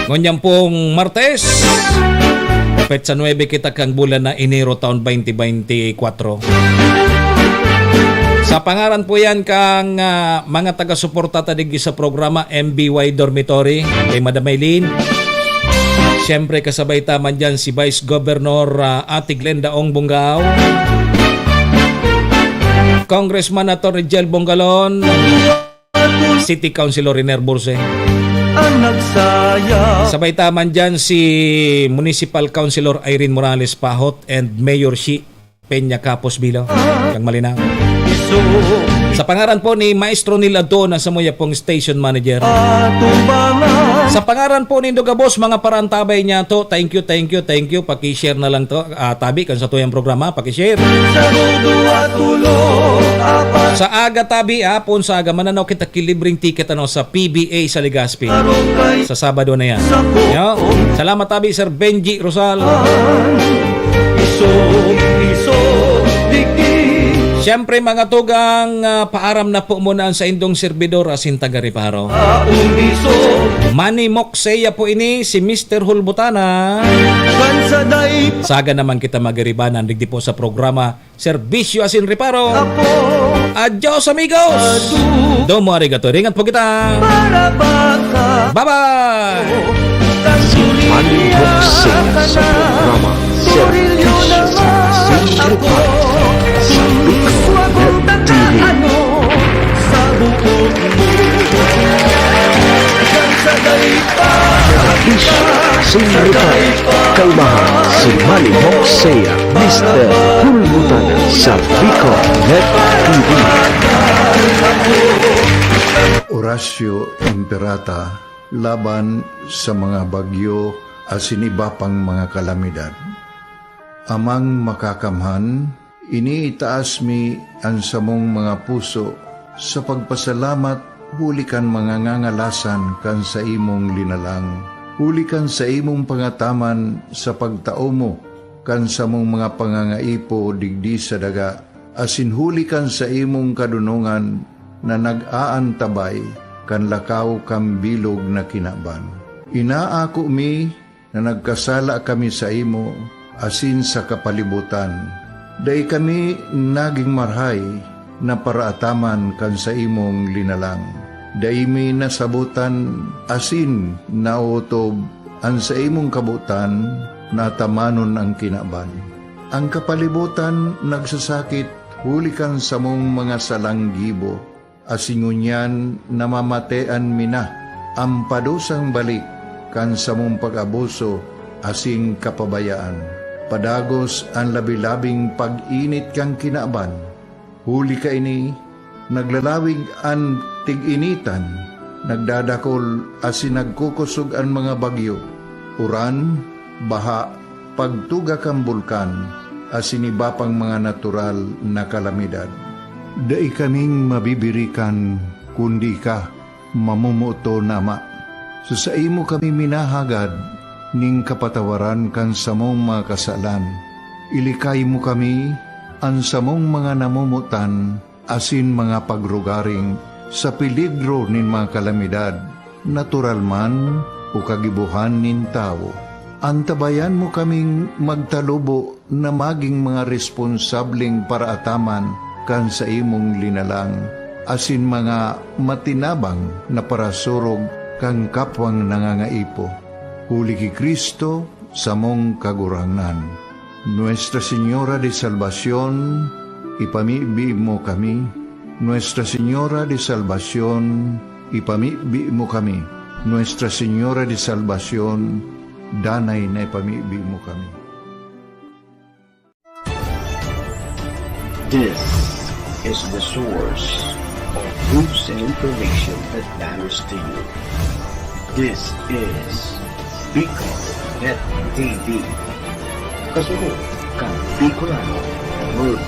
Ngunyan pong Martes, petsa nuebe kita kang bulan na Enero taon twenty twenty-four. Sa pangaran po yan kang ah, mga taga-suporta ta digdi sa programa M B Y Dormitory kay Madam Eileen. Siyempre, kasabay ta man dyan si Vice Governor ah, Ate Glenda Ong Bongao, Congressman Attorney Jel Bongalon, City Councilor Riner Burse. Ang nagsaya. Sabay ta man dyan si Municipal Councilor Irene Morales Pahot and Mayor Shi Peña Capos Bilo. Kang malinaw. Sa pangaran po ni Maestro Neil Adto na samuya pong station manager. Sa pangaran po nindo gabos, mga parantabay niya to, thank you, thank you, thank you. Paki-share na lang to. Ah, tabi kan sa tuyang programa, paki-share. Sa aga tabi, hapon sa aga, mananaw kita ki libreng ticket ano sa P B A sa Legazpi. Sa Sabado na yan. Yo. Salamat tabi, Sir Benji Rosal. Siyempre, mga tugang, ah, paaram na po muna ang saindong servidor asin taga-reparo. Manny Moxea po ini, si Mister Hulbutana. Saga naman kita magiribanan digdi po sa programa Serbisyo asin Reparo. Adios, amigos! Domo arigato. Ringat po kita. Bye-bye! Manny Moxea sa programa Serbisyo asin Reparo sa Bicol Net T V. Serbisyo asin Reparo. Kaibahan si Manny Moxea, Mister Hulbutana sa Bicol Net T V. Horacio Imperata laban sa mga bagyo asin iba pang mga kalamidad. Amang Makakamhan, iniitaas mi an samong mga puso sa pagpasalamat huli kan mga ngangalasan kan saimong linalang, huli kan saimong pangataman sa pagtao mo kan samong mga pangangaipo digdi sa daga, asin huli kan saimong kadonongan na nag-aantabay kan lakaw kan bilog na kinaban. Inaako mi na nagkasala kami saimo asin sa kapalibotan. Dai kami nagin marahay na paraataman kan saimong linalang. Dai mi nasabotan asin naotob an saimong kabotan na atamanon an kinaban. An kapalibotan nagsasakit huli kan samong mga salang gibo, asin ngunyan namamatean mi na an padusang balik kan samong pag-abuso asin kapabayaan. Padagos an labi-labing pag-init kan kinaban. Huli kaini, naglalawig an tig-initan, nagdadakol asin nagkukosog an mga bagyo, uran, baha, pagtuga kan bulkan, asin iba pang mga natural na kalamidad. Dai kaming mabibirikan kundi ika, mamomoton na Ama. Sa saimo kami minahagad nin kapatawaran kan samong mga kasalan. Ilikay mo kami, an samong mga namomotan, asin mga pagrugaring sa peligro nin mga kalamidad, natural man o kagibohan nin tawo. Antabayan mo kaming magtalubo na magin mga responsableng paraataman kan saimong linalang, asin mga matinabang na parasurog kan kapwang nangangaipo. Huli ki Cristo, samong Kagurangnan. Nuestra Señora de Salvacion, ipamibi mo kami. Nuestra Señora de Salvacion, ipamibi mo kami. Nuestra Señora de Salvacion, danay na ipamibi mo kami. This is the source of news and information that matters to you. This is Bicol Net T V. Kasunod kan Bicolano World